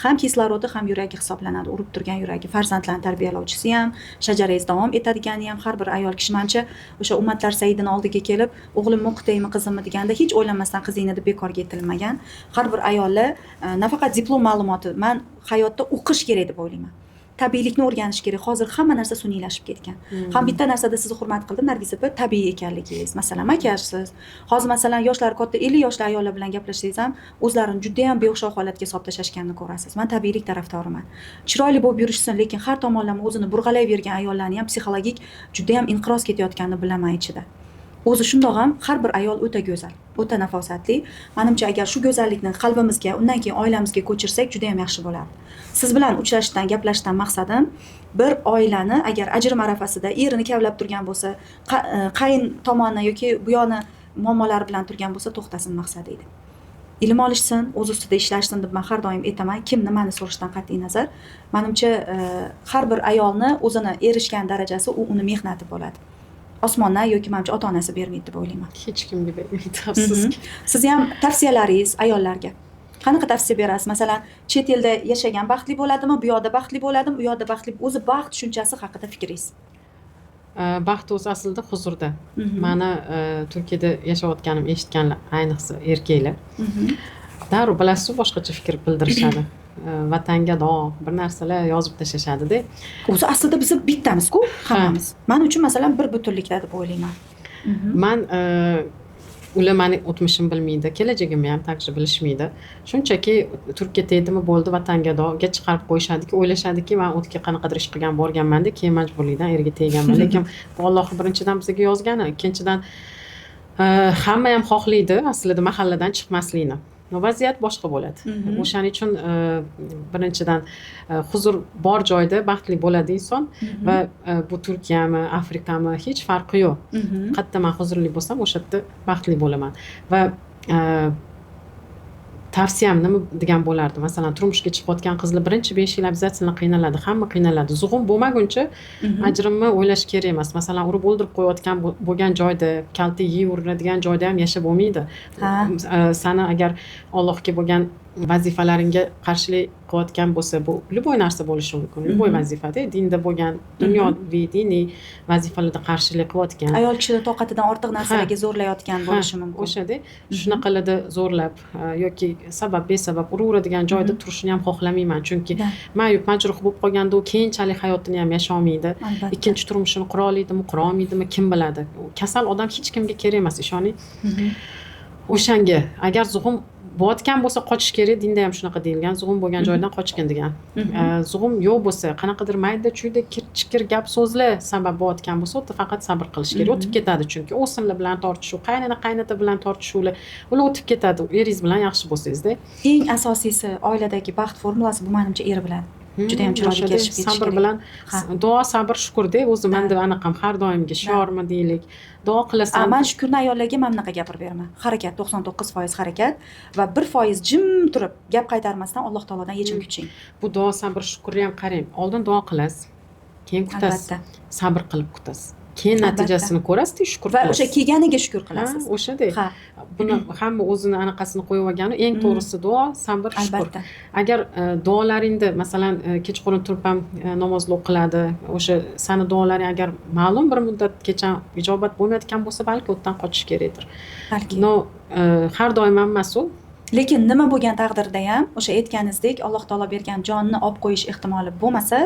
Speaker 1: Ham kislorodi, ham yuragi hisoblanadi, urib turgan yuragi, farzandlarni tarbiyalovchisi ham, shajarangiz davom etadigani ham har bir ayol kishi. Manimcha, o'sha ummatlar sayyidini oldiga kelib, o'g'limni o'qitaymi, qizimmi deganda hech o'ylanmasdan qizingni deb bekorga aytilmagan. Har bir ayollar nafaqat diplom ma'lumoti, man hayotda o'qish kerak deb o'ylayman. Tabiiylikni o'rganish kerak. Hozir hamma narsa sun'iylashib ketgan. Ham bitta narsada sizni hurmat qildim, Nargiz opa, tabiiy ekanligingiz. Masalan, makiyajsiz. Hozir masalan, yoshlar katta 50 yoshli ayollar bilan gaplashsangiz ham o'zlarini juda ham beo'xshov holatga solib tashlashganini ko'rasiz. Men tabiiylik tarafdoriman. Chiroyli bo'lib yurishsin, lekin har tomonlama o'zini burg'alayvergan ayollarni ham psixologik juda ham inqiroz ketayotganini bilaman ichida. O'zi shundoq ham har bir ayol o'ta go'zal, o'ta nafosatli. Menimcha, agar shu go'zallikni qalbimizga, undan keyin oilamizga ko'chirsak, juda ham yaxshi bo'lardi. Siz bilan uchrashishdan, gaplashishdan maqsadim bir oilani agar ajrim arafasida erini kavlab turgan bo'lsa, qayin tomoni yoki bu yoni muammolari bilan turgan bo'lsa, to'xtasin maqsadi edi. Ilm olishsin, o'z ustida ishlashsin deb men har doim aytaman, kim nimani so'rashdan qat'iy nazar. Menimcha, har bir ayolni o'zini erishgan darajasi u uni mehnati bo'ladi. Osmondan yoki manimcha ota-onasi bermaydi deb o'ylayman.
Speaker 2: Hech kimga bermaydi, afsuski.
Speaker 1: Siz ham tavsiyalaringiz ayollarga qanaqa tavsiya berasiz? Masalan, chet elda yashagan baxtli bo'ladimi, bu yoqda baxtli bo'ladimi, u yoqda baxtli, o'zi baxt tushunchasi haqida fikringiz?
Speaker 2: Baxt o'zi aslida huzurda. Mani Turkiyada yashayotganim eshitganlar, ayniqsa erkaklar. Darrov bilasiz, boshqacha fikr bildirishadi. Vatanga dog' bir narsalar yozib tashlashadi-da.
Speaker 1: O'zi aslida biz bittamiz-ku hammamiz. Men uchun masalan bir butunlikda deb o'ylayman.
Speaker 2: Man ular meni o'tmishimni bilmaydi, kelajagimni ham также bilishmaydi. Shunchaki Turkiya tegdimi bo'ldi, vatanga dog'ga chiqarib qo'yishadiki, o'ylashadiki, men o'tga qanaqadir ish qilgan borganman-da, keyin majburlikdan erga teganman. Lekin bu Alloh birinchidan bizga yozgani, ikkinchidan hamma ham xohlaydi aslida mahalladan chiqmaslikni. Vaziyat boshqa bo'ladi. O'shaning uchun birinchidan huzur bor joyda baxtli bo'ladi inson va bu Turkiyami, Afrikami hech farqi yo'q. Qayerda men huzurli bo'lsam, o'sha yerda baxtli bo'laman. Va tavsiyam nima degan bo'lardi? Masalan, turmushga chiqayotgan qizlar birinchi 5 yil обязательно qiynaladi, hamma qiynaladi. Zug'um bo'lmaguncha ajrimni o'ylash kerak emas. Masalan, urib o'ldirib qo'yayotgan bo'lgan joyda, kalta yeyveradigan joyda ham yashab bo'lmaydi. Sani agar Allohga bo'lgan vazifalaringga qarshilik qilayotgan bo'lsa, bu любой narsa bo'lishi mumkin. Любой vazifada, dinda bo'lgan, dunyoviy, diniy vazifalarda qarshilik qilayotgan.
Speaker 1: Ayol kishini toqatidan ortiq narsalarga zo'rlayotgan bo'lishi mumkin.
Speaker 2: O'shada shunaqalarda zo'rlab yoki sabab besabab uraveradigan joyda turishini ham xohlamayman. Chunki mayib majruh bo'lib qolganda u keyinchalik hayotini ham yasholmaydi. Ikkinchi turmushini qura olaydimi, qura olmaydimi, kim biladi. Kasal odam hech kimga kerak emas, ishoning. O'shanga agar zug'um bo'layotgan bo'lsa qochish kerak, dinda ham shunaqa deyilgan, zug'um bo'lgan joydan qochgin degan. Zug'um yo'q bo'lsa, qanaqadir mayda chuyda kir-chikir gap so'zlar sabab bo'layotgan bo'lsa, u yerda faqat sabr qilish kerak. O'tib ketadi chunki o'simlar bilan tortishuv, qaynona qaynota bilan tortishuvlar, ular o'tib ketadi. Eringiz bilan yaxshi bo'lsangizda.
Speaker 1: Eng asosiysi oiladagi baxt formulasi bu menimcha er bilan. Juda ham chiroyli
Speaker 2: O'shada
Speaker 1: kelishib ketish
Speaker 2: sabr
Speaker 1: kerak.
Speaker 2: bilan duo, sabr, shukurda o'zi menda anaqam har doimgi shiormi deylik. Duo qilasan.
Speaker 1: Man shukurni ayollarga mana bunaqa gapirib beraman. Harakat 99% harakat va 1% jim turib gap qaytarmasdan Alloh taolodan yechim kuching.
Speaker 2: Bu duo, sabr, shukurni ham qarang. Oldin duo qilasiz, keyin kutasiz. Sabr qilib kutasiz. Keyin natijasini ko'rasiz, shukur
Speaker 1: Va
Speaker 2: qilasiz.
Speaker 1: o'sha kelganiga shukur qilasiz.
Speaker 2: O'shadek. Buni hamma o'zini anaqasini qo'yib olgani eng to'g'risi duo, sabr, shukur. Agar duolaringda, masalan, kechqurun turib ham namozlar o'qiladi, o'sha sani duolaring agar ma'lum bir muddatgacha ijobat bo'lmayotgan bo'lsa, balki u yerdan qochish kerakdir.
Speaker 1: Balki.
Speaker 2: No, har doim ham emas u.
Speaker 1: Lekin nima bo'lgan taqdirda ham o'sha aytganingizdek Alloh taolo bergan jonni olib qo'yish ehtimoli bo'lmasa,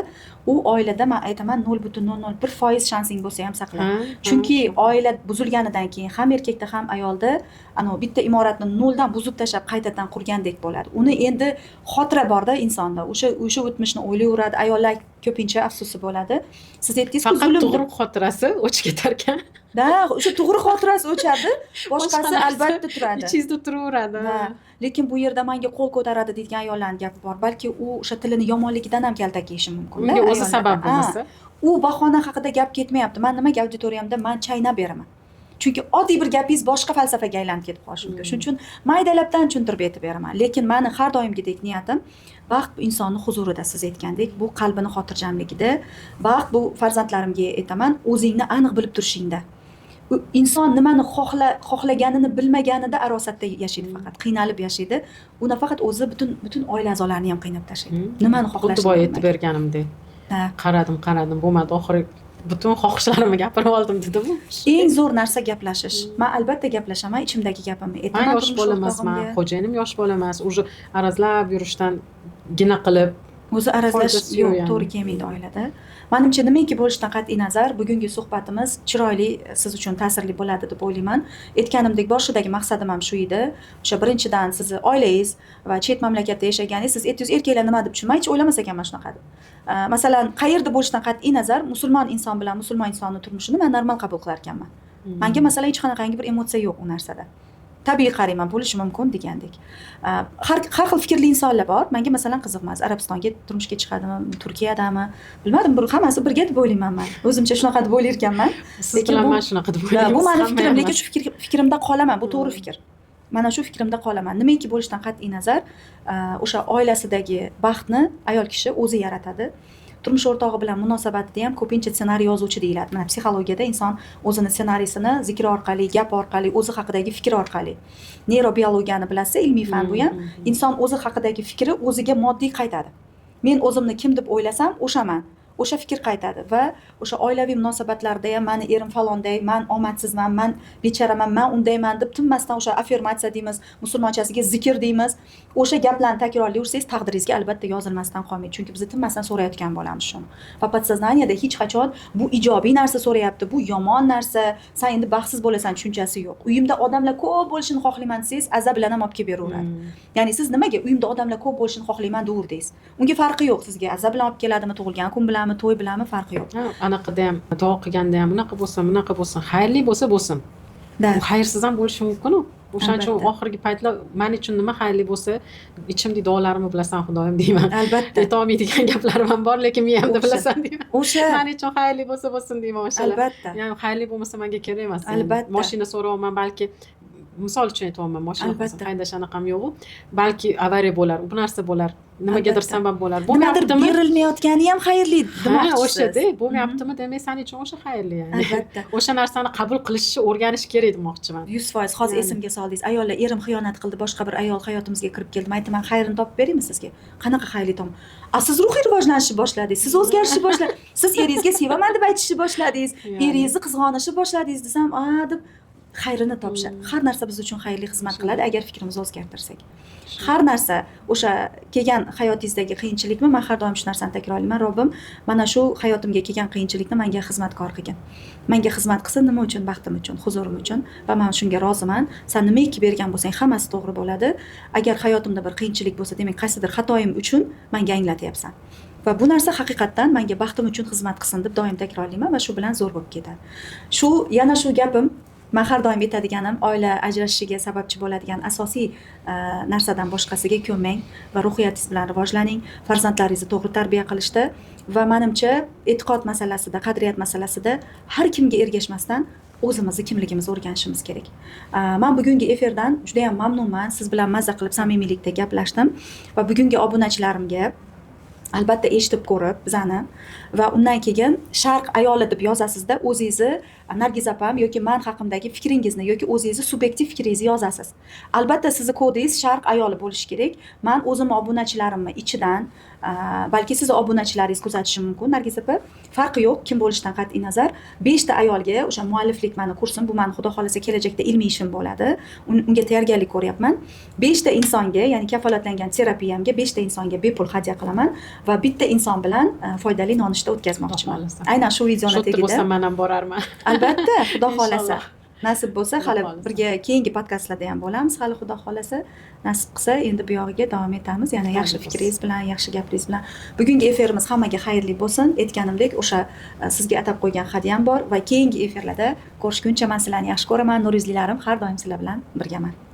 Speaker 1: u oilada men aytaman 0.001% shansing bo'lsa ham saqla. Chunki oila buzilganidan keyin ham erkakda ham ayolda ana bitta imoratni noldan buzib tashlab qaytadan qurgandek bo'ladi. Uni endi xotira borda insonda. O'sha o'tmishni o'ylayveradi. Ayollar ko'pincha afsusi bo'ladi. Siz aytdingiz-ku,
Speaker 2: Faqat
Speaker 1: zulm deb.
Speaker 2: tug'ruq xotirasi o'chib ketar ekan.
Speaker 1: Да, o'sha to'g'ri, xotirasi o'chadi, boshqasi
Speaker 2: Boshqa narsa
Speaker 1: albatta turadi.
Speaker 2: Ichingizda turaveradi.
Speaker 1: Va lekin bu yerda manga qo'l ko'taradi deydigan ayollarni gapi bor. Balki u o'sha tilini yomonligidan ham kaltak yeyishi mumkin.
Speaker 2: Unga o'zi sabab bo'lmasa.
Speaker 1: U bahona haqida gap ketmayapti. Man nimaga auditoriyamda man chaynab beraman? Chunki oddiy bir gapingiz boshqa falsafaga aylanib ketib qolishi mumkin. Shuning uchun maydalabdan tushuntirib aytib beraman. Lekin mani har doimgidek niyatim, baxt bu insonni huzurida, siz aytgandek, bu qalbini xotirjamligida. Baxt bu, farzandlarimga aytaman, o'zingni aniq bilib turishingda. U inson nimani xohlaganini bilmaganida arosatda yashaydi, faqat qiynalib yashaydi. U nafaqat o'zi, butun oila a'zolarini ham qiynab tashlaydi. Nimani
Speaker 2: Xuddi
Speaker 1: xohlashini
Speaker 2: boya aytib
Speaker 1: bilmagan.
Speaker 2: berganimdek.
Speaker 1: Ha.
Speaker 2: Qaradim, qaradim, bo'lmadi, oxiri butun xohishlarimni gapirib oldim dedimu.
Speaker 1: Eng zo'r narsa gaplashish. Man albatta gaplashaman, ichimdagi gapimni
Speaker 2: Man
Speaker 1: aytaman
Speaker 2: yosh
Speaker 1: turmush
Speaker 2: bola emasman,
Speaker 1: o'rtog'imga.
Speaker 2: xo'jayinim yosh bola emas, уже arazlab yurishdan gina qilib
Speaker 1: O'zi arazlash
Speaker 2: foydasi yo'q
Speaker 1: yo'q,
Speaker 2: yani.
Speaker 1: to'g'ri kelmaydi oilada. Manimcha, nimaki bo'lishidan qat'iy nazar, bugungi suhbatimiz chiroyli, siz uchun ta'sirli bo'ladi deb o'ylayman. Aytganimdek, boshidagi maqsadim ham shu edi. O'sha birinchidan sizni oilangiz va chet mamlakatda yashaganingiz, siz aytdingiz, erkaklar nima deb tushunmay, hech o'ylamas ekanman shunaqa deb. Masalan, qayerda bo'lishidan qat'iy nazar, musulmon inson bilan musulmon insonni turmushini man normal qabul qilar ekanman. Manga, masalan, hech qanaqangi bir emotsiya yo'q u narsada. Tabiiy qarayman, bo'lishi mumkin degandek. Har xil fikrli insonlar bor. Manga, masalan, qiziq emas. Arabistonga turmushga chiqadimi, Turkiyadami, bilmadim, bir hammasi birga deb o'ylayman man. O'zimcha shunaqa deb o'ylar ekanman.
Speaker 2: Siz
Speaker 1: Lekin
Speaker 2: bilan man shunaqa deb
Speaker 1: Ha,
Speaker 2: o'ylaymiz.
Speaker 1: bu mani
Speaker 2: Hamma
Speaker 1: fikrim,
Speaker 2: ham
Speaker 1: lekin
Speaker 2: emas.
Speaker 1: shu fikrimda qolaman. Bu to'g'ri fikr. Mana shu fikrimda qolaman. Nimaki bo'lishidan qat'iy nazar, o'sha oilasidagi baxtni ayol kishi o'zi yaratadi. Turmush o'rtog'i bilan munosabatida ham ko'pincha ssenariy yozuvchi deyiladi. Mana psixologiyada inson o'zini ssenariysini zikr orqali, gap orqali, o'zi haqidagi fikr orqali. Neyrobiologiyani bilasiz, ilmiy fan bu ham. Inson o'zi haqidagi fikri o'ziga moddiy qaytadi. Men o'zimni kim deb o'ylasam, o'shaman. O'sha fikr qaytadi va o'sha oilaviy munosabatlarda ham mani erim falonday, man omadsizman, man becharaman, man undayman deb tinmasdan o'sha affirmatsiya deymiz, musulmonchasiga zikr deymiz. O'sha gaplarni takrorlayversangiz, taqdiringizga albatta yozilmasdan qolmaydi. Chunki biz tinmasdan so'rayotgan bo'lamiz shuni. Va подсознание da hech qachon bu ijobiy narsa so'rayapti, bu yomon narsa, san endi baxtsiz bo'lasan tushunchasi yo'q. Uyimda odamlar ko'p bo'lishini xohlayman desangiz, aza bilan ham olib kelib beraveradi. Ya'ni siz nimaga uyimda odamlar ko'p bo'lishini xohlayman deverdingiz? Unga farqi yo'q sizga. Aza bilan olib keladimi, tug'ilgan kun bilanmi, to'y bilanmi, farqi yo'q.
Speaker 2: Ha, anaqada ham, duo qilganda ham bunaqa bo'lsin, bunaqa bo'lsin, xayrli bo'lsa bo'lsin. U xayrsiz ham bo'lishi mumkin-u. O'shaning uchun oxirgi paytlar man uchun nima xayrli bo'lsa, ichimdagi duolarimni bilasan, Xudoyim deyman.
Speaker 1: Albatta.
Speaker 2: Aytolmaydigan gaplarim ham bor, lekin miyamda bilasan deyman.
Speaker 1: O'sha.
Speaker 2: Man uchun xayrli bo'lsa bo'lsin deyman o'shalar.
Speaker 1: Albatta.
Speaker 2: Ya'ni xayrli bo'lmasa menga kerak emas.
Speaker 1: Albatta.
Speaker 2: Mashina so'rayapman, balki misol uchun aytyapman, mashina haydash anaqam yo'q-u, balki avariya bo'lar, bu narsa bo'lar, nimagadir sabab bo'lar.
Speaker 1: Nimadir
Speaker 2: Bo'lmayaptimi?
Speaker 1: berilmayotgani ham xayrli
Speaker 2: Ha,
Speaker 1: demoqchisiz.
Speaker 2: o'shada bo'lmayaptimi, demak san uchun o'sha xayrli ya'ni.
Speaker 1: Albatta.
Speaker 2: O'sha narsani qabul qilishni o'rganish kerak demoqchiman.
Speaker 1: 100%. Hozir esimga soldingiz. Ayollar, erim xiyonat qildi, boshqa bir ayol hayotimizga kirib keldi. Men aytaman, xayrini topib beraymi sizga? Qanaqa xayrli tom? A siz ruhiy rivojlanishni boshladingiz, siz o'zgarishni boshladingiz, siz eringizga sevaman deb aytishni boshladingiz, eringizni qizg'onishni boshladingiz desam, a deb xayrini topishadi. Har narsa biz uchun xayrli xizmat qiladi agar fikrimizni o'zgartirsak. Har narsa o'sha kelgan hayotingizdagi qiyinchilikmi, men har doim shu narsani takrorlayman. Robbim, mana shu hayotimga kelgan qiyinchilikni menga xizmatkor qilgin. Menga xizmat qilsin, nima uchun? Baxtim uchun, huzurim uchun va men shunga roziman. San nimaiki bergan bo'lsang, hammasi to'g'ri bo'ladi. Agar hayotimda bir qiyinchilik bo'lsa, demak qaysidir xatoyim uchun menga anglatyapsan. Va bu narsa haqiqatdan menga baxtim uchun xizmat qilsin deb doim takrorlayman va shu bilan zo'r bo'lib ketadi. Shu yana shu gapim, men har doim aytadiganim, oila ajrashishiga sababchi bo'ladigan asosiy narsadan boshqasiga ko'nmang va ruhiyatingiz bilan rivojlaning, farzandlaringizni to'g'ri tarbiya qilishda va menimcha e'tiqod masalasida, qadriyat masalasida har kimga ergashmasdan o'zimizni kimligimizni o'rganishimiz kerak. Men bugungi efirdan juda ham mamnunman. Siz bilan mazza qilib samimiylikda gaplashdim va bugungi obunachilarimga albatta eshitib ko'rib bizani va undan keyin Sharq ayoli deb yozasizda, o'zingizni Nargiz opam yoki man haqimdagi fikringizni yoki o'zingizni subyektiv fikringizni yozasiz. Albatta sizni kodingiz Sharq ayoli bo'lishi kerak. Man o'zimni obunachilarimni ichidan, balki sizni obunachilaringiz kuzatishi mumkin Nargiz opa, farqi yo'q kim bo'lishidan qat'iy nazar, 5 ta ayolga o'sha mualliflik mani kursim, bu mani xudo xohlasa kelajakda ilmiy ishim bo'ladi. Unga tayyorgarlik ko'ryapman. 5 ta insonga, ya'ni kafolatlangan terapiyamga 5 ta insonga bepul hadya qilaman va bitta inson bilan foydali nonushta o'tkazmoqchiman.
Speaker 2: Xudo xohlasa.
Speaker 1: Aynan shu videoni
Speaker 2: Shu yerda
Speaker 1: tagida.
Speaker 2: bo'lsam men ham borarman.
Speaker 1: Albatta, xudo xohlasa.
Speaker 2: Inshaalloh.
Speaker 1: Nasib bo'lsa,
Speaker 2: Xudo
Speaker 1: hali
Speaker 2: xohlasa.
Speaker 1: birga keyingi podkastlarda ham bo'lamiz hali, Xudo xohlasa. Nasib qilsa, endi bu yog'iga davom etamiz yana yaxshi
Speaker 2: Xayr bo'lsin.
Speaker 1: fikringiz bilan, yaxshi gapingiz bilan. Bugungi efirimiz hammaga xayrli bo'lsin. Aytganimdek, o'sha sizga atab qo'ygan hadyam bor va keyingi efirlarda ko'rishguncha man sizlarni yaxshi ko'raman. Nur yuzlilarim, har doim sizlar bilan birgaman.